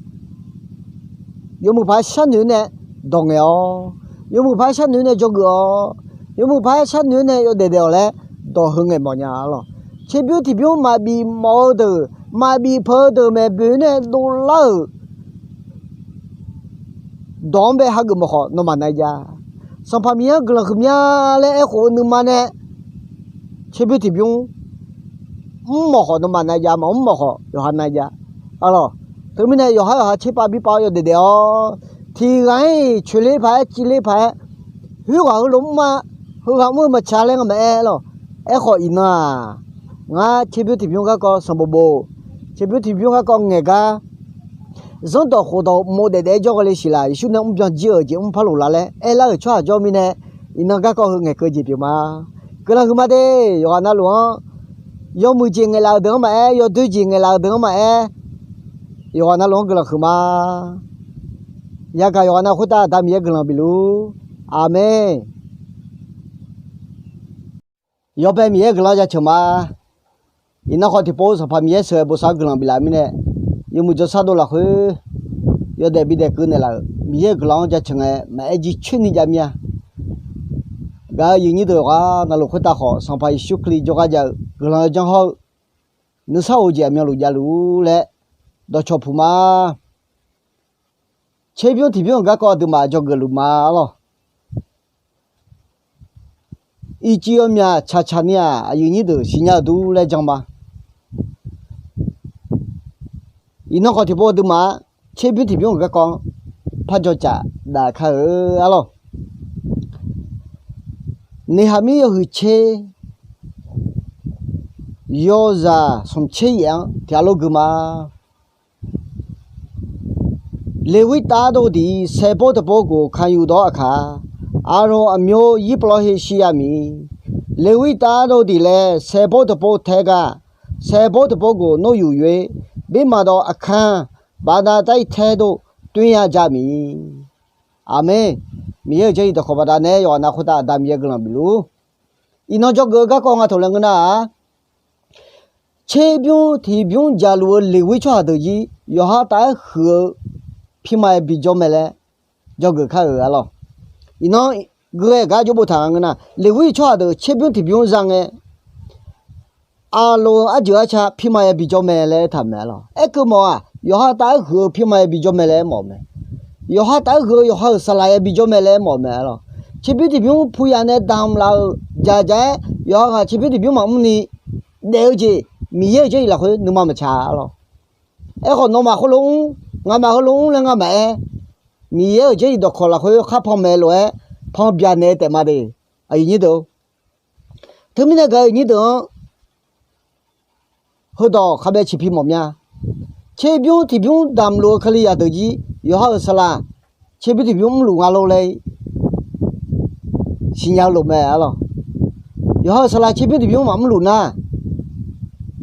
Yawmuiq paq-aer sharnoeq-eu nae dawq ngaeq-awr, yawmuiq paq-aer sharnoeq-eu nae dzawgeuf-awr, yawmuiq paq-aer sharnoeq-eu nae yawdaef daef-awq laer dawq heu ngaeq mawf nya-a lawq. Tserbymr tiqbymr maqbif mawf-eu deuq, maqbif peuq-eu deuq maeqboeq nae dovlar-euq dawq-anr bae hageuf mawf khawf nawmaf nav jav. Sanqpaq Miqyaer-anr guiqlanq huiqmya laer aerkhof-eu nuima nae tserbymr tiqbymr mr mawf khawf nawmaf nav jav, maqmr mawf khawf yawqha nav jav. Arlawq, teumirnae yawqhar yawqha tserpav birpav-awr yawdaef daef-awr, tiq ghaq-iq coeqler paq-aer civler paq-aer, khoerghaq heulof mr-a, heughaq mr-eu maqtsaq laer nga maqaer lawq. Aerkhawf iqnan-aq, ngar tserbymr tiqbymr garkawv sanqbof bof, tserbymr tiqbymr garkawv ngaeq gar, zanrdawq khofdawq mov daef daef-aer jawr ghae le siq laf, Yeqsur nae mrbyan jir-euq jeq mr par loq la laer aerlar-euq tsawrhaq jawr mirnae, iqnan garkawv heu ngaeqkeuv jeq pyeuf ma. Guiqlanq huiqma de. Yawqghaq navluf-anr yawmuiq jeq ngaeqlaf-euq deuq-anr maqaer, yawdoer jeq ngaeqlaf-euq deuq-anr maqaer, yawqghaq navluf-anr guiqlanq huiqma. Yagaq yawqghaq nav khoertav Aqda Miqyaer guiqlanq bifluf-ur. Aqmeq. Yawbae Miqyaer guiqlanq jaceuq ma. Iqnan khawf tiqpov Sanqpaq Miqyaer sheuqghae bosav-anr guiqlanq biflaf-eu mirnae, yawmuiq jawrshar dov lafkhoer yawdaef bidaef keuv naeqlaf-euq Miqyaer-euq guiqlanq-anr jaceuq ngae maqaer jircoer ni jav mir-a. Gaq-eu aqyuif nyir deuq yawqghaq navluf khoertav khawf, Sanqpaq Yeqsur Kali jawrgar jav-eu guiqlanq-eu janr hawr-eu nuisar of-eu jeq aqmyanluf javluf-ur laer dawqcawq puq ma. Tserbymr tiqbymr-euq garkawv aqduimaf dzawgeuf luf ma lawq. Ircif yawmyaq tsaqtsaq ni-aq, aqyuif nyir deuq siqnya-euq dur laer jan ma. Iqnan khawf tiqpov aqduimaf-a, tserbymr tiqbymr-euq garkawv-anr par jawrcaf daf kar-eu-ar lawq. Neqhaq mir yawhuiq tser, yawzaq smq tser yaef-anr tiq ghaq lof gui ma. Leqwir tav dov diq-ir saerbawr dawqpov goq kan yuf dawq-awr aqkaq, Aqloq aqmyawr yir pov lawr her shir ya miq. Leqwir tav dov diq laer saerbawr dawqpov tae gaq, saerbawr dawqpov goq nor yuf yoer, birmaqdawq aqkan baqda dar-ir tae dov toer ya ja miq. Aqmeq. Miqyaer-euq Jarlif dawqkawq baqdanae yawqghaq nav khoertav Aqda Miqyaer guiqlanq bifluf-ur. Iqnan dzawgeuf-eu garkawv nga taq laer ngeur nar-aq, tserbymr tiqbymr jaqluf-eu Leqwir tsawrhaq deuq jir yawqha taf-aer huiq-eu pirma yabi jawr mae laer dzawgeuf kar-euq-ar lawq. Iqnan gui-aer gar jawr boftaq nga ngeur nar, Leqwir tsawrhaq deuq tserbymr tiqbymr za ngae, Aqloq-eu arjeuq arca pirma yabi jawr mae laer aertaq-euq mae-ar lawq. Aerkeuv mawf-aq, yawqha taf-aer huiq-eu pirma yabi jawr mae laer aermawf-eu mae. Yawqha taf-aer huiq-eu yawqha-euq saqlaq yabi jawr mae laer aermawf-eu mae-ar lawq. Tserbymr tiqbymr puya nae damq laf-euq jaq jaq-aer yawqha ghaq tserbymr tiqbymr maqmr ni daef-eu jeq, Miqyaer-euq Jarlif lafkhoer nuima maqtsaq-ar lawq. Aerkhawf nawmaf heulof mr, ngamaf heulof mr laer ngamaf aer, Miqyaer-euq Jarlif dawqkawq lafkhoer khar panmaeq lof-aer pan byanaeq-eu taef ma de. Aqyuif nyir deuq-or, teumirnae gaq-euq nyir deuq-anr heudawq khabae ciqpi mawf mya. Tserbymr tiqbymr damq luf-eu Kalizaq deuq jir yawqha-euq saqlaq tserbymr tiqbymr mrluf nga lor laer siqnya-eu lof mae-ar lawq. Yawqha-euq saqlaq tserbymr tiqbymr maqmr luf nar,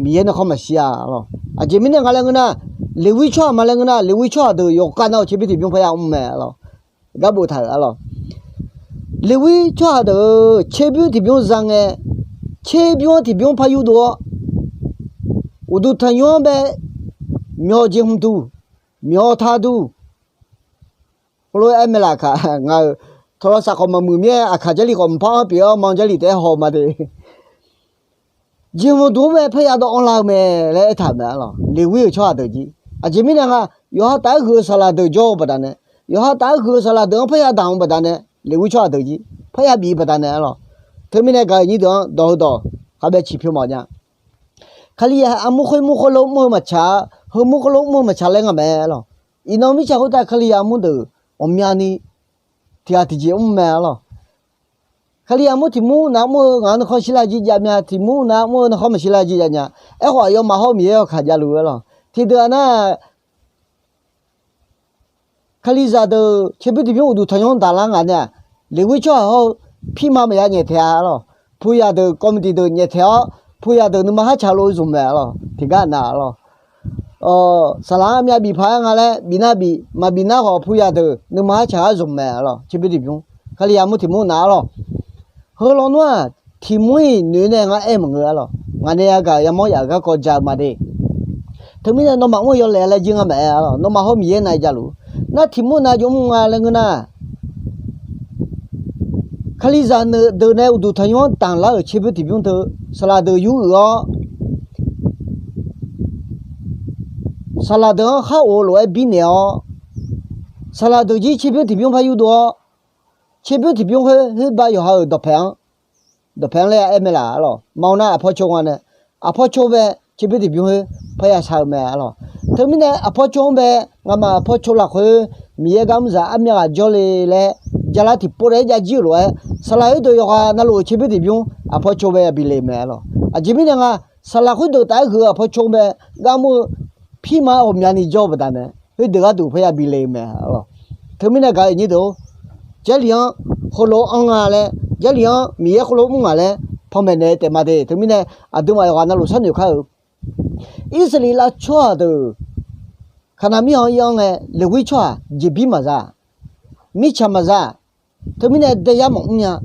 Miqyaer narkhanr maqshir-a lawq. Aqjeq mirnae nga laer ngeur nar, Leqwir tsawrhaq ma laer ngeur nar, Leqwir tsawrhaq deuq yawqghaq nav-euq tserbymr tiqbymr parya mr mae-ar lawq. Gar boftaq-euq-ar lawq. Leqwir tsawrhaq deuq-euq tserbymr tiqbymr za ngae, tserbymr-anr tiqbymr par yurdov-awr, uqduq tanqnymr-anr bae myawq jeq hmq duq, myawq taq duq, heulof-aer aer mae laf kaq, ngaq-euq tawqlawq saf khawf maqmuiq mir-aer, aqkaq Jarlif khawf mqpar-anr pyeuf-awr ma Jarlif taef-aer haw ma de. Jeqhmq duq-anr bae parya dawv anrlar-eu mae laer aertaq-euq mae-ar lawq. Leqwir-euq tsawrhaq deuq jir. Aqjeq mirnae nga, yawqha taf-aer huiq-eu saqlaq deuq jawr-eu baqdanae, yawqha taf-aer huiq-eu saqlaq deuq-anr parya damq-eu baqdanae, Leqwir tsawrhaq deuq jir parya bif-eu baqdanae-ar lawq. Teumirnae gaq-euq nyir deuq-anr dawq heudawq khabae ciqpyawr mawf nya. Kalizaq armur khoermur khoerlof mr-eu maqtsaq-a, heumur khoerlof mr-eu maqtsaq laer nga mae-ar lawq. Iqnan mirtsaq khoertav Kalizaq armur deuq ghawqmyani tiq ghaq tiqjeq mr mae-ar lawq. Kalizaq armur tiq mur nav mr-eu ngaq-anr nuikhanr shirlar jir jav mya, tiq mur nav mr-eu nuikhanr maqshirlar jir jav nya. Aerkhawf aqyawfmaf hawr Miqyaer yawkaq javluf-eu-ar lawq. Tiqdeuq-aq nar, Kalizaq deuq tserbymr tiqbymr uqduq tanqnymr daqlar ngaq nae-aq, Leqwir tsawrhaq hawr-eu pirma maqya nyaeftaeq-a-ar lawq. Puyaq deuq kawvmqdiq deuq nyaeftaeq-awr, puyaq deuq nuima harcaq lof-eu zmq mae-ar lawq. Tiqgar nav-ar lawq. Saqlaq-anr myav bif paq-aer nga laer bif nar bif, maqbif nar khawf puyaq deuq nuima harcaq-ar zmq mae-ar lawq. Tserbymr tiqbymr, Kalizaq armur tiq mur nav-ar lawq. Heu lawnmr-aq, tiq mur-iq noeq nae ngar aer maqngeur-ar lawq. Ngaq nae yagaq-euq yamawr yaf-euq garkawv ja-eu ma de. Teumirnae nawmaf mr-eu yawlaeq laer jir nga maqaer-ar lawq. Nawmaf hawr Miqyaer nav-ir javluf-eu nar, tiq mur nav jov mr nga laer ngeur nar, Kalizaq deuq nae uqduq tanqnymr-anr damqlar-euq tserbymr tiqbymr teu saqlaq deuq yur uiq-awr, saqlaq deuq-anr khar of-eu lof-aer birnaeq-awr, saqlaq deuq jir tserbymr tiqbymr par yurdov-awr, tserbymr tiqbymr khoer herbav yawqha-euq dawqpaeq-anr, dawqpaeq-anr laer aer mae laf-ar lawq. Maqaer nar aqpawr cor nga nae, aqpawr cor bae tserbymr tiqbymr khoer parya shar-eu mae-ar lawq. Teumirnae aqpawr cor-anr bae ngamaf aqpawr cor lafkhoer Miqyaer gar mr zaq armyav ghaq jawrle laer jalar tiqpov naeq-aer jav jir-euq lof-aer, saqlaq khoerdeuq yawqghaq navluf-euq tserbymr tiqbymr aqpawr cor bae yabi le mae-ar lawq. Aqjeq mirnae nga, saqlaq khoerdeuq taf-aer huiq-eu aqpawr cor bae gar mr-eu pirma ghawqmyani jawr-eu baqdanae, khoerdeuq gharduq parya bi le-eu mae-ar lawq. Teumirnae gaq-euq nyir deuq-or, Jarlif-anr heulof-aer anr nga laer, Jarlif-anr Miqyaer heulof mr ngaq laer panmaeq naeq-eu taef ma de. Teumirnae aqduimaf yawqghaq navluf sharnoeq kar-eu, Irsaqleqlav tsawrhaq deuq Kaqnaq mirkhanq-anr ir-anr ngae, Leqwir tsawrhaq jeqbir maqza. mirtsaq maqza. Teumirnae daeyar maqmr nya,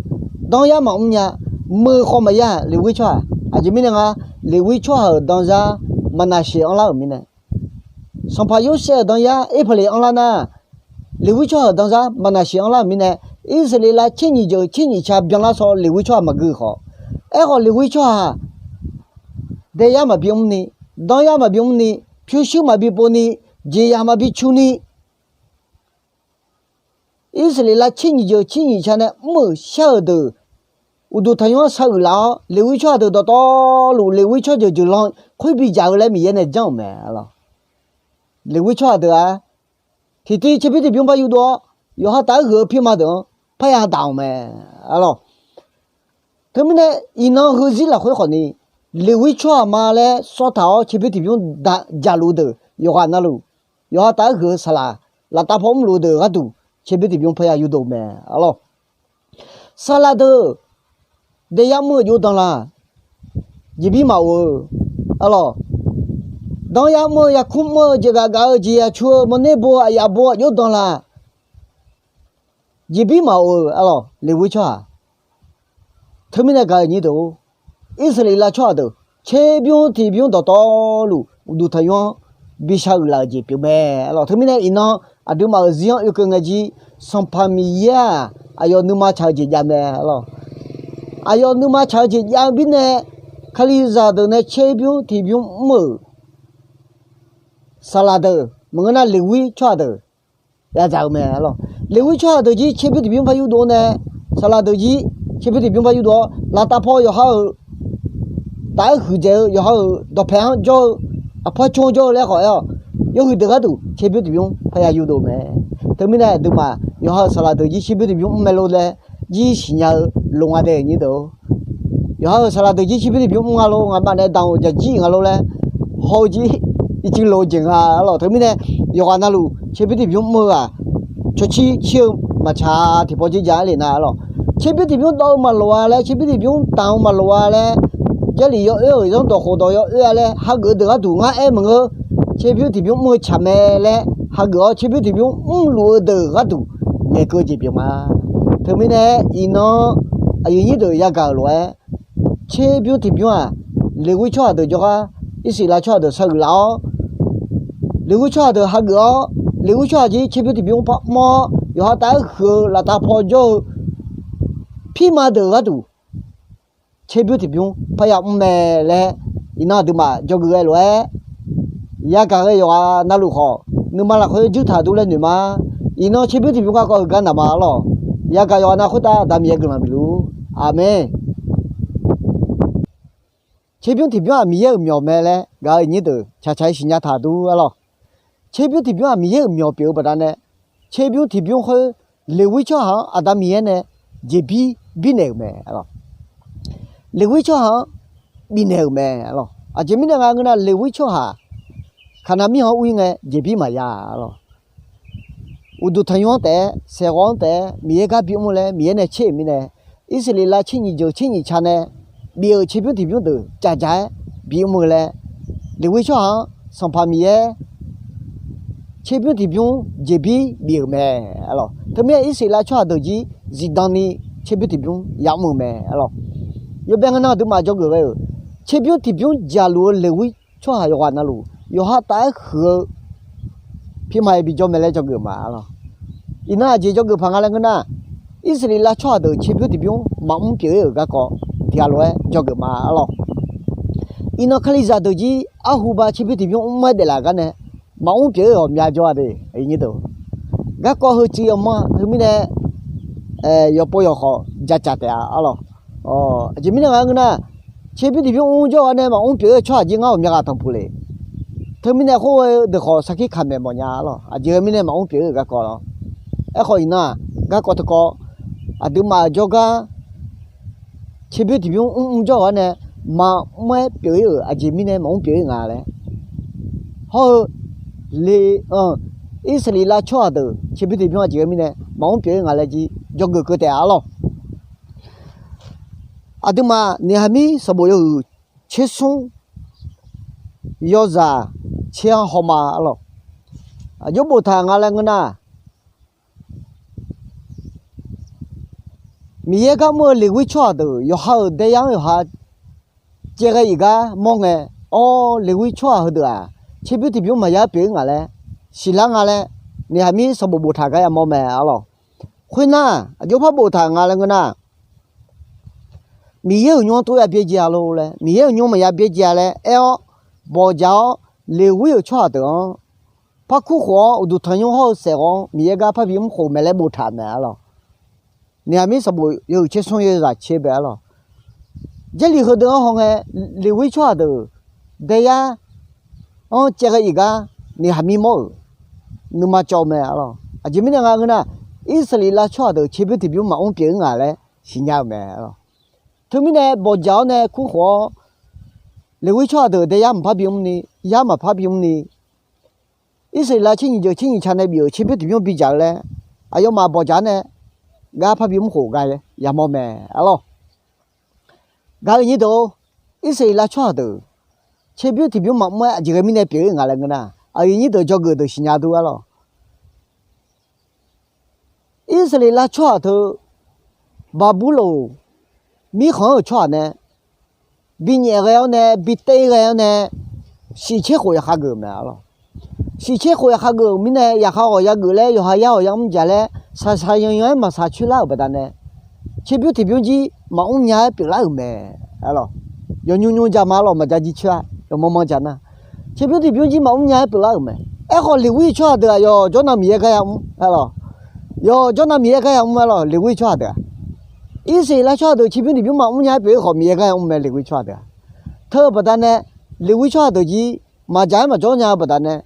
danryar maqmr nya, meuq khawf maqya Leqwir tsawrhaq. Aqjeq mirnae nga, Leqwir tsawrhaq-euq danzar Maqnaqsheq anrlar-euq mirnae, Sanqpaq Yorsaev-euq danyar Erpaqleq anrlar nar, Leqwir tsawrhaq-euq danzar Maqnaqsheq anrlar-euq mirnae, Irsaqleqlav tser nyiq jeuq tser nyiq ca byanlar saw Leqwir tsawrhaq maqgui khawf. Aerkhawf Leqwir tsawrhaq daeyar maqbi mrni, danryar maqbi mrni, pyurshuir maqbi povni, jeqzaq maqbi cuni, Irsaqleqlav tser nyiq jeuq tser nyiq ca nae mr-euq shar-euq deuq uqduq tanqnymr-anr saruiq laf-awr, Leqwir tsawrhaq deuq dawqtawvluf Leqwir tsawrjeuq jeuqlanr khoer bidzaq-eu laer Miqyaer nae janr-euq mae. Leqwir tsawrhaq deuq-aq, tiqtiv tserbymr tiqbymr par yurdov-awr, yawqha taf-aer huiq-eu pirma deuq-anr parya daq-euq mae. Alawq, teumirnae iqnan heuzir lafkhoer khawfni, Leqwir tsawrhaq ma laer sawr taq-awr tserbymr tiqbymr jaqluf-eu deuq yawqghaq navluf, yawqha taf-aer huiq-eu saqlaq laftav paw mrluf-eu deuq gharduq tserbymr tiqbymr parya yurdov mae. Alawq, saqlaq deuq daeyar mr-eu jov dan la? Jeqbir maqof-eu. Alawq, danryar mr-eu, yarkmr mr-eu, jeqghaq gaq-eu, jeqzaq cu-eu, mawrner bo-eu, aqyaf bo-eu aqjox dan la? Jeqbir maqof-eu. Alawq, Leqwir tsawrhaq. Teumirnae gaq-euq nyir deuq-or, Irsaqleqlav tsawrhaq deuq tserbymr tiqbymr dawqtawvluf uqduq tanqnymr-anr bi sharuiq laf-euq jeq pyeuf mae. Alawq, teumirnae iqnan aqduimaf-euq zir-anr oekeuv ngae jir, Sanqpaq Miqyaer-aq, aqyawf nuima tsaq-eu jeq jav mae. Alawq, aqyawf nuima tsaq-eu jeq jav-eu mirnae, Kalizaq deuq nae tserbymr tiqbymr mr-euq saqlaq deuq maqngeur nar, Leqwir tsawrhaq deuq yadzaq-eu mae. Alawq, Leqwir tsawrhaq deuq jir tserbymr tiqbymr par yurdov-awr nae, saqlaq deuq jir tserbymr tiqbymr par yurdov-awr, laftav paw yawqha-euq taf-aer huiqdzaeq-eu, yawqha-euq dawqpae-anr jawr-eu, aqpar cor jawr-eu laer khawf aer-awq. Yawhuiq deuq gharduq tserbymr tiqbymr parya yurdov mae. Teumirnae aqduimaf yawqha-euq saqlaq deuq jir tserbymr tiqbymr mr mae lor laer jir siqnya-eu loq nga dae nyir deuq-or. Yawqha-euq saqlaq deuq jir tserbymr tiqbymr mr nga lor, ngaqma nae daq-euq jaqjir nga lor laer haw-eu jir ircuf loq-eu jeq nga. Alawq, teumirnae yawqghaq navluf tserbymr tiqbymr mr-eu-aq, cawcir cir-eu maqtsaq tiqpawf jir ja-aer le nar. Alawq, tserbymr tiqbymr dawv-eu maqloq-a laer, tserbymr tiqbymr danq-eu maqloq-a laer, Jarlif yawoer-euq zanrdawq khofdawq yawoer-a laer hageuf-eu deuq gharduq ngar aer maqngeur. Tserbymr tiqbymr mr-eu tsaq mae laer hageuf-awr, tserbymr tiqbymr mrluf-eu deuq gharduq ngaeqkeuv-eu jeq pyeuf ma. Teumirnae iqnan aqyuif nyir deuq yagaq-euq lof-aer, tserbymr tiqbymr-aq, Leqwir tsawrhaq deuq jawrgar Irsaqleqlav tsawrhaq deuq saruiq laf-awr, Leqwir tsawrhaq deuq hageuf-awr, Leqwir tsawrhaq jir tserbymr tiqbymr par mr-awr, yawqha taf-aer huiq-eu laftav paw jawr-eu pirma deuq gharduq tserbymr tiqbymr parya mr mae laer, iqnan aqduimaf dzawgeuf ghae lof-aer, yagaq ghae yawqghaq navluf khawf, nuima lafkhoer juir taq dur laer noeq ma. Iqnan tserbymr tiqbymr garkawv heugar naq ma. Alawq, yagaq yawqghaq nav khoertav Aqda Miqyaer guiqlanq bif luf-ur. Aqmeq. Tserbymr tiqbymr-aq Miqyaer-euq myawq mae laer gaq-euq nyir deuq tsaqtsaq-aer siqnya taq dur. Alawq, tserbymr tiqbymr-aq Miqyaer-euq myawq pyeuf-eu baqdanae, tserbymr tiqbymr khoer Leqwir tsawrhaq-anr Aqda Miqyaer nae jeqbir birnaeq-euq mae. Alawq, Leqwir tsawrhaq-anr bifnaeq-euq mae. Alawq, aqjeq mirnae nga ngeur nar, Leqwir tsawrhaq Kaqnaq mirkhanq-anr ur-ir ngae jeqbir maqya. Alawq, uqduq tanqnymr-anr taef-aer, saeqghawv-anr taef-aer Miqyaer gar bimr laer Miqyaer nae tser-euq mirnae, Irsaqleqlav tser nyiq jeuq tser nyiq ca nae bif-euq tserbymr tiqbymr deuq caqjaq-aer bimr-eu laer, Leqwir tsawrhaq-anr Sanqpaq Miqyaer tserbymr tiqbymr jeqbir bif-euq mae. Alawq, teumirnae Irsaqleqlav tsawrhaq deuq jir zifdan ni tserbymr tiqbymr yamr-eu mae. Alawq, yawbae nga nar aqduimaf dzawgeuf ghae-euq tserbymr tiqbymr jaqluf-eu Leqwir tsawrhaq yawqghaq navluf, yawqha taf-aer huiq-eu pirma-aer bijawr mae laer dzawgeuf ma. Alawq, iqnan aqjeq dzawgeuf paq nga laer ngeur nar, Irsaqleqlav tsawrhaq deuq tserbymr tiqbymr maqmr pyeuf-ir-euq garkawv tiqghaq lof-aer dzawgeuf ma. Alawq, iqnan Kalizaq deuq jir arhuba tserbymr tiqbymr mr-aer daeflaf gar nae maqmr pyeuf-ir-euq ghawqmya jawr-a de. Garkawv heucuiv yawmanr teumirnae yawqpov yawqkhawf jacaq taef-a. Alawq, aqjeq mirnae nga ngeur nar, tserbymr tiqbymr mr jawr-eu gar nae maqmr pyeuf-ir-eu tsawrhaq jir ngar ghawqmya ghaq tanqpuq le. Teumirnae khoerghae-eu deuq khawf sarkir kaq maeq mawf nya. Alawq, aqjeq-eu mirnae maqmr pyeuf-ir-euq garkawv lawr. Aerkhawf iqnan-aq, garkawv teukawv aqduimaf-euq jawrgar tserbymr tiqbymr mr mr jawr-eu gar nae maqmr-aer pyeuf-ir-euq aqjeq mirnae maqmr pyeuf-ir nga laer, hawr-eu le-anr Irsaqleqlav tsawrhaq deuq tserbymr tiqbymr aqjeq-eu mirnae maqmr pyeuf-ir nga laer jir dzawgeuf keuv taef-a. Alawq, aqduimaf Neqhaqmir sanqbof yawhuiq tsersmr yawzaq tser-anr hawma. Alawq, aqjox boftaq nga laer ngeur nar, Miqyaer gar mr-eu Leqwir tsawrhaq deuq yawqha-euq daeyar-anr yawqha caevghae iq gar mawr ngae, awr, Leqwir tsawrhaq heudeuq-aq, tserbymr tiqbymr maqya pyeuf-ir ngaq laer siqlar nga laer, Neqhaqmir sanqbof boftaq gar yamawr mae arlawq. Khoernar, aqjox par boftaq nga laer ngeur nar, Miqyaer-euq nymr-anr tov ya byaerdzae-a lor laer, Miqyaer-euq nymr maqya byaerdzae-a laer aer-awr, bawqdzaq-awr, Leqwir-euq tsawrhaq deuq-anr par kur khof-awr, uqduq tanqnymr hawr-eu saef ghawr-anr Miqyaer gar parbi mr khof mae laer boftaq mae arlawq. Neqhaqmir sanqbof yawhuiq tser smr yawzaq tser bae arlawq. Jarlif heudeuq-anr hawngae, Leqwir tsawrhaq deuq daeyar-anr caevghae iq gar Neqhaqmir mawr-euq nuima cawv mae arlawq. Aqjeq mirnae nga ngeur nar, Irsaqleqlav tsawrhaq deuq tserbymr tiqbymr maqmr pyeuf-ir ngaq laer siqnya-eu mae arlawq. Teumirnae bawqdzaq-awr nae kur khof-awr, Leqwir tsawrhaq deuq daeyar maqpar bimr ni, yar maqpar bimr ni, Irsaqleqlav tser nyiq jeuq tser nyiq ca nae bif-euq tserbymr tiqbymr bidzaq-eu laer, aqyawfmaf bawqdzaq-awr nae gar parbi mr khof gar yamawr mae arlawq. Gaq-euq nyir deuq-or, Irsaqleqlav tsawrhaq deuq tserbymr tiqbymr maqmr-aer aqjeq ghae mirnae pyeuf-ir nga laer ngeur nar, aqyuif nyir deuq dzawgeuf deuq siqnya dur arlawq. Irsaqleqlav tsawrhaq teu Baqburloq mirkhanq-anr-euq tsawrhaq nae binyaef ghae-awr nae bitev ghae-awr nae, shif tser khof yaqkhav geuf-euq mae arlawq. Shif tser khof yaqkhav geuf-euq mirnae, yaqkhav ghawq yageuf laer yawqha yar ghawq yamr jaq laer, shaqshaq yanyan-aer maqshaq coer lar-euq baqdanae, tserbymr tiqbymr jir maqmr nya-aer pyeuflar-euq mae arlawq. Yawnymr nymr ja ma arlawq, maqja jir coer-a, yawmanr manr ja nar, tserbymr tiqbymr jir maqmr nya-aer pyeuflar-euq mae. Aerkhawf, Leqwir tsawrhaq deuq-aq, yawqjawr nav Miqyaer gar yamr arlawq. Yawqjawr nav Miqyaer gar yamr arlawq, Leqwir tsawrhaq deuq-aq. Irsaqleqlav tsawrhaq deuq tserbymr tiqbymr maqmr nya-aer pyeuf-ir khawf, Miqyaer gar yamr mae, Leqwir tsawrhaq deuq-aq. Teu-eu baqdanae, Leqwir tsawrhaq deuq jir maqjaq-aer maqjawr nya-eu baqdanae,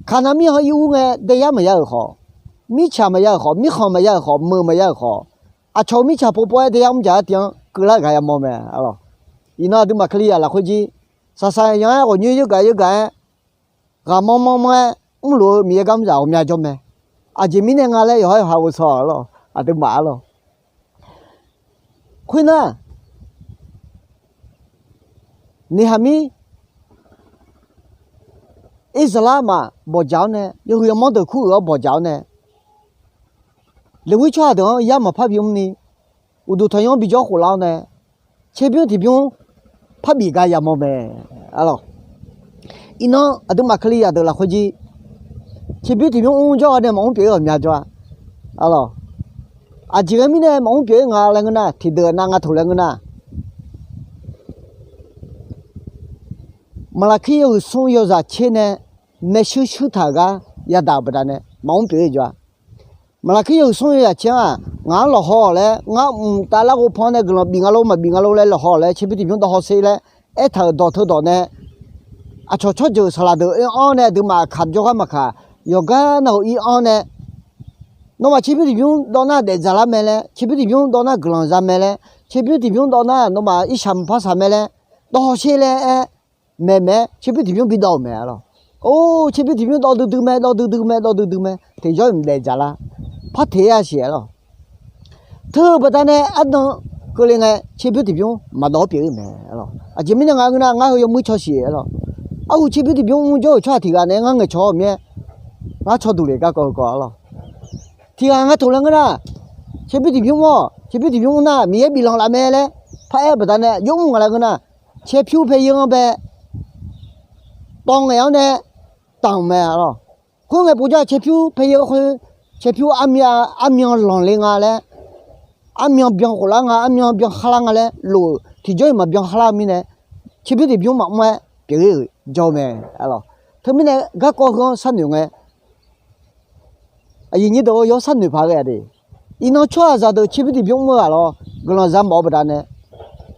Kaqnaq mirkhanq-anr ir ur ngae daeyar maqya-euq khawf, mirtsaq maqya-euq khawf, mirkhanq maqya-euq khawf, meuq maqya-euq khawf, aqcawq-euq mirtsaq povpov-aer daeyar mr jaq-aer tiv-anr keuvlar-eu gaq yamawr mae arlawq. Iqnan aqduimaf Kalizaq lafkhoer jir, shaqshaq yanyan-aer ghawqnyoer yeur gaq yeur gaq-aer, ghaqmanr manr manr-aer mrluf-eu Miqyaer gar mr zaq ghawqmya jawr mae. Aqjeq mirnae nga laer yawqha yawqha ghovshaw arlawq, aqduimaf arlawq. Khoernar, Neqhaqmir Irsaqleqlav maf bawqdzaq-awr nae, yawhuiq yawmanr deuq kur uiq-awr bawqdzaq-awr nae, Leqwir tsawrhaq deuq-anr yar maqpar bimr ni, uqduq tanqnymr bijawr khoflar-awr nae, tserbymr tiqbymr parbif gar yamawr mae arlawq. Iqnan aqduimaf Kalizaq deuq lafkhoer jir, tserbymr tiqbymr mr jawr-awr nae maqmr pyeuf-ir ghawqmya jawr-a arlawq. Aqjeq ghae mirnae maqmr pyeuf-ir nga laer ngeur nar, tiqdeuq nav nga taq laer ngeur nar, Maqlaqkir yawhuiq smr yawzaq tser nae maershuir shuir taq-euq gar yadaq-euq baqdanae maqmr pyeuf-ir jawr-a. Maqlaqkir yawhuiq smr yawzaq tser-anr-aq, ngaq-anr lawqhaw-awq laer, ngar mqtav larghov pan-anr nae guiqlanq bif nga lor maqbif nga lor laer lawqhaw-awq laer, tserbymr tiqbymr dawv hawsher laer aertaq-euq dawq teu dawq nae, aqcawq tsawrjeuq saqlaq deuq oe-anr nae aqduimaf kaq jawrgar maqkaq, yawqgar narhaq ir-anr nae, nawmaf tserbymr tiqbymr dawv nar daefdzaq lar mae laer, tserbymr tiqbymr dawv nar guiqlanq za mae laer, tserbymr tiqbymr dawv nar nawmaf irshaq mqpar shaq mae laer, dawv hawsher laer aer maeq maeq-aer tserbymr tiqbymr bidawv-euq mae arlawq. Or, tserbymr tiqbymr dawv duidui mae, dawv duidui mae, dawv duidui mae, tiqjawr-iq mqdaef dzaq lar, par teq-ir-a siq arlawq. Teu-eu baqdanae arnan keuvle ngae tserbymr tiqbymr maqdawv-awr pyeuf-ir mae arlawq. Aqjeq mirnae nga ngeur nar, ngar heu yawmuir caw siq arlawq. Arhu tserbymr tiqbymr mr jawr-euq tsawrhaq tiq ghaq nae ngar ngaeqcawq-awr mir-aer, ngar caw duq le garkawv heukawv arlawq. Tiq ghaq nga taq laer ngeur nar, tserbymr tiqbymr mr-awq, tserbymr tiqbymr mr nar Miqyaer biflanq laf mae laer paraer-eu baqdanae jawr mr nga laer ngeur nar, caerpyur paeryeur-anr bae tawv ngaeq-awr nae tanq mae arlawq. Khoerngae povjawr-aq caerpyur paeryeur khoer, caerpyur armyan lanq le nga laer, armyan byan khoflar nga, armyan byan kharlar nga laer lof-euq tiqjawr-iq maqbyan kharlar-eu mirnae, tserbymr tiqbymr maqmr-aer pyeuf-ir-euq jawr mae arlawq. Teumirnae garkawv heu-anr sharnoeq ngae, aqyuif nyir deuq-or, yawsharnoeq paq ghae-a de. Iqnan tsawrhaqzaq deuq tserbymr tiqbymr mr-eu ghaq lawr guiqlanq za mawf-eu baqdanae,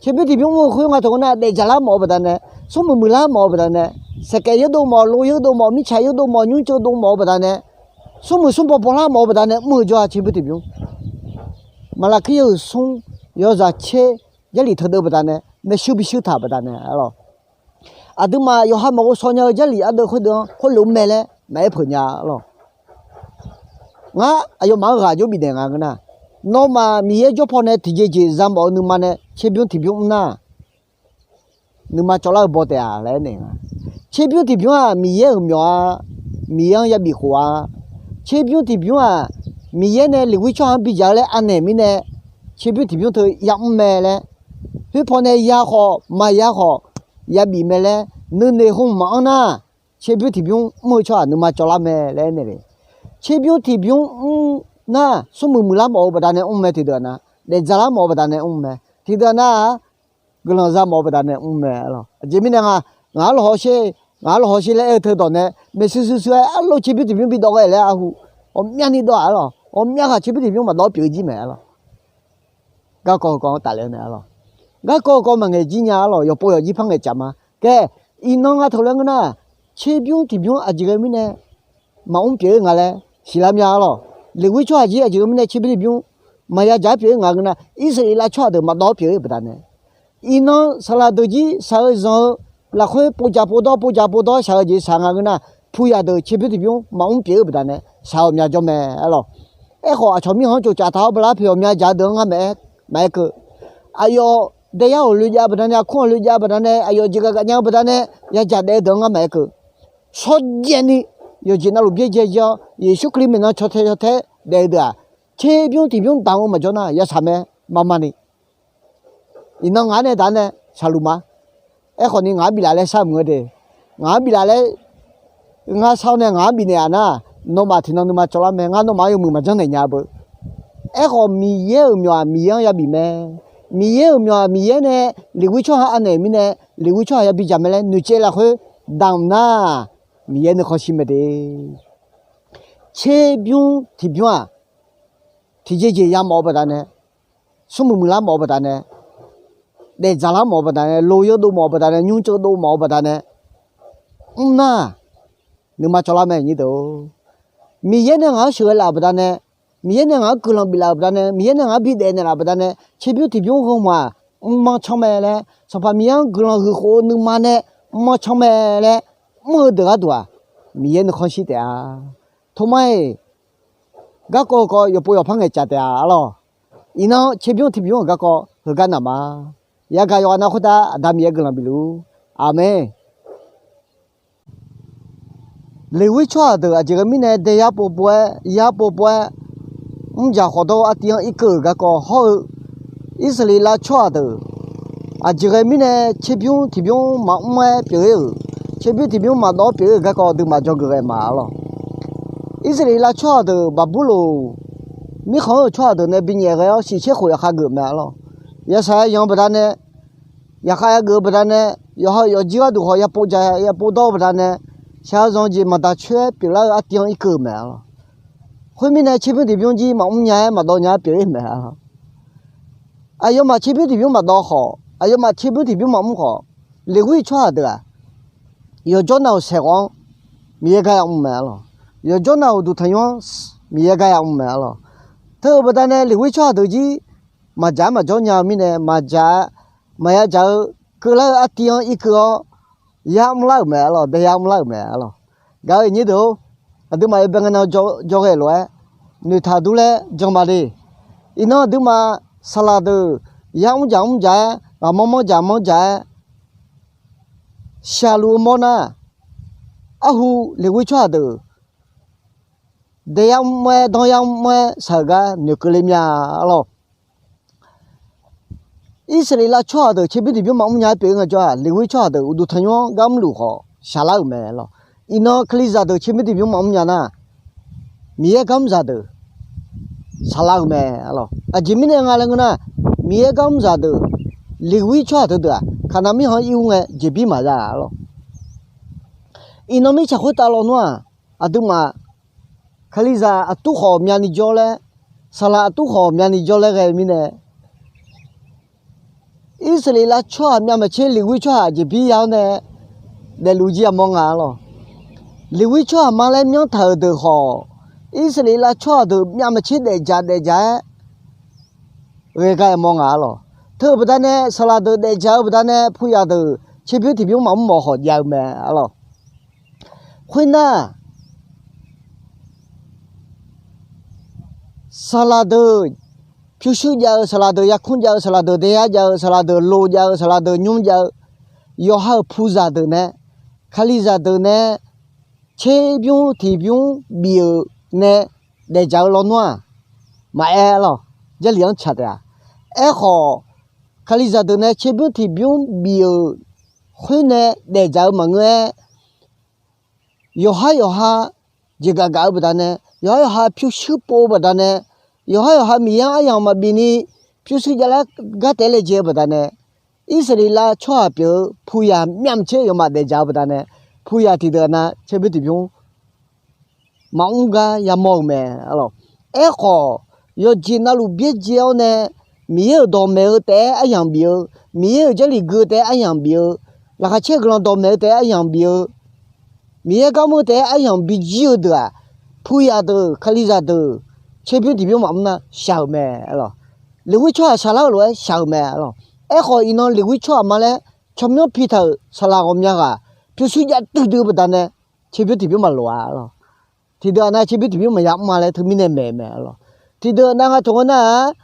tserbymr tiqbymr mr-eu khoer nga taq ngeur nar daefdzaq lar mawf-eu baqdanae, smrmuiq muiqlar mawf-eu baqdanae, saeqkaef yeur dov mawf, lo yeur dov mawf, mirtsaq yeur dov mawf, nymrceuv dov mawf-eu baqdanae, smrmuiq smrbaw bawlar mawf-eu baqdanae mr-eu jawr-a tserbymr tiqbymr. Maqlaqkir yawhuiq smr yawzaq tser, Jarlif teudeuv baqdanae maershuir bishuir taq baqdanae arlawq. Aqduimaf yawqha maqghov shaw nya-eu Jarlif ardeuv khoerdeuv-anr khoerlof-aer mae laer maqaer peuq nya arlawq. Ngar aqyawfmaf-anr ghaq jawr bifnaeq nga ngeur nar, nawmaf Miqyaer jawr pawnae tiqjeq jeq za mawf-eu nuima nae tserbymr tiqbymr mr nar, nuima cawvlar-eu baw taef-a laer aernaeq nga. Tserbymr tiqbymr-aq Miqyaer-euq myawq-a, Miqyaer-anr yabif khof-a. Tserbymr tiqbymr-aq Miqyaer nae lmqbymr tsawrhaq-anr bidzaq-eu laer anaeq mirnae, tserbymr tiqbymr teu yamr mae laer, khoerpaw nae ya khawf maqya khawf yabif mae laer nuinoeq hmq maqanr nar, tserbymr tiqbymr mr-eu tsawrhaq nuima cawvlar mae laer aernaeq le. Tserbymr tiqbymr mr nar, smrmuiq muiqlar mawf-eu baqdanae mr mae tiqdeuq-aq nar, daefdzaqlar mawf-eu baqdanae mr mae tiqdeuq-aq nar, guiqlanq za mawf-eu baqdanae mr mae arlawq. Aqjeq mirnae nga, ngaq-anr lawqhaw sher, ngaq-anr lawqhaw sher laer aer-eu teu dawq nae maeqshi shuir shuir-aer arlawr tserbymr tiqbymr bidawv ghae laer arhu, ghawqmyavni dawv-aq arlawq, ghawqmyav ghaq tserbymr tiqbymr maqdawv-awr pyeuf-eu jir mae arlawq. Garkawv heukawv-anr tafle-awr nae arlawq, garkawv heukawv maqngaeq jir nya arlawq, yawqpov yawqjir par ngaeqcaf ma. Khaer, iqnan nga teulof-aer ngeur nar, tserbymr tiqbymr aqjeq ghae mirnae maqmr pyeuf-ir nga laer siqlar mya arlawq. Lmqbymr tsawrhaq jir aqjeq ghae mirnae tserbymr tiqbymr maqya dzaq-aer pyeuf-ir nga ngeur nar, Irsaqleqlav tsawrhaq deuq maqdawv-awr pyeuf-ir baqdanae, iqnan saqlaq deuq jir shaq-eu zanq-eu lafkhoer povdzaq povdawr povdzaq povdawr shaq-eu jeq shaq nga ngeur nar, puyaq deuq tserbymr tiqbymr maqmr pyeuf-ir baqdanae shaq-awq myavjawr mae arlawq. Aerkhawf, aqcawq mirkhanq-anr tsoftsaf taq-awr bala poeq ghawqmya dzaq-eu deuq-anr ngar maqaer, maqaer keuv. Aqyawf daeyar-awq loejav baqdanae, aqkur-anr loejav baqdanae, aqyawf jeq gaq gaq nya-eu baqdanae yadzaq daef-eu deuq-anr ngar maqaer keuv. Shawrjaev ni yawqjeq navluf byaerdzae jir-awr, Yeqsur Kali maeqnan caw tae caw tae-aer daef-eu deuq-aq, tserbymr tiqbymr damq-eu maqjawr nar yashaq mae, maqma ni. Iqnan ngaq-anr nae daq-awr nae shaqluf ma. Aerkhawf ni ngaq-anr biflaf laer shar mq-eu de. Ngaq-anr biflaf laer ngar shar-awr nae ngaq-anr bifnaeq-aq nar, nawmaf tiqnan nuima cawvlar mae. Ngar nawmaf-anr yawmuiq maqjanr naeq nya beu. Aerkhawf, Miqyaer-euq myawq-aq Miqyaer-anr yabif mae. Miqyaer-euq myawq-aq Miqyaer nae lmqbymr tsawrhaq anaeq mirnae, lmqbymr tsawrhaq ya bidzaq mae laer noeqtsaev lafkhoer damq nar, Miqyaer nuikhanr shir mae de. Tserbymr tiqbymr-aq, tiqjeq jeq yamawf-eu baqdanae, smrmuiq muiqlar mawf-eu baqdanae, daefdzaqlar mawf-eu baqdanae, lo yawdov mawf-eu baqdanae, nymr tseuv dov mawf-eu baqdanae mr nar, nuima cawvlar mae nyir deuq-or. Miqyaer nae ngaq-anr sheuqghae laf-euq baqdanae, Miqyaer nae ngaq-anr guiqlanq biflaf-euq baqdanae, Miqyaer nae ngaq-anr bidaef naeqlaf-euq baqdanae, tserbymr tiqbymr heu hmq-aq mrmanr canr mae laer, Sanqpaq Miqyaer-anr guiqlanq huiq khof-eu nuima nae mrmanr canr mae laer mr-eu deuq gharduq-aq, Miqyaer nuikhanr shir taef-a. Tormar-iq, garkawv heukawv yawqpov yawqpar ngaeqcaf taef-a arlawq. Iqnan tserbymr tiqbymr-euq garkawv heugar naq ma. Yagaq yawqghaq nav khoertav Aqda Miqyaer guiqlanq bifluf-ur. Aqmeq. Leqwir tsawrhaq deuq aqjeq ghae mirnae dae yar pov pov-aer, yar pov pov-aer, mrjaq khawqdawr-eu artiv-anr irkeuv-euq garkawv hawr-eu, Irsaqleqlav tsawrhaq deuq aqjeq ghae mirnae tserbymr tiqbymr maqmr-aer pyeuf-ir-euq, tserbymr tiqbymr maqdawv-awr pyeuf-ir-euq garkawv aqduimaf dzawgeuf ghae ma arlawq. Irsaqleqlav tsawrhaq deuq Baqburloq mirkhanq-anr-euq tsawrhaq deuq nae binyaef ghae-awr shiqtser khof yaqkhav geuf mae arlawq. Yashaq yayanq-eu baqdanae, yaqkhav yageuf-eu baqdanae, yawqha-euq yawfjir gharduq khawf yapovdzaq yapovdawr-eu baqdanae, shaq-eu zanq-eu jeq maqdaq coer-aer pyeuflar-eu artiv-anr irkeuv-eu mae arlawq. Khoermirnae tserbymr tiqbymr jir maqmr nya-aer maqdawv nya-aer pyeuf-ir mae arlawq. Aqyawfmaf tserbymr tiqbymr maqdawv khawf, aqyawfmaf tserbymr tiqbymr maqmr khawf, Leqwir tsawrhaq deuq-aq, yawqjawr nav-euq saeqghawv-anr Miqyaer gar yamr mae arlawq. Yawqjawr nav-euq uqduq tanqnymr-anr Miqyaer gar yamr mae arlawq. Teu-euq baqdanae Leqwir tsawrhaq deuq jir maqdzaq-aer maqjawr nya-eu mirnae, maqdzaq-aer maqya dzaq-eu keuvlar-eu artiv-anr irkeuv-awr, yamr lar-euq mae arlawq, dae yamr lar-euq mae arlawq. Gaq-eu nyir deuq-or, aqduimaf yawbae ngae nan jawrghae lof-aer noeqtaq dur laer jan ma de. Iqnan aqduimaf saqlaq deuq yamr dzaq mr dzaq-aer, ghaqmanr manr dzaq manr dzaq-aer shaqluf-eu mawr nar, arhu Leqwir tsawrhaq deuq dae yamr mr-aer danr yamr mr-aer shaq-euq gar noeqkeuv le mya arlawq. Irsaqleqlav tsawrhaq deuq tserbymr tiqbymr maqmr nya-aer pyeuf-ir nga jawr-aq, Leqwir tsawrhaq deuq uqduq tanqnymr-anr gar mrluf khawf shaqlar-euq mae arlawq. Iqnan Kalizaq deuq tserbymr tiqbymr maqmr nya nar, Miqyaer gar mr zaq deuq shaqlar-euq mae arlawq. Aqjeq mirnae nga laer ngeur nar, Miqyaer gar mr zaq deuq, Leqwir tsawrhaq teudeuq-aq, Kaqnaq mirkhanq-anr ir ur ngae jeqbir maqza arlawq. Iqnan mirtsaq khoertav lawnmr-aq, aqduimaf Kalizaq aqtur khawf myavni jawr laer, saqlaq aqtur khawf myavni jawr laer ghae-eu mirnae, Irsaqleqlav tsawrhaq myavmaqtser Leqwir tsawrhaq jeqbir ya-awr nae daefluf jir yamawr nga arlawq. Leqwir tsawrhaq ma laer myanrtaq-euq deuq khawf, Irsaqleqlav tsawrhaq deuq myavmaqtser daefdzaq daefdzaq-aer ghae gar yamawr nga arlawq. Teu-euq baqdanae saqlaq deuq daefdzaq-eu baqdanae puyaq deuq tserbymr tiqbymr maqmr mawf khawf jav-eu mae arlawq. Khoernar, saqlaq deuq pyurshuir jav-eu, saqlaq deuq yarkmr jav-eu, saqlaq deuq daeyar jav-eu, saqlaq deuq lo jav-eu, saqlaq deuq nymr jav-eu, yawqha-euq puzaq deuq nae, Kalizaq deuq nae tserbymr tiqbymr bif-euq nae daefdzaq-eu lawnmr-aq, maqaer lawq. Jarlif-anr tsaq taef-a. Aerkhawf, Kalizaq deuq nae tserbymr tiqbymr bif-euq khoer nae daefdzaq-eu maqngeur-aer, yawqhar yawqha jeqgaf gaf-eu baqdanae, yawqhar yawqha pyurshuir pov-eu baqdanae, yawqhar yawqha Miqyaer-anr aryamq maqbif ni pyurshuir javlar gar taef-aer laejae-eu baqdanae, Irsaqleqlav tsawrhaq pyeuf-eu puqyaq myavtser yawmaf daefdzaq-eu baqdanae, puqyaq tiqdeuq-aq nav tserbymr tiqbymr maqmr gar yamawr-eu mae. Aerkhawf, yawqjeq navluf byaerdzae-awr nae, Miqyaer-euq dawqmaeq-eu taef-aer aryamq bif-eu, Miqyaer-euq Jarlif gui-eu taef-aer aryamq bif-eu, laqkhaq caer-eu guiqlanq dawqmaeq-eu taef-aer aryamq bif-eu, Miqyaer gar mr-eu taef-aer aryamq bijir-eu deuq-aq, puqyaq deuq, Kalizaq deuq, tserbymr tiqbymr maqmr nar shaq-euq mae. Leqwir tsawrhaq shaqlar-eu lof-aer shaq-euq mae. Aerkhawf, iqnan Leqwir tsawrhaq ma laer tsawrmyanr pitaq-euq saqlaq ghawqmya ghaq pyurshuir jav duidui-eu baqdanae, tserbymr tiqbymr maqloq-a lawq. Tiqdeuq-aq nav tserbymr tiqbymr maqya mr-a laer teumirnae maeq-eu mae lawq. Tiqdeuq nav nga taq ngeur nar-aq,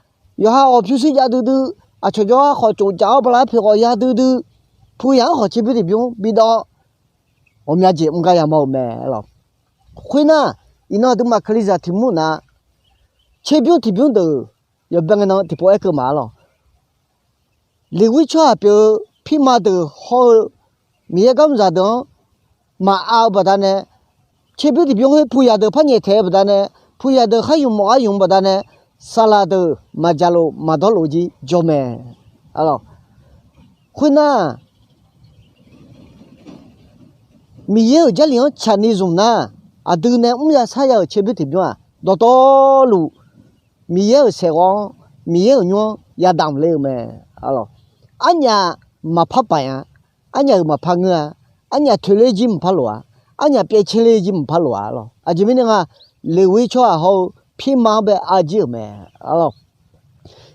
yawqha khawf pyurshuir jav duidui, aqcawq jawrgar khawf tsofcaf-awr bala poeq khawf ya duidui, puqyaq-anr khawf tserbymr tiqbymr bidawv, ghawqmya jeq mr gar yamawr-eu mae lawq. Khoernar, iqnan aqduimaf Kalizaq tiq mr nav, tserbymr tiqbymr deuq yawbae ngae nan tiqpov aerkeuv ma-a lawq. Leqwir tsawrhaq pyeuf-eu pirma deuq hawr-eu Miqyaer garmzaq deuq-anr maqav-eu baqdanae, tserbymr tiqbymr khoer puqyaq deuq par nyaeftaeq-eu baqdanae, puqyaq deuq khar yumq mawf gar yumq baqdanae, saqlaq deuq maqdzaq lof maqdawr lof jir jawr mae. Khoernar, Miqyaer-euq Jarlif-anr tsaqni zmq nar, aqdui nae mr ya sar ya-euq tserbymr tiqbymr-aq, dawqtawvluf Miqyaer-euq saeqghawv-anr, Miqyaer-euq nymr-anr yadamq ler-eu mae. Arnyaf maqpar paq-a, arnyaf-euq maqpar ngeur-a, arnyaf toeqler jir maqpar lof-a, arnyaf pyaevcaer ler jir maqpar lof-a lawq. Aqjeq mirnae nga, Leqwir tsawrhaq hawr-eu pirma-anr bae arjir-euq mae.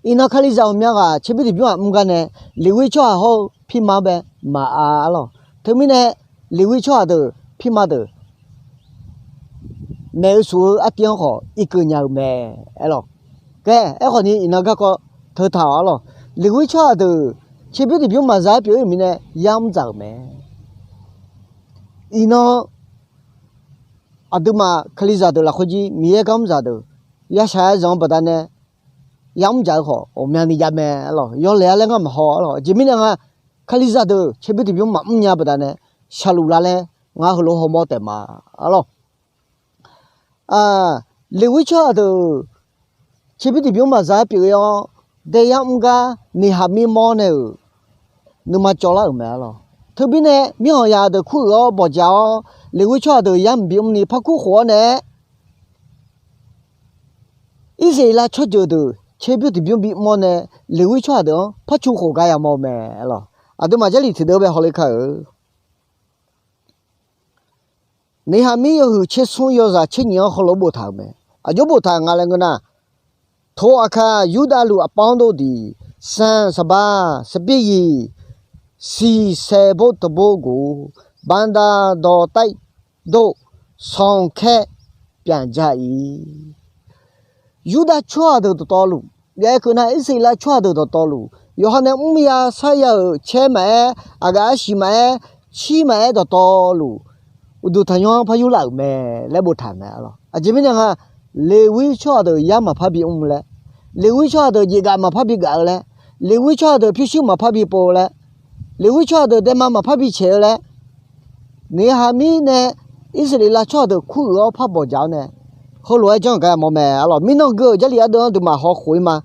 Iqnan Kalizaq ghawqmya ghaq tserbymr tiqbymr-aq mr gar nae, Leqwir tsawrhaq hawr-eu pirma-anr bae maqav-a lawq. Teumirnae, Leqwir tsawrhaq deuq pirma deuq maeq-eu shuf-eu artiv-anr khawf irkeuv nya-eu mae. Aerlawq, kae aerkhawf ni iqnan garkawv teutaq-awq-a lawq. Leqwir tsawrhaq deuq tserbymr tiqbymr maqza-aer pyeuf-ir-euq mirnae yar mr dzaq-euq mae. Iqnan aqduimaf Kalizaq deuq lafkhoer jir Miqyaer gar mr zaq deuq yashaq-aer zanq-eu baqdanae, yar mr dzaq-eu khawf ghawqmyani jav mae. Aerlawq, yawlaeq-a laer ngar maqhaw-a lawq. Aqjeq mirnae nga, Kalizaq deuq tserbymr tiqbymr maqmr nya baqdanae, shaqluf la laer ngar heulof hawmawr taef ma. Aerlawq, Leqwir tsawrhaq deuq tserbymr tiqbymr maqza-aer pyeuf-ir-awr, daeyar mr gar Neqhaqmir mawr nae-euq nuima cawvlar-euq mae. Aerlawq, teubymr nae mirkhanq yaq deuq kuruiq-awr bawqjaq-awr, Leqwir tsawrhaq deuq yar mqbi mrni par kur khof-awr nae, Irsaqleqlav tsawrjeuq deuq tserbymr tiqbymr bimawr nae, Leqwir tsawrhaq deuq-anr par cu khof gar yamawr-eu mae. Aerlawq, aqduimaf Jarlif tiqdeuv bae hawler kar-euq. Neqhaqmir yawhuiq tsersmr yawzaq tsernyif-anr heulof boftaq-euq mae. Aqjox boftaq nga laer ngeur nar, ထိုအခါ ယုဒလူအပေါင်းတို့သည် ဆန်၊ စပါး၊ စပျစ်ရည်၊ ဆီဆယ်ဘိတ်တစ်ဘိတ်ကို ဘဏ္ဍာတော်တိုက်သို့ ဆောင်ခဲ့ပြန်ကြ၏. Yurdav tsawrhaq deuq dawqtawvluf, jav-aer keuv nar Irsaqleqlav tsawrhaq deuq dawqtawvluf, yawqha nae mr ya sar ya-euq caer maqaer, aqgaf arsiq maqaer, cir maqaer dawqtawvluf, uqduq tanqnymr-anr par yurlaf-euq mae laer boftaq mae. Aqjeq mirnae nga, Leqwir tsawrhaq deuq yar maqpar bimr laer, Leqwir tsawrhaq deuq jeqgaf maqpar bigaf-eu laer, Leqwir tsawrhaq deuq pyurshuir maqpar bipov-eu laer, Leqwir tsawrhaq deuq daema maqpar bicaeq-eu laer, Neqhaqmir nae Irsaqleqlav tsawrhaq deuq kuruiq-awr par bawqjaq-awr nae, heulof-aer janr-euq gar yamawr mae. Aerlawq, mirnan gui-euq Jarlif ardeuv-anr duimaf hawkhof-ir ma.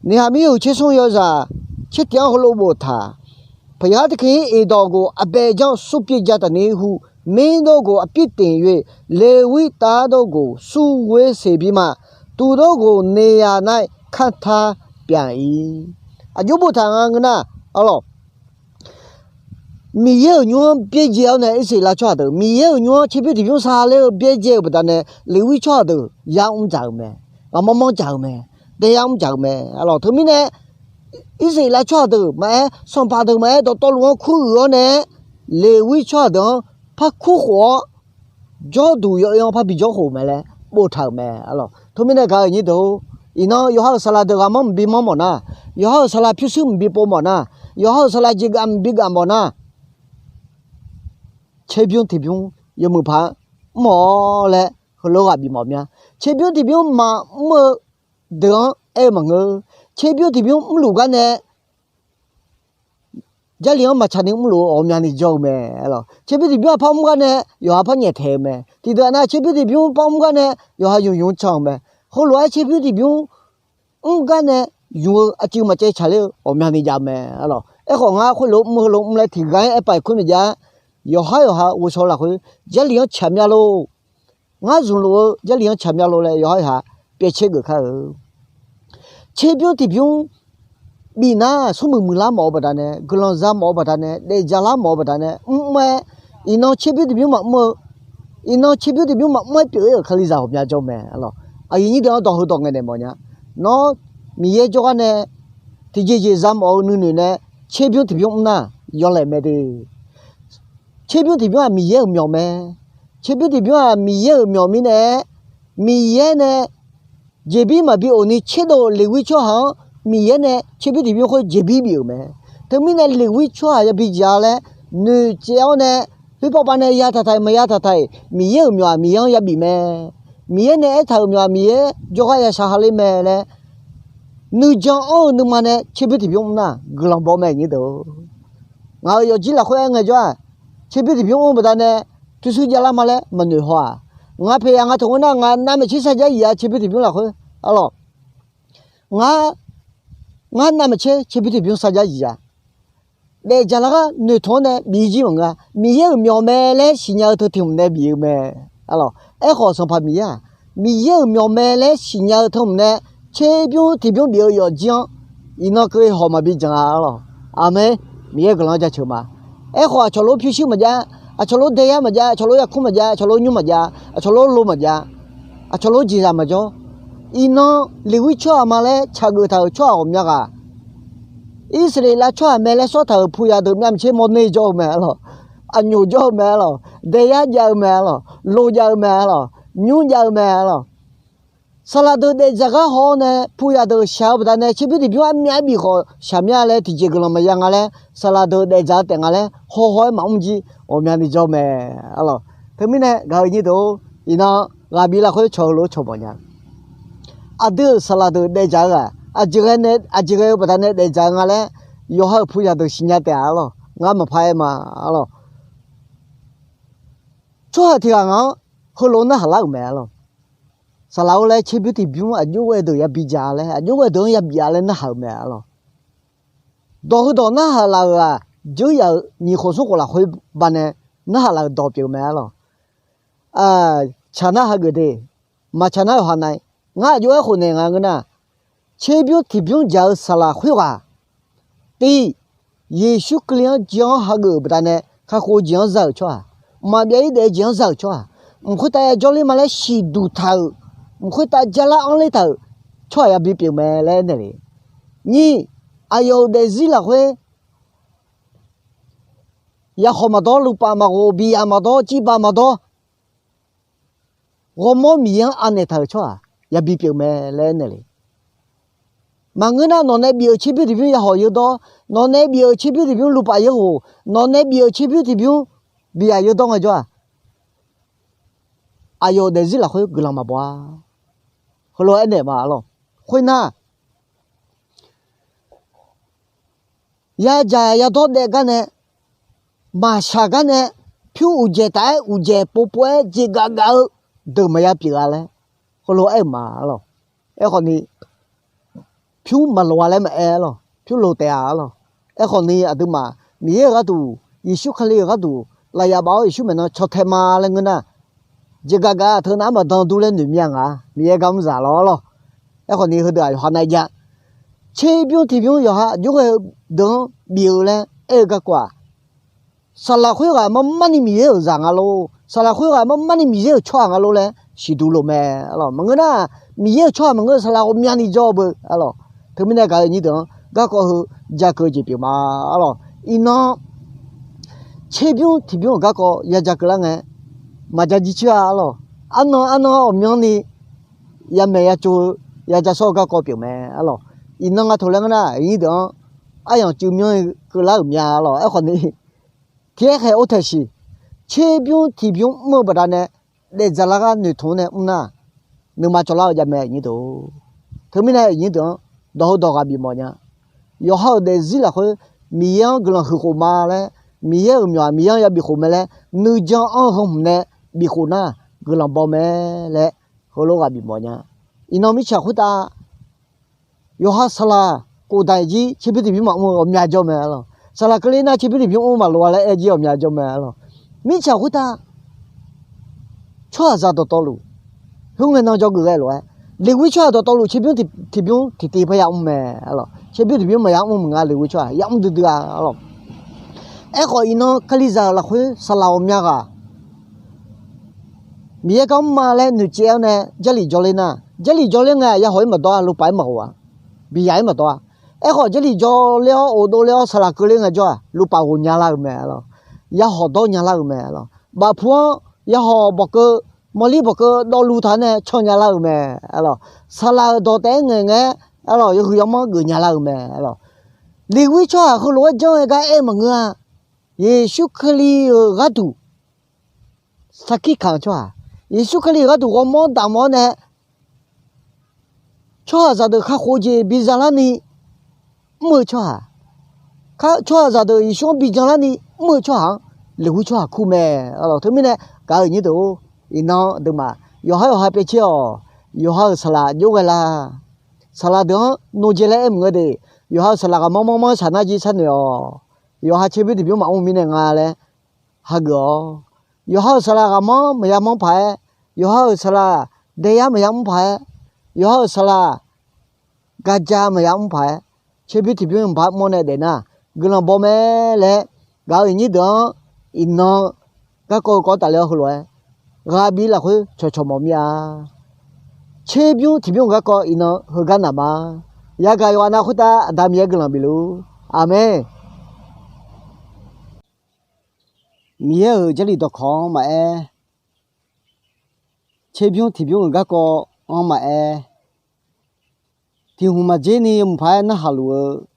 Neqhaqmir yawhuiq tsersmr yawzaq tsertiq-anr heulof boftaq. ဘုရားသခင်၏ အိမ်တော်ကို အဘယ်ကြောင့် စွန့်ပစ်ကြသနည်းဟု မင်းတို့ကို အပြစ်တင်၍ လေဝိသားတို့ကို စုဝေးစေပြီးမှ သူတို့ကို နေရာ၌ ခန့်ထားပြန်၏. Aqjox boftaq nga ngeur nar, aerlawq, Miqyaer-euq nymr-anr byaerdzae-awr nae Irsaqleqlav tsawrhaq deuq Miqyaer-euq nymr-anr tserbymr tiqbymr sar ler-eu byaerdzae-euq baqdanae, Leqwir tsawrhaq deuq yar mr dzaq-euq mae. Ghaqmanr manr dzaq-euq mae. Daeyar mr dzaq-euq mae. Aerlawq, teumirnae Irsaqleqlav tsawrhaq deuq maqaer, sanqpaq deuq maqaer, dawqtawvluf-anr kuruiq-awr nae, Leqwir tsawrhaq deuq-anr par kur khof-awr, jawrduq yawoer-anr par bijawr khof mae laer boftaq-euq mae. Aerlawq, teumirnae gaq-euq nyir deuq-or, iqnan yawqha-euq saqlaq deuq ghaqmanr mqbi manr mawf nar, yawqha-euq saqlaq pyurshuir mqbi pov mawf nar, yawqha-euq saqlaq jeqgaf mqbi gaf mawf nar, tserbymr tiqbymr yawmuiq paq-anr mr-awr laer Heulof-aer ghaq bif mawf mya. Tserbymr tiqbymr maqmr-eu deuq-anr aer-eu maqngeur. Tserbymr tiqbymr mrluf gar nae Jarlif-anr maqtsaq ni mrluf-eu ghawqmyani jawr-eu mae. Tserbymr tiqbymr-aq par mr gar nae yawqha par nyaeftaeq-eu mae. Tiqdeuq nar tserbymr tiqbymr par mr gar nae yawqha ymq ymq can-eu mae. Heulof-aer tserbymr tiqbymr mr gar nae ymq-eu aqcuiv maqcaev tsaqler-eu ghawqmyani jav-eu mae. Aerkhawf ngar khoerlof mr heulof mr laer tiqghaq-aer aerpav-iq khoer maqjav-a. Yawqhar yawqha ghovshaw lafkhoer Jarlif-anr tsaq mya lor. Ngar zmqluf-eu Jarlif-anr tsaq mya lor laer yawqhar yawqha pyaev caer geuf kar-eu. Tserbymr tiqbymr bif nar smrmuiq muiqlar mawf-eu baqdanae, guiqlanq za mawf-eu baqdanae, daefdzaq lar mawf-eu baqdanae mrmr-aer, iqnan tserbymr tiqbymr maqmr-eu, iqnan tserbymr tiqbymr maqmr-aer pyeuf-ir-euq Kalizaq ghawqmya jawr mae. Aqyuif nyir deuq-anr dawq heudawq ngaeqnaeq mawf nya. Nawr Miqyaer jawrgar nae tiqjeqjeq za mawf-eu nuinoeq nae tserbymr tiqbymr mr nar yawlaeq mae de. Tserbymr tiqbymr-aq Miqyaer-euq myawq mae. Tserbymr tiqbymr-aq Miqyaer-euq myawq mirnae, Miqyaer nae jeqbir maqbi of ni tserdov-euq Leqwir tsawrhaq-anr Miqyaer nae tserbymr tiqbymr khoer jeqbir bif-euq mae. Teumirnae Leqwir tsawrhaq yabi ja laer noeqtsaev-awr nae, khoerpavpav nae ya taqtaq-iq maqya taqtaq-iq Miqyaer-euq myawq-aq Miqyaer-anr yabif mae. Miqyaer nae aertaq-euq myawq-aq Miqyaer jawrgar ya shaq ha ler mae laer nuijan anr-eu nuima nae tserbymr tiqbymr mr nar guiqlanq baw mae nyir deuq. Ngaq-euq yawqjir lafkhoer aer ngaejawr-aq, tserbymr tiqbymr mr-eu baqdanae pyurshuir javlar ma laer maqnoeq haw-aq. Ngaq paeq yaq nga taq ngeur nar ngaq navmaqtser sarjax zif-a tserbymr tiqbymr lafkhoer. Arlawq, ngar, ngar navmaqtser tserbymr tiqbymr sarjax zif-a. Daefdzaq lar gar noeqtmq-anr nae bif-ir jir maqngeur-a. Miqyaer-euq myawq mae laer siqnya-eu teu tiq hmq nae bif-eu mae. Arlawq, aerkhawf Sanqpaq Miqyaer-aq, Miqyaer-euq myawq mae laer siqnya-eu teu hmq nae tserbymr tiqbymr bif-eu yawqjir-anr iqnan keuv hawq maqbi janq-a. Arlawq, aqmeq. Miqyaer guiqlanq-anr jaceuq ma. Aerkhawf aqcawq lof pyurshuir maqjav, aqcawq lof daeyar maqjav, aqcawq lof yarkmr maqjav, aqcawq lof nymr maqjav, aqcawq lof lo maqjav, aqcawq lof jeqzaq maqjawr. Iqnan Leqwir tsawrhaq ma laer tsaqgeuf taq-euq tsawrhaq ghawqmya ghaq, Irsaqleqlav tsawrhaq mae laer sawr taq-euq puyaq deuq myavmaqtser mawrner jawr-eu mae. Arlawq, aqnyoq jawr-eu mae. Arlawq, daeyar jav-eu mae. Arlawq, lo jav-eu mae. Arlawq, nymr jav-eu mae. Arlawq, saqlaq deuq daefdzaq gar haw-awr nae puyaq deuq shaq-eu baqdanae tserbymr tiqbymr armyav bif khawf shaqmya laer tiqjeq guiqlanq maqya nga laer saqlaq deuq daefdzaq-eu taef nga laer hawhaw-aer maqmr jir ghawqmyani jawr mae. Arlawq, teumirnae gaq-eu nyir deuq-or, iqnan ghaq bif lafkhoer cawq-eu lof-aer cawq mawf nya. Aqdui-euq saqlaq deuq daefdzaq-eu ghaq aqjeq ghae nae, aqjeq ghae-eu baqdanae daefdzaq-eu nga laer yawqha-euq puyaq deuq siqnya taef-a. Arlawq, ngar maqpar aer ma. Arlawq, tsawrhaq tiq ghaq ngaq-anr heulof narhaq lar-euq mae. Arlawq, saqlaq-or laer tserbymr tiqbymr aqjox ghae deuq yabi dzaq-a laer, aqjox ghae deuq-anr yabif-a laer narhaq-euq mae. Arlawq, dawq heudawq narhaq laf-euq-aq, dzeur yaf-euq nyiq khof smr khof lafkhoer baqdanae narhaq laf-euq dawq pyeuf-eu mae. Arlawq, tsaq nar hageuf de, maqtsaq nar-euq hanae, ngar aqjox-aer khofnaeq nga ngeur nar, tserbymr tiqbymr dzaq-eu saqlaq khoerghaq, tiq, Yeqsur Kali-anr jan-anr hageuf-euq baqdanae kakhof-eu jeq-anr za-euq tsawrhaq, mqmaq byav-ir daef-eu jeq-anr za-euq tsawrhaq, mq khoertav ya jawrler ma laer siqduq taq-euq, mq khoertav jar lar anrler taq-euq tsawrhaq yabi pyeuf mae laer aernaeq le. Nyiq, aqyawf-euq daefzir lafkhoer yakhawq maqdawr, luvpaf maqghof, biqyaq maqdawr, civbaq maqdawr, ghawrmawr Miqyaer-anr anaeq taq-euq tsawrhaq yabi pyeuf mae laer aernaeq le. Maqngeur nar, nawq nae bif-euq tserbymr tiqbymr yahawq yeur dawr, nawq nae bif-euq tserbymr tiqbymr luvpaf yeur ghof, nawq nae bif-euq tserbymr tiqbymr biqyaq yeur dawr ngaejawr-aq, aqyawf-euq daefzir lafkhoer guiqlanq maqbaw-a. Heulof-aer aernaeq ma. Arlawq, khoernar, yadzaq yadawr daef gar nae, maqshaq gar nae, pyur uqdzaeq taf-aer uqdzaeq povpov-aer jeqgaf gaf-eu deuq maqya pyeuf-a laer heulof-aer aer-euq ma. Arlawq, aerkhawf ni pyur maqloq-a laer maqaer. Arlawq, pyur loq taef-a. Arlawq, aerkhawf ni aqduimaf Miqyaer-euq gharduq, Yeqsur Kali-euq gharduq lafyaf baf-awr Yeqsur maeqnan caw tae ma laer ngeur nar, jeqgaf gaf-a teu nav-aer maqdan dur laer noeq mya nga. Miqyaer gar mr zaq lawr. Arlawq, aerkhawf ni heudeuq-aq yawqha nav jav. Tserbymr tiqbymr yawqha aqjox ghae-eu deuq-anr bif-eu laer aer-eu garkawv-aq, saqlaq khoerghaq marmar ni Miqyaer-euq zaq nga lor, saqlaq khoerghaq marmar ni Miqyaer-euq tsawrhaq nga lor laer siqduq loq mae. Arlawq, maqngeur nar, Miqyaer-euq tsawrhaq maqngeur, saqlaq ghawqmyani jawr-eu beu. Arlawq, teumirnae gaq-eu nyir deuq-anr garkawv heu ja keuv jeq pyeuf ma. Arlawq, iqnan tserbymr tiqbymr-euq garkawv ya ja keuv lar ngae, maqja jircoer-a. Arlawq, arnan arnan ghawqmyanrni yamaeq ya tsov-eu, ya ja sawr-eu garkawv pyeuf mae. Arlawq, iqnan nga taq laer ngeur nar, aqnyir deuq-anr aryamq cuiv myanr-eu keuvlar-euq mya. Arlawq, aerkhawf ni tiqkhaer khaeq or taeq siq, tserbymr tiqbymr mr-eu baqdanae daefdzaq lar gar noeqtmq-anr nae mr nar, nuima cawvlar-eu jav mae, aqnyir deuq. Teumirnae aqnyir deuq-anr dawq heudawq ghaq bifmawf nya. Yawqha-euq daefzir lafkhoer Miqyaer-anr guiqlanq huiq khof ma laer, Miqyaer-euq myawq-aq Miqyaer-anr yabif khof mae laer nuijan anr-eu heu hmq nae bif khof nar, guiqlanq baw mae laer heulof ghaq bifmawf nya. Iqnan mirtsaq khoertav yawqha saqlaq khofdaiq jir tserbymr tiqbymr maqmr-eu ghawqmya jawr mae arlawq. Saqlaq keuvler nar tserbymr tiqbymr mr maqloq-a laer aer jir ghawqmya jawr mae arlawq. Mirtsaq khoertav tsawrhaqzaq dawqtawvluf, khoerngae nan dzawgeuf ghae lof-aer, leqghoer tsawrhaq dawqtawvluf tserbymr tiqbymr tiqtiv parya mr mae arlawq. Tserbymr tiqbymr maqya mr maqnga, leqghoer tsawrhaq ya mr duidui-a arlawq. Aerkhawf iqnan kalizaq-euq lafkhoer saqlaq ghawqmya ghaq Miqyaer gar mr ma laer noeqcaev-awr nae jarlif jawrler nar, jarlif jawrler ngae yahaw-ir maqdawr-a, luvpaf-ir maqghof-a, biqyaq-ir maqdawr-a. Aerkhawf jarlif jawrler-awr ghofdov ler-awr saqlaq keuvler ngaejawr-aq, luvpaf ghof nyalar-euq mae arlawq. Yahaw dawr nyalar-euq mae arlawq. Bafpu-anr yahaw bawqkeuv, mawrlir bawqkeuv dawvluv taq-anr nae can nyalar-euq mae arlawq. Saqlaq-euq dawq taef-aer ngaeqngae-aer arlawq, yawhuiq yawmanr geuf nyalar-euq mae arlawq. Leqghoer tsawrhaq heulof-aer janr-aer gar aer maqngeur-a. Yeqsur Kali-euq gharduq sarkir kaq-eu tsawrhaq, Yeqsur Kali-euq gharduq ghawrmawr damq-awr nae tsawrhaqzaq deuq kakhof-eu jeq bizalarni mr-eu tsawrhaq, tsawrhaqzaq deuq Yeqsur-anr bijan larni mr-eu tsawrhaq-anr leqghoer tsawrhaq kur mae arlawq. Teumirnae gaq-euq nyir deuq-or, iqnan aqduimaf yawqhar yawqha pyaevcaer-awq. Yawqha-euq saqlaq jov ghae la? Saqlaq deuq-anr nodzae laer aer maqngeur de. Yawqha-euq saqlaq ghaqmanr manr manr saq nar jir sharnoeq-awq. Yawqha tserbymr tiqbymr maqmr mirnae nga laer hageuf-awq. Yawqha-euq saqlaq ghaqmanr maqya manr paq-aer, yawqha-euq saqlaq daeyar maqya mr paq-aer, yawqha-euq saqlaq gaja maqya mr paq-aer, tserbymr tiqbymr mqpar mr-awr nae daef nar, guiqlanq baw mae laer gaq-euq nyir deuq-anr iqnan garkawv-eu kawv tafler-awr heulof-aer ghaq bif lafkhoer cawqcawq mawf mir-a. Tserbymr tiqbymr-euq garkawv iqnan heugar naq ma. Yagaq yawqghaq nav khoertav Aqda Miqyaer guiqlanq bifluf-ur. Aqmeq. Miqyaer-euq Jarlif dawqkawq-anr maqaer, tserbymr tiqbymr-euq garkawv-anr maqaer, tiq hmq maqdzer ni mqpaq-aer narhaq luf-eu,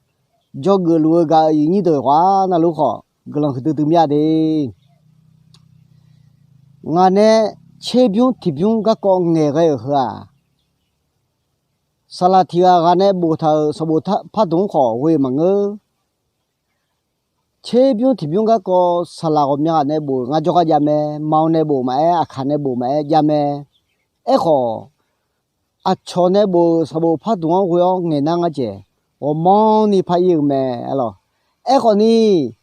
dzawgeuf luf-eu gaq-euq aqyuif nyir deuq ghaq navluf khawf guiqlanq huiqdui dui mir-a de. Ngaq nae tserbymr tiqbymr garkawv ngaeqghae-euq heu-aq, saqlaq tiq ghaq ghaq nae boftaq-euq sanqbof pardmq-anr khawf ghoe-eu maqngeur. Tserbymr tiqbymr garkawv saqlaq ghawqmya ghaq nae bof-euq ngar jawrgar jav mae. Maqanr nae bof maqaer, aqkaq nae bof maqaer jav mae. Aerkhawf, aqcawq nae bof-euq sanqbof pardmq-anr ghoe-awr ngaeq nar ngar jeq ghawqmanrni par ir-eu mae arlawq. Aerkhawf ni,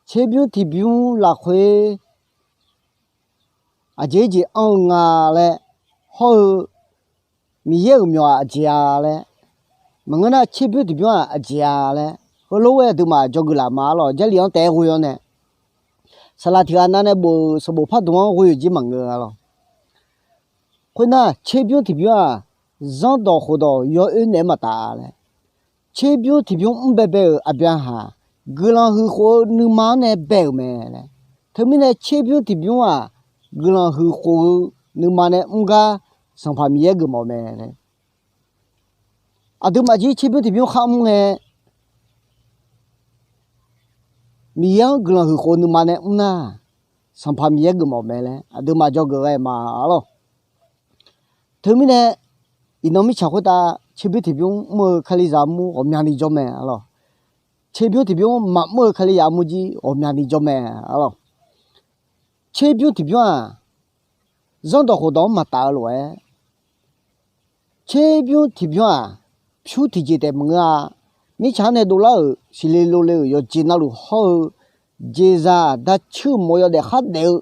tserbymr tiqbymr lafkhoer aqjeq-ir jeq anr-eu nga laer, hawr-eu Miqyaer-euq myawq-aq aqjeq-a laer, maqngeur nar tserbymr tiqbymr-aq aqjeq-a laer, heulof-aer aqduimaf dzawgeuf laf ma arlawq. Jarlif-anr taef-aer ghoe-awr nae, saqlaq tiq ghaq nav nae bof-euq sanqbof pardmq-anr ghoe-euq jir maqngeur arlawq. Khoernar, tserbymr tiqbymr-aq, zanrdawq khofdawq yawoer naeq-aer maqtaf laer, tserbymr tiqbymr mr baebae-euq aqbyaqhaq guiqlanq huiq khof-eu nuima-anr nae bae-euq mae laer. Teumirnae tserbymr tiqbymr-aq, guiqlanq huiq khof-eu nuima nae mr gar Sanqpaq Miqyaer geufmawf mae laer. Aqduimaf jir tserbymr tiqbymr khar mr ngae, Miqyaer-anr guiqlanq huiq khof-eu nuima nae mr nar, Sanqpaq Miqyaer geufmawf mae laer aqduimaf dzawgeuf ghae ma arlawq. Teumirnae, iqnan mirtsaq khoertav tserbymr tiqbymr mr-eu kalizaq armur ghawqmyani jawr mae arlawq. Tserbymr tiqbymr maqmr-eu kalizaq armur jir ghawqmyani jawr mae arlawq. Tserbymr tiqbymr-aq, zanrdawq khofdawq-anr maqtaf-eu lof-aer, tserbymr tiqbymr-aq, pyur tiqjeq taef maqngeur-a. Mirtsaq-anr nae dovlar-euq siqle lole-euq yawqjeq navluf hawr-eu jeqzaq dacuir mawf yawdaef khardaef-eu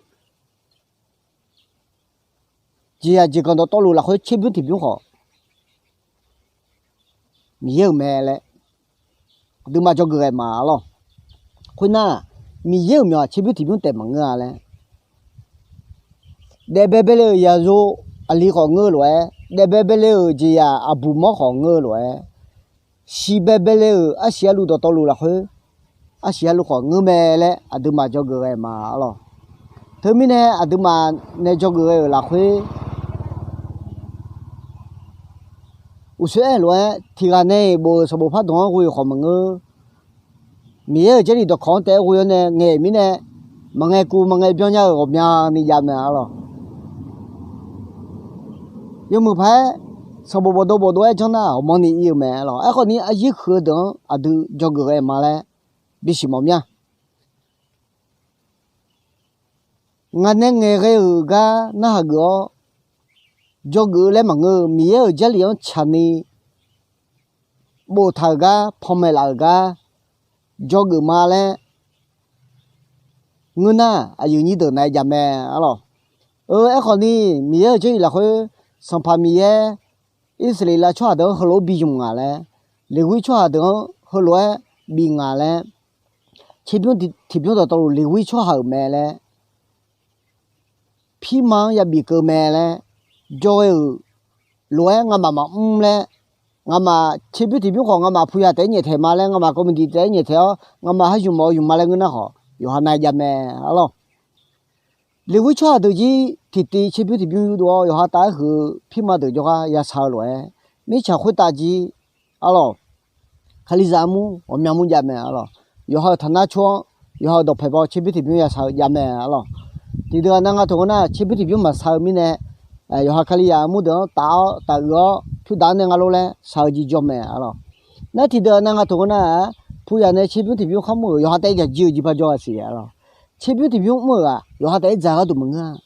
jeqzaq jeqganq dawqtawvluf lafkhoer tserbymr tiqbymr khawf Miqyaer-euq mae laer aqduimaf dzawgeuf ghae ma arlawq. Khoernar, Miqyaer-euq myawq-aq tserbymr tiqbymr taef maqngeur-a laer, daef baebae le-euq yaqyo aqli khawf ngeur-eu lof-aer, daef baebae le-euq jeqzaq aqbuq mawr khawf ngeur-eu lof-aer, siq baebae le-euq arsiq arluv dawqtawvluf lafkhoer arsiq arluv khawf ngeur mae laer aqduimaf dzawgeuf ghae ma arlawq. Teumirnae aqduimaf nae dzawgeuf ghae-euq lafkhoer, uqsoer aer-eu lof-aer tiq ghaq nae-iq bof-euq sanqbof pardmq-anr ghoe-euq khawf maqngeur. Miqyaer-euq Jarlif dawqkawq-anr taef-aer ghoe-awr nae ngaeq mirnae, maqngae kuv maqngae byannya-euq ghawqmyani jav mae arlawq. Yawmuiq paq-aer sanqbof bofdov bofdov-aer janr nar, ghawqmanrni ir-eu mae arlawq. Aerkhawf ni, aryir huiq-eu deuq-anr aqdui dzawgeuf ghae ma laer bisiq mawf mir-a. Ngaq nae ngaeqghae-euq gar narhaq geuf-awr, dzawgeuf-eu laer maqngeur-eu, Miqyaer-euq Jarlif-anr tsaqni boftaq-euq gar, panmaeq laf-euq gar dzawgeuf ma laer ngeur nar, aqyuif nyir deuq naeq-aer jav mae arlawq. Eu, aerkhawf ni, Miqyaer-euq Jarlif lafkhoer Sanqpaq Miqyaer Irsaqleqlav tsawrhaq deuq-anr heulof-aer bi zmq nga laer, Leqwir tsawrhaq deuq-anr heulof-aer bif nga laer, tserbymr tiqbymr dawqtawvluf Leqwir tsawrhaq-euq mae laer, pirma-anr yabif keuv mae laer, jawr ghae-euq lof-aer ngamaf maqmr laer, ngamaf tserbymr tiqbymr khawf ngamaf puya taef-aer nyaeftaeq ma laer, ngamaf committee taef-aer nyaeftaeq-awr ngamaf har zmq mawf-eu zmq ma laer ngeur nar khawf, yawqha nae jav mae arlawq. Leqwir tsawrhaq deuq jir tiqtiv tserbymr tiqbymr yurdov-awr yawqha taf-aer huiq-eu pirma deuq jawrgar yashaq-eu lof-aer, mirtsaq khoertav jir arlawq, Kalizaq armur ghawqmya mur jav mae arlawq. Yawqha-euq taqnar cor-anr, yawqha-euq dawqpae baw tserbymr tiqbymr yashaq-eu jav mae arlawq. Tiqdeuq aqnav nga taq ngeur nar, tserbymr tiqbymr maqshaq-eu mirnae, yawqha Kalizaq armur deuq-anr taf-awr taf uiq-awr pyurdaq-anr nae nga lor laer shaq-eu jeq jawr mae arlawq. Nar tiqdeuq aqnav nga taq ngeur nar-aq, puyaq nae tserbymr tiqbymr khar mr-euq yawqha taef-aer jaq jir-eu jeq par jawr-a siq arlawq. Tserbymr tiqbymr mr-euq-aq yawqha taef-aer dzaq gharduq maqngeur-a.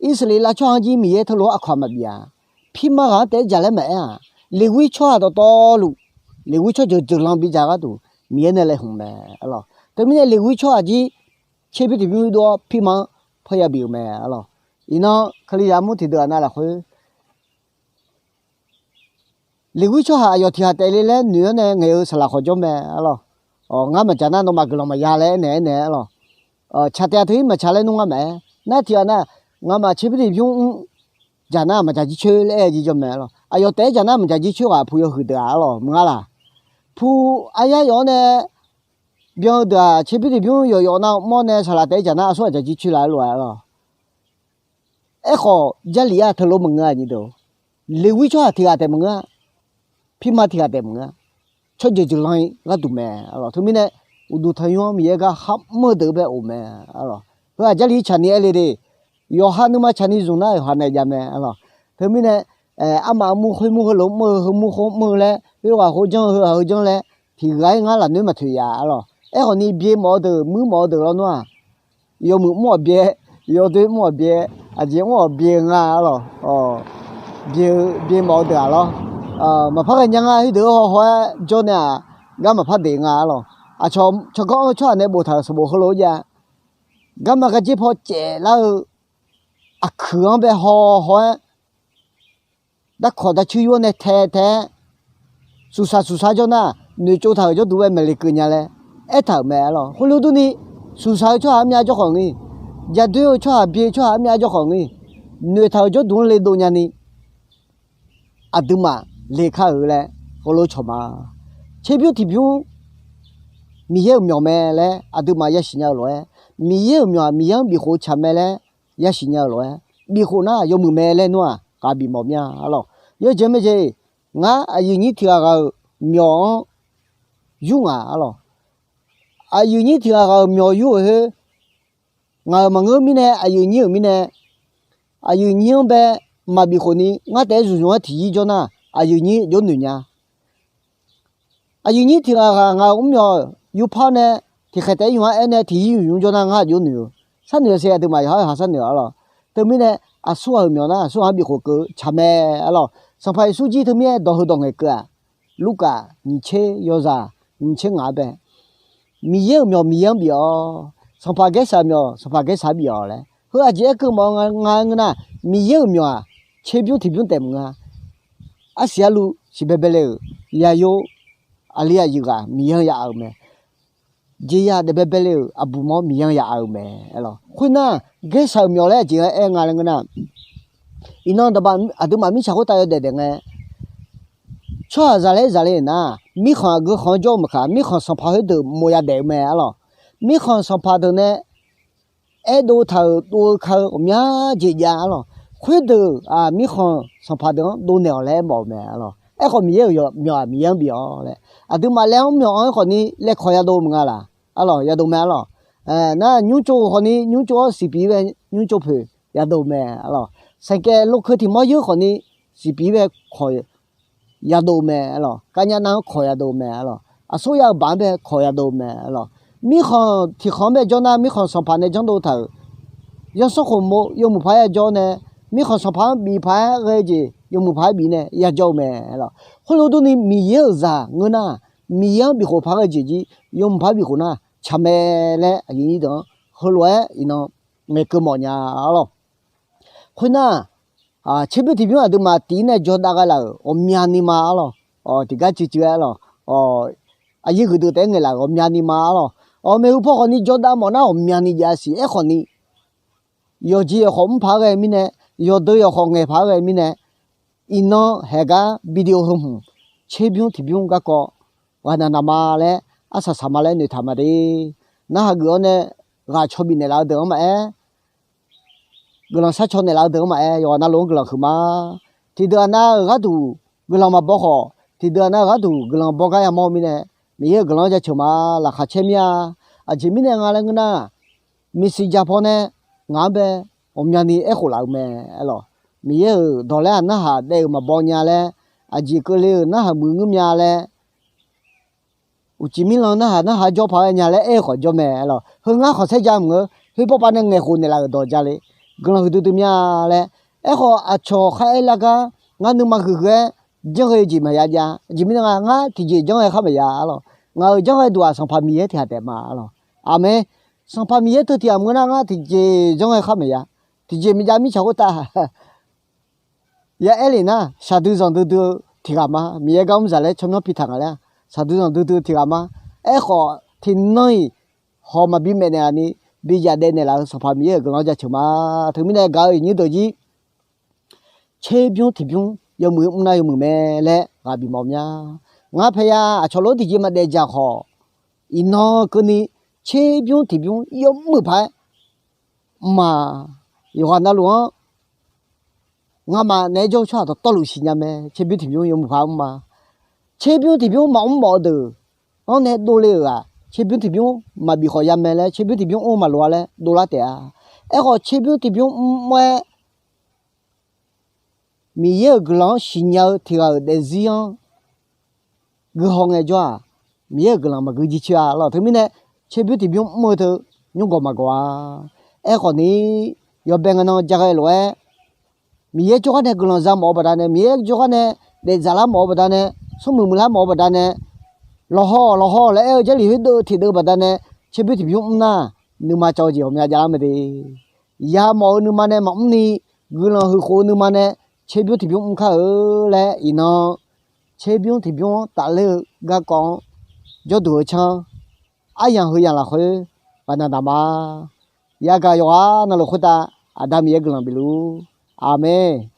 Irsaqleqlav tsawrhaq-anr jir Miqyaer teulof-aer aqkawq-aq maqbif-a. Pirma ghaq-anr taef-aer dzaq laer maqaer-aq, Leqwir tsawrhaq dawqtawvluf, Leqwir tsawrjeuq jeuqlan bidzaq gharduq Miqyaer nae laeqhmq mae arlawq. Teumirnae Leqwir tsawrhaq jir tserbymr tiqbymr yurdov-awr pirma-anr par yabif-euq mae arlawq. Iqnan Kalizaq armur tiqdeuq aqnav lafkhoer Leqwir tsawrhaq aqyawf tiq ghaq taef le laer noeq-awr nae ngaeq-eu saqlaq khawf jawr mae arlawq. Ngar maqdzaq nar nawmaf guiqlanq maqya laer aernaeq aernaeq arlawq. Tsaq taef-a teu-ir maqtsaq laer nmr ngar maqaer. Nar tiq ghaq nar, ngamaf tserbymr tiqbymr mr dzaq nar maqdzaq jir coer laer aer-eu jeq jawr mae arlawq. Aqyawf taef-aer dzaq nar maqdzaq jir coer ghaq puq yawhuiq deuq-aq arlawq maqnga laq. Puq aryar yawf-awr nae byan-eu deuq-aq tserbymr tiqbymr yawqyawf nar mr-awr nae saqlaq taef-aer dzaq nar aqsur ghaq dzaq jir coer laf-aer lof-a arlawq. Aerkhawf Jarlif-aq teulof maqngeur-a nyi deuq. Leqwir tsawrhaq tiq ghaq taef maqngeur-a. Pirma tiq ghaq taef maqngeur-a. Tsawrjeuq jeuqlan-ir gharduq mae arlawq. Teumirnae uqduq tanqnymr-anr Miqyaer gar kharmr-eu deuq-eu bae of mae arlawq. Heu-aq Jarlif tsaqni aer le de. Yawqha nuima tsaqni zmq nar yawqha nae jav mae arlawq. Teumirnae armaf armur khoer mur heulof mr-eu heu mur khoer mr-eu laer, khoerghaq khoer janr-eu heughaq heu janr laer, tiq ghaq-ir ngar lafnoer maqtoeq yaf arlawq. Aerkhawf ni bye mawf-eu deuq muir mawf-eu deuq lawnmr-aq, yawmuiq mr-awq byae, yawdoer mr-awq byae, aqjeq mr-awq byae nga arlawq. Byae-eu byae mawf-eu deuq-aq lawr. Maqpar ghae nya nga, khoerdeuq-eu haw haw-aer jawr nae-aq, gar maqpar deq nga arlawq. Aqcawq tsawrganr-eu tsawrhaq nae boftaq-euq sanqbof heulof-aer jav. Garma garjer paw caef lar-eu aqkuiq-anr bae haw haw-aer darkawq darcuir yur-awr nae tae tae-aer, suqsaq suqsaq jawr nar, noeqtsov taq-euq jawrduq bae maeqle keuv nya laer aertaq-euq mae arlawq. Khoerlof durni, suqsaq-eu tsawrhaq armyav jawrkhawf ngir, jadoer-eu tsawrhaq bye tsawrhaq armyav jawrkhawf ngir, noeqtaq-euq jawrduq-anr le dov nyani, aqduimaf lekar-euq laer heulof cawq ma. Tserbymr tiqbymr Miqyaer-euq myawq mae laer aqduimaf yasiq nya-eu lof-aer, Miqyaer-euq myawq-aq Miqyaer-anr bifkhof tsaq mae laer yasiq nya-eu lof-aer, bifkhof nar yawmuiq mae laer nmr-aq ghaq bifmawf mir-a arlawq. Yawjeq maejeq, ngar aqyuif nyir tiq ghaq ghaq-euq myawq-anr yur ngaq arlawq. Aqyuif nyir tiq ghaq ghaq-euq myawq yur-euq khoer, ngaq-euq maqngeur mirnae aqyuif nyir-euq mirnae, aqyuif nyir-anr bae maqbif khofni ngar taef-aer zmqzmq-aer tiqyir jawr nar, aqyuif nyir jawr noeq nya. Aqyuif nyir tiq ghaq ghaq ngaq-euq mrmyawq yur par nae, tiqkhaeq taef-aer yur-anr aer nae tiqyir yur yur jawr nar ngar aqjox noeq-eu. Sharnoeq-eu siq aqduimaf yawqhar yawqha sharnoeq arlawq. Teumirnae, aqsur ghaq-euq myawq nar aqsur ghaq-anr bifkhof keuv tsaq mae arlawq. Sanqpaq Yeqsur jir teumirnae dawq heu dawq ngaeqkeuv-aq, Lurkaf nyiq tser yawzaq nyiq tser ngaq-anr bae, Miqyaer-euq myawq Miqyaer-anr bif-awq. Sanqpaq Gaersaq myawq Sanqpaq Gaersaq-anr bif-awq laer. Heu aqjeq aerkeuv mawf-eu nga ngeur nar, Miqyaer-euq myawq-aq, tserbymr tiqbymr taef maqngeur-a. Arsiq arluv siqbae bae le-euq, yayo aqli aqyuif ghaq Miqyaer-anr ya-eu mae. Jeqzaq daefbae bae le-euq aqbuq mawr Miqyaer-anr ya-eu mae. Khoernar, Gaersaq-euq myawq laer aqjeq-anr aer nga laer ngeur nar, iqnan aqduimaf mirtsaq khoertav yawdaef daef ngae, tsawrhaqzaq laer zaqle nar, mirkhanq aqgeu khanq-anr jawr-eu maqkaq, mirkhanq sanqpaq khoerdeuq mawf yadaef-eu mae arlawq. Mirkhanq sanqpaq deuq nae aerdov taq-euq dov-eu ka-eu ghawqmya jeq jav arlawq. Khoerdeuq-aq mirkhanq sanqpaq deuq-anr dovnaeq-awq laer aermawf-eu mae arlawq. Aerkhawf Miqyaer-euq myawq-aq Miqyaer-anr bif-awq laer, aqduimaf laer-anr myawq-anr aerkhawf ni laerkawq yadov maqnga laq arlawq, yadov mae arlawq. Nar nymrtsov-eu khawf ni nymrtsov-awr siqpiq-ir bae nymrtsov poeq yadov mae arlawq. Saeqkaev lokeu tiq mawr yeur khawfni siqpiq bae kawq yadov mae lawq. Kavnyav nav-anr kawq yadov mae lawq. Aqsurya-eu baq-anr bae kawq yadov mae lawq. Mirkhanq tiq khanq-anr bae jawr nar, mirkhanq sanqpaq nae janrdov taq-euq zanrsanrkhof mov yawmuiq paq-aer yajawr nae, mirkhanq sanqpaq-anr bif paq-aer ghae-eu jeq yawmuiq paq-aer bif nae yajawr-eu mae lawq. Khoerlof durni Miqyaer-euq zaq ngeur nar, Miqyaer-anr bifkhof paq ghae-eu jeq jir yawmuiq paq-aer bifkhof nar tsaq mae laer aqyuif nyir deuq-anr heulof-aer iqnan ngaeqkeuv mawf nya-a lawq. Khoernar, tserbymr tiqbymr aqduimaf tiq-ir nae jawrdav ghae laf-euq ghawqmyani ma-a lawq. Tiqgar cuivcuiv-aer lawq, aqyuif huiqdeuq taef-aer ngaeq laf-euq ghawqmyani ma-a lawq. Maeqhu paw khawfni jawrdav mawf nar ghawqmyani jav siq. Aerkhawfni, yawqjeq yawkhawf mr paq-aer ghae mirnae, yawqdeuq yawkhawf ngaeq paq-aer ghae mirnae, iqnan haeq gar video heu hmq tserbymr tiqbymr garkawv ghaqnaq naqma laer arsaq saq ma laer noeqtaq ma de. Narhaq geuf-awr nae ghaq caw bifnaeq laf-eu deuq-anr maqaer, guiqlanq sharcaw naeq laf-eu deuq-anr maqaer, yawqghaq navluf-anr guiqlanq huiqma. Tiqdeuq aqnav-euq gharduq guiqlanq maqbaw khawf, tiqdeuq aqnav-euq gharduq guiqlanq baw gar yamawr-eu mirnae, Miqyaer-euq guiqlanq-anr jaceuq ma. Laqkhaq caer mir-a. Aqjeq mirnae nga laer ngeur nar, miqsiq jaq paw nae ngaq-anr bae ghawqmyani aerkhof laf-euq mae lawq. Miqyaer-euq dawq laer aqnarhaq daef-euq maqbaw nya laer, aqjeq keuvle-euq narhaq muiq ngeur mya laer, uqcif mirlan narhaq narhaq jawr paq-aer nya laer aer-eu khawf jawr mae lawq. Heu ngar khanqsaer ja mq-eu, khoer bawrpav nae ngaeqkhof naeqlaf-euq dawq ja le. Guiqlanq huiqdui dui mya laer. Aerkhawf aqcawq kharaer lar gar ngar nuima huiq huiq-aer janrghae-eu jeq maqya jav. Aqjeq mirnae nga, ngar tiqjeq janrghae khar maqya-a lawq. Ngaq-euq janrghae duq-aq Sanqpaq Miqyaer tiqghaq taef ma-a lawq. Aqmeq. Sanqpaq Miqyaer teu tiqghaq maqngeur nar ngar tiqjeq janrghae khar maqya. Tiqjeq maqjav mirtsaq khoertav ya aer lef nar, shaqdui zanqdui dui-eu tiqghaq ma. Miqyaer gar mr zaq laer tsawrmyanr pi taq nga laer-a, shaqdui zanqdui dui-eu tiqghaq ma. Aerkhawf tiqnan-iq haw maqbi maeqnaeq laf ni, bi yaf daef naeqlaf-eu Sanqpaq Miqyaer-euq guiqlanq-anr jaceuq ma. Teumirnae gaq-eu iqnyir deuq jir, tserbymr tiqbymr yawmuiq mr nar yawmuiq mae laer ghaq bifmawf mya. Ngar paeya aqcawq lof tiqjeq maqdaef dzaq khawf, iqnan keuvni tserbymr tiqbymr yawmuiq paq-aer mr ma. Yawqghaq navluf-anr ngamaf naeq-aer jawr-eu tsawrhaq dawqtawvluf siqnya mae. Tserbymr tiqbymr yawmuiq paq-aer mr ma. Tserbymr tiqbymr maqmr mawf-eu deuq-anr nae dovle-euq-aq, tserbymr tiqbymr maqbif khawf ya mae laer, tserbymr tiqbymr mr-eu maqloq-a laer dovlar taef-a. Aerkhawf tserbymr tiqbymr mr-aer Miqyaer-euq guiqlanq-anr siqnya-eu tiq ghaq-euq daefzir-anr guihaw ngaejawr-aq, Miqyaer-euq guiqlanq maqgui jircoer-a lawq. Teumirnae tserbymr tiqbymr mr-eu teu nymrgawq maqgawq-a. Aerkhawf ni, yawbae ngae nan jaghae lof-aer Miqyaer jawrgar nae guiqlanq za mawf-eu baqdanae, Miqyaer jawrgar nae daefdzaq lar mawf-eu baqdanae, smrmuiq muiqlar mawf-eu baqdanae, lawqhaw lawqhaw laer aer-eu Jarlif khoerdeuv tiqdeuv baqdanae tserbymr tiqbymr mr nar, nuima cawv-eu jeq ghawqmya javlar mae de. Yamawf-eu nuima nae maqmr ni, guiqlanq huiqkhof-eu nuima nae tserbymr tiqbymr mr kar-eu laer iqnan, tserbymr tiqbymr-anr tafler-eu garkawv-anr jawrduq-eu canr aryamq heu yamq lafkhoer ghaqnaq naq ma. Yagaq yawqghaq navluf khoertav Aqda Miqyaer guiqlanq bifluf-ur. Aqmeq.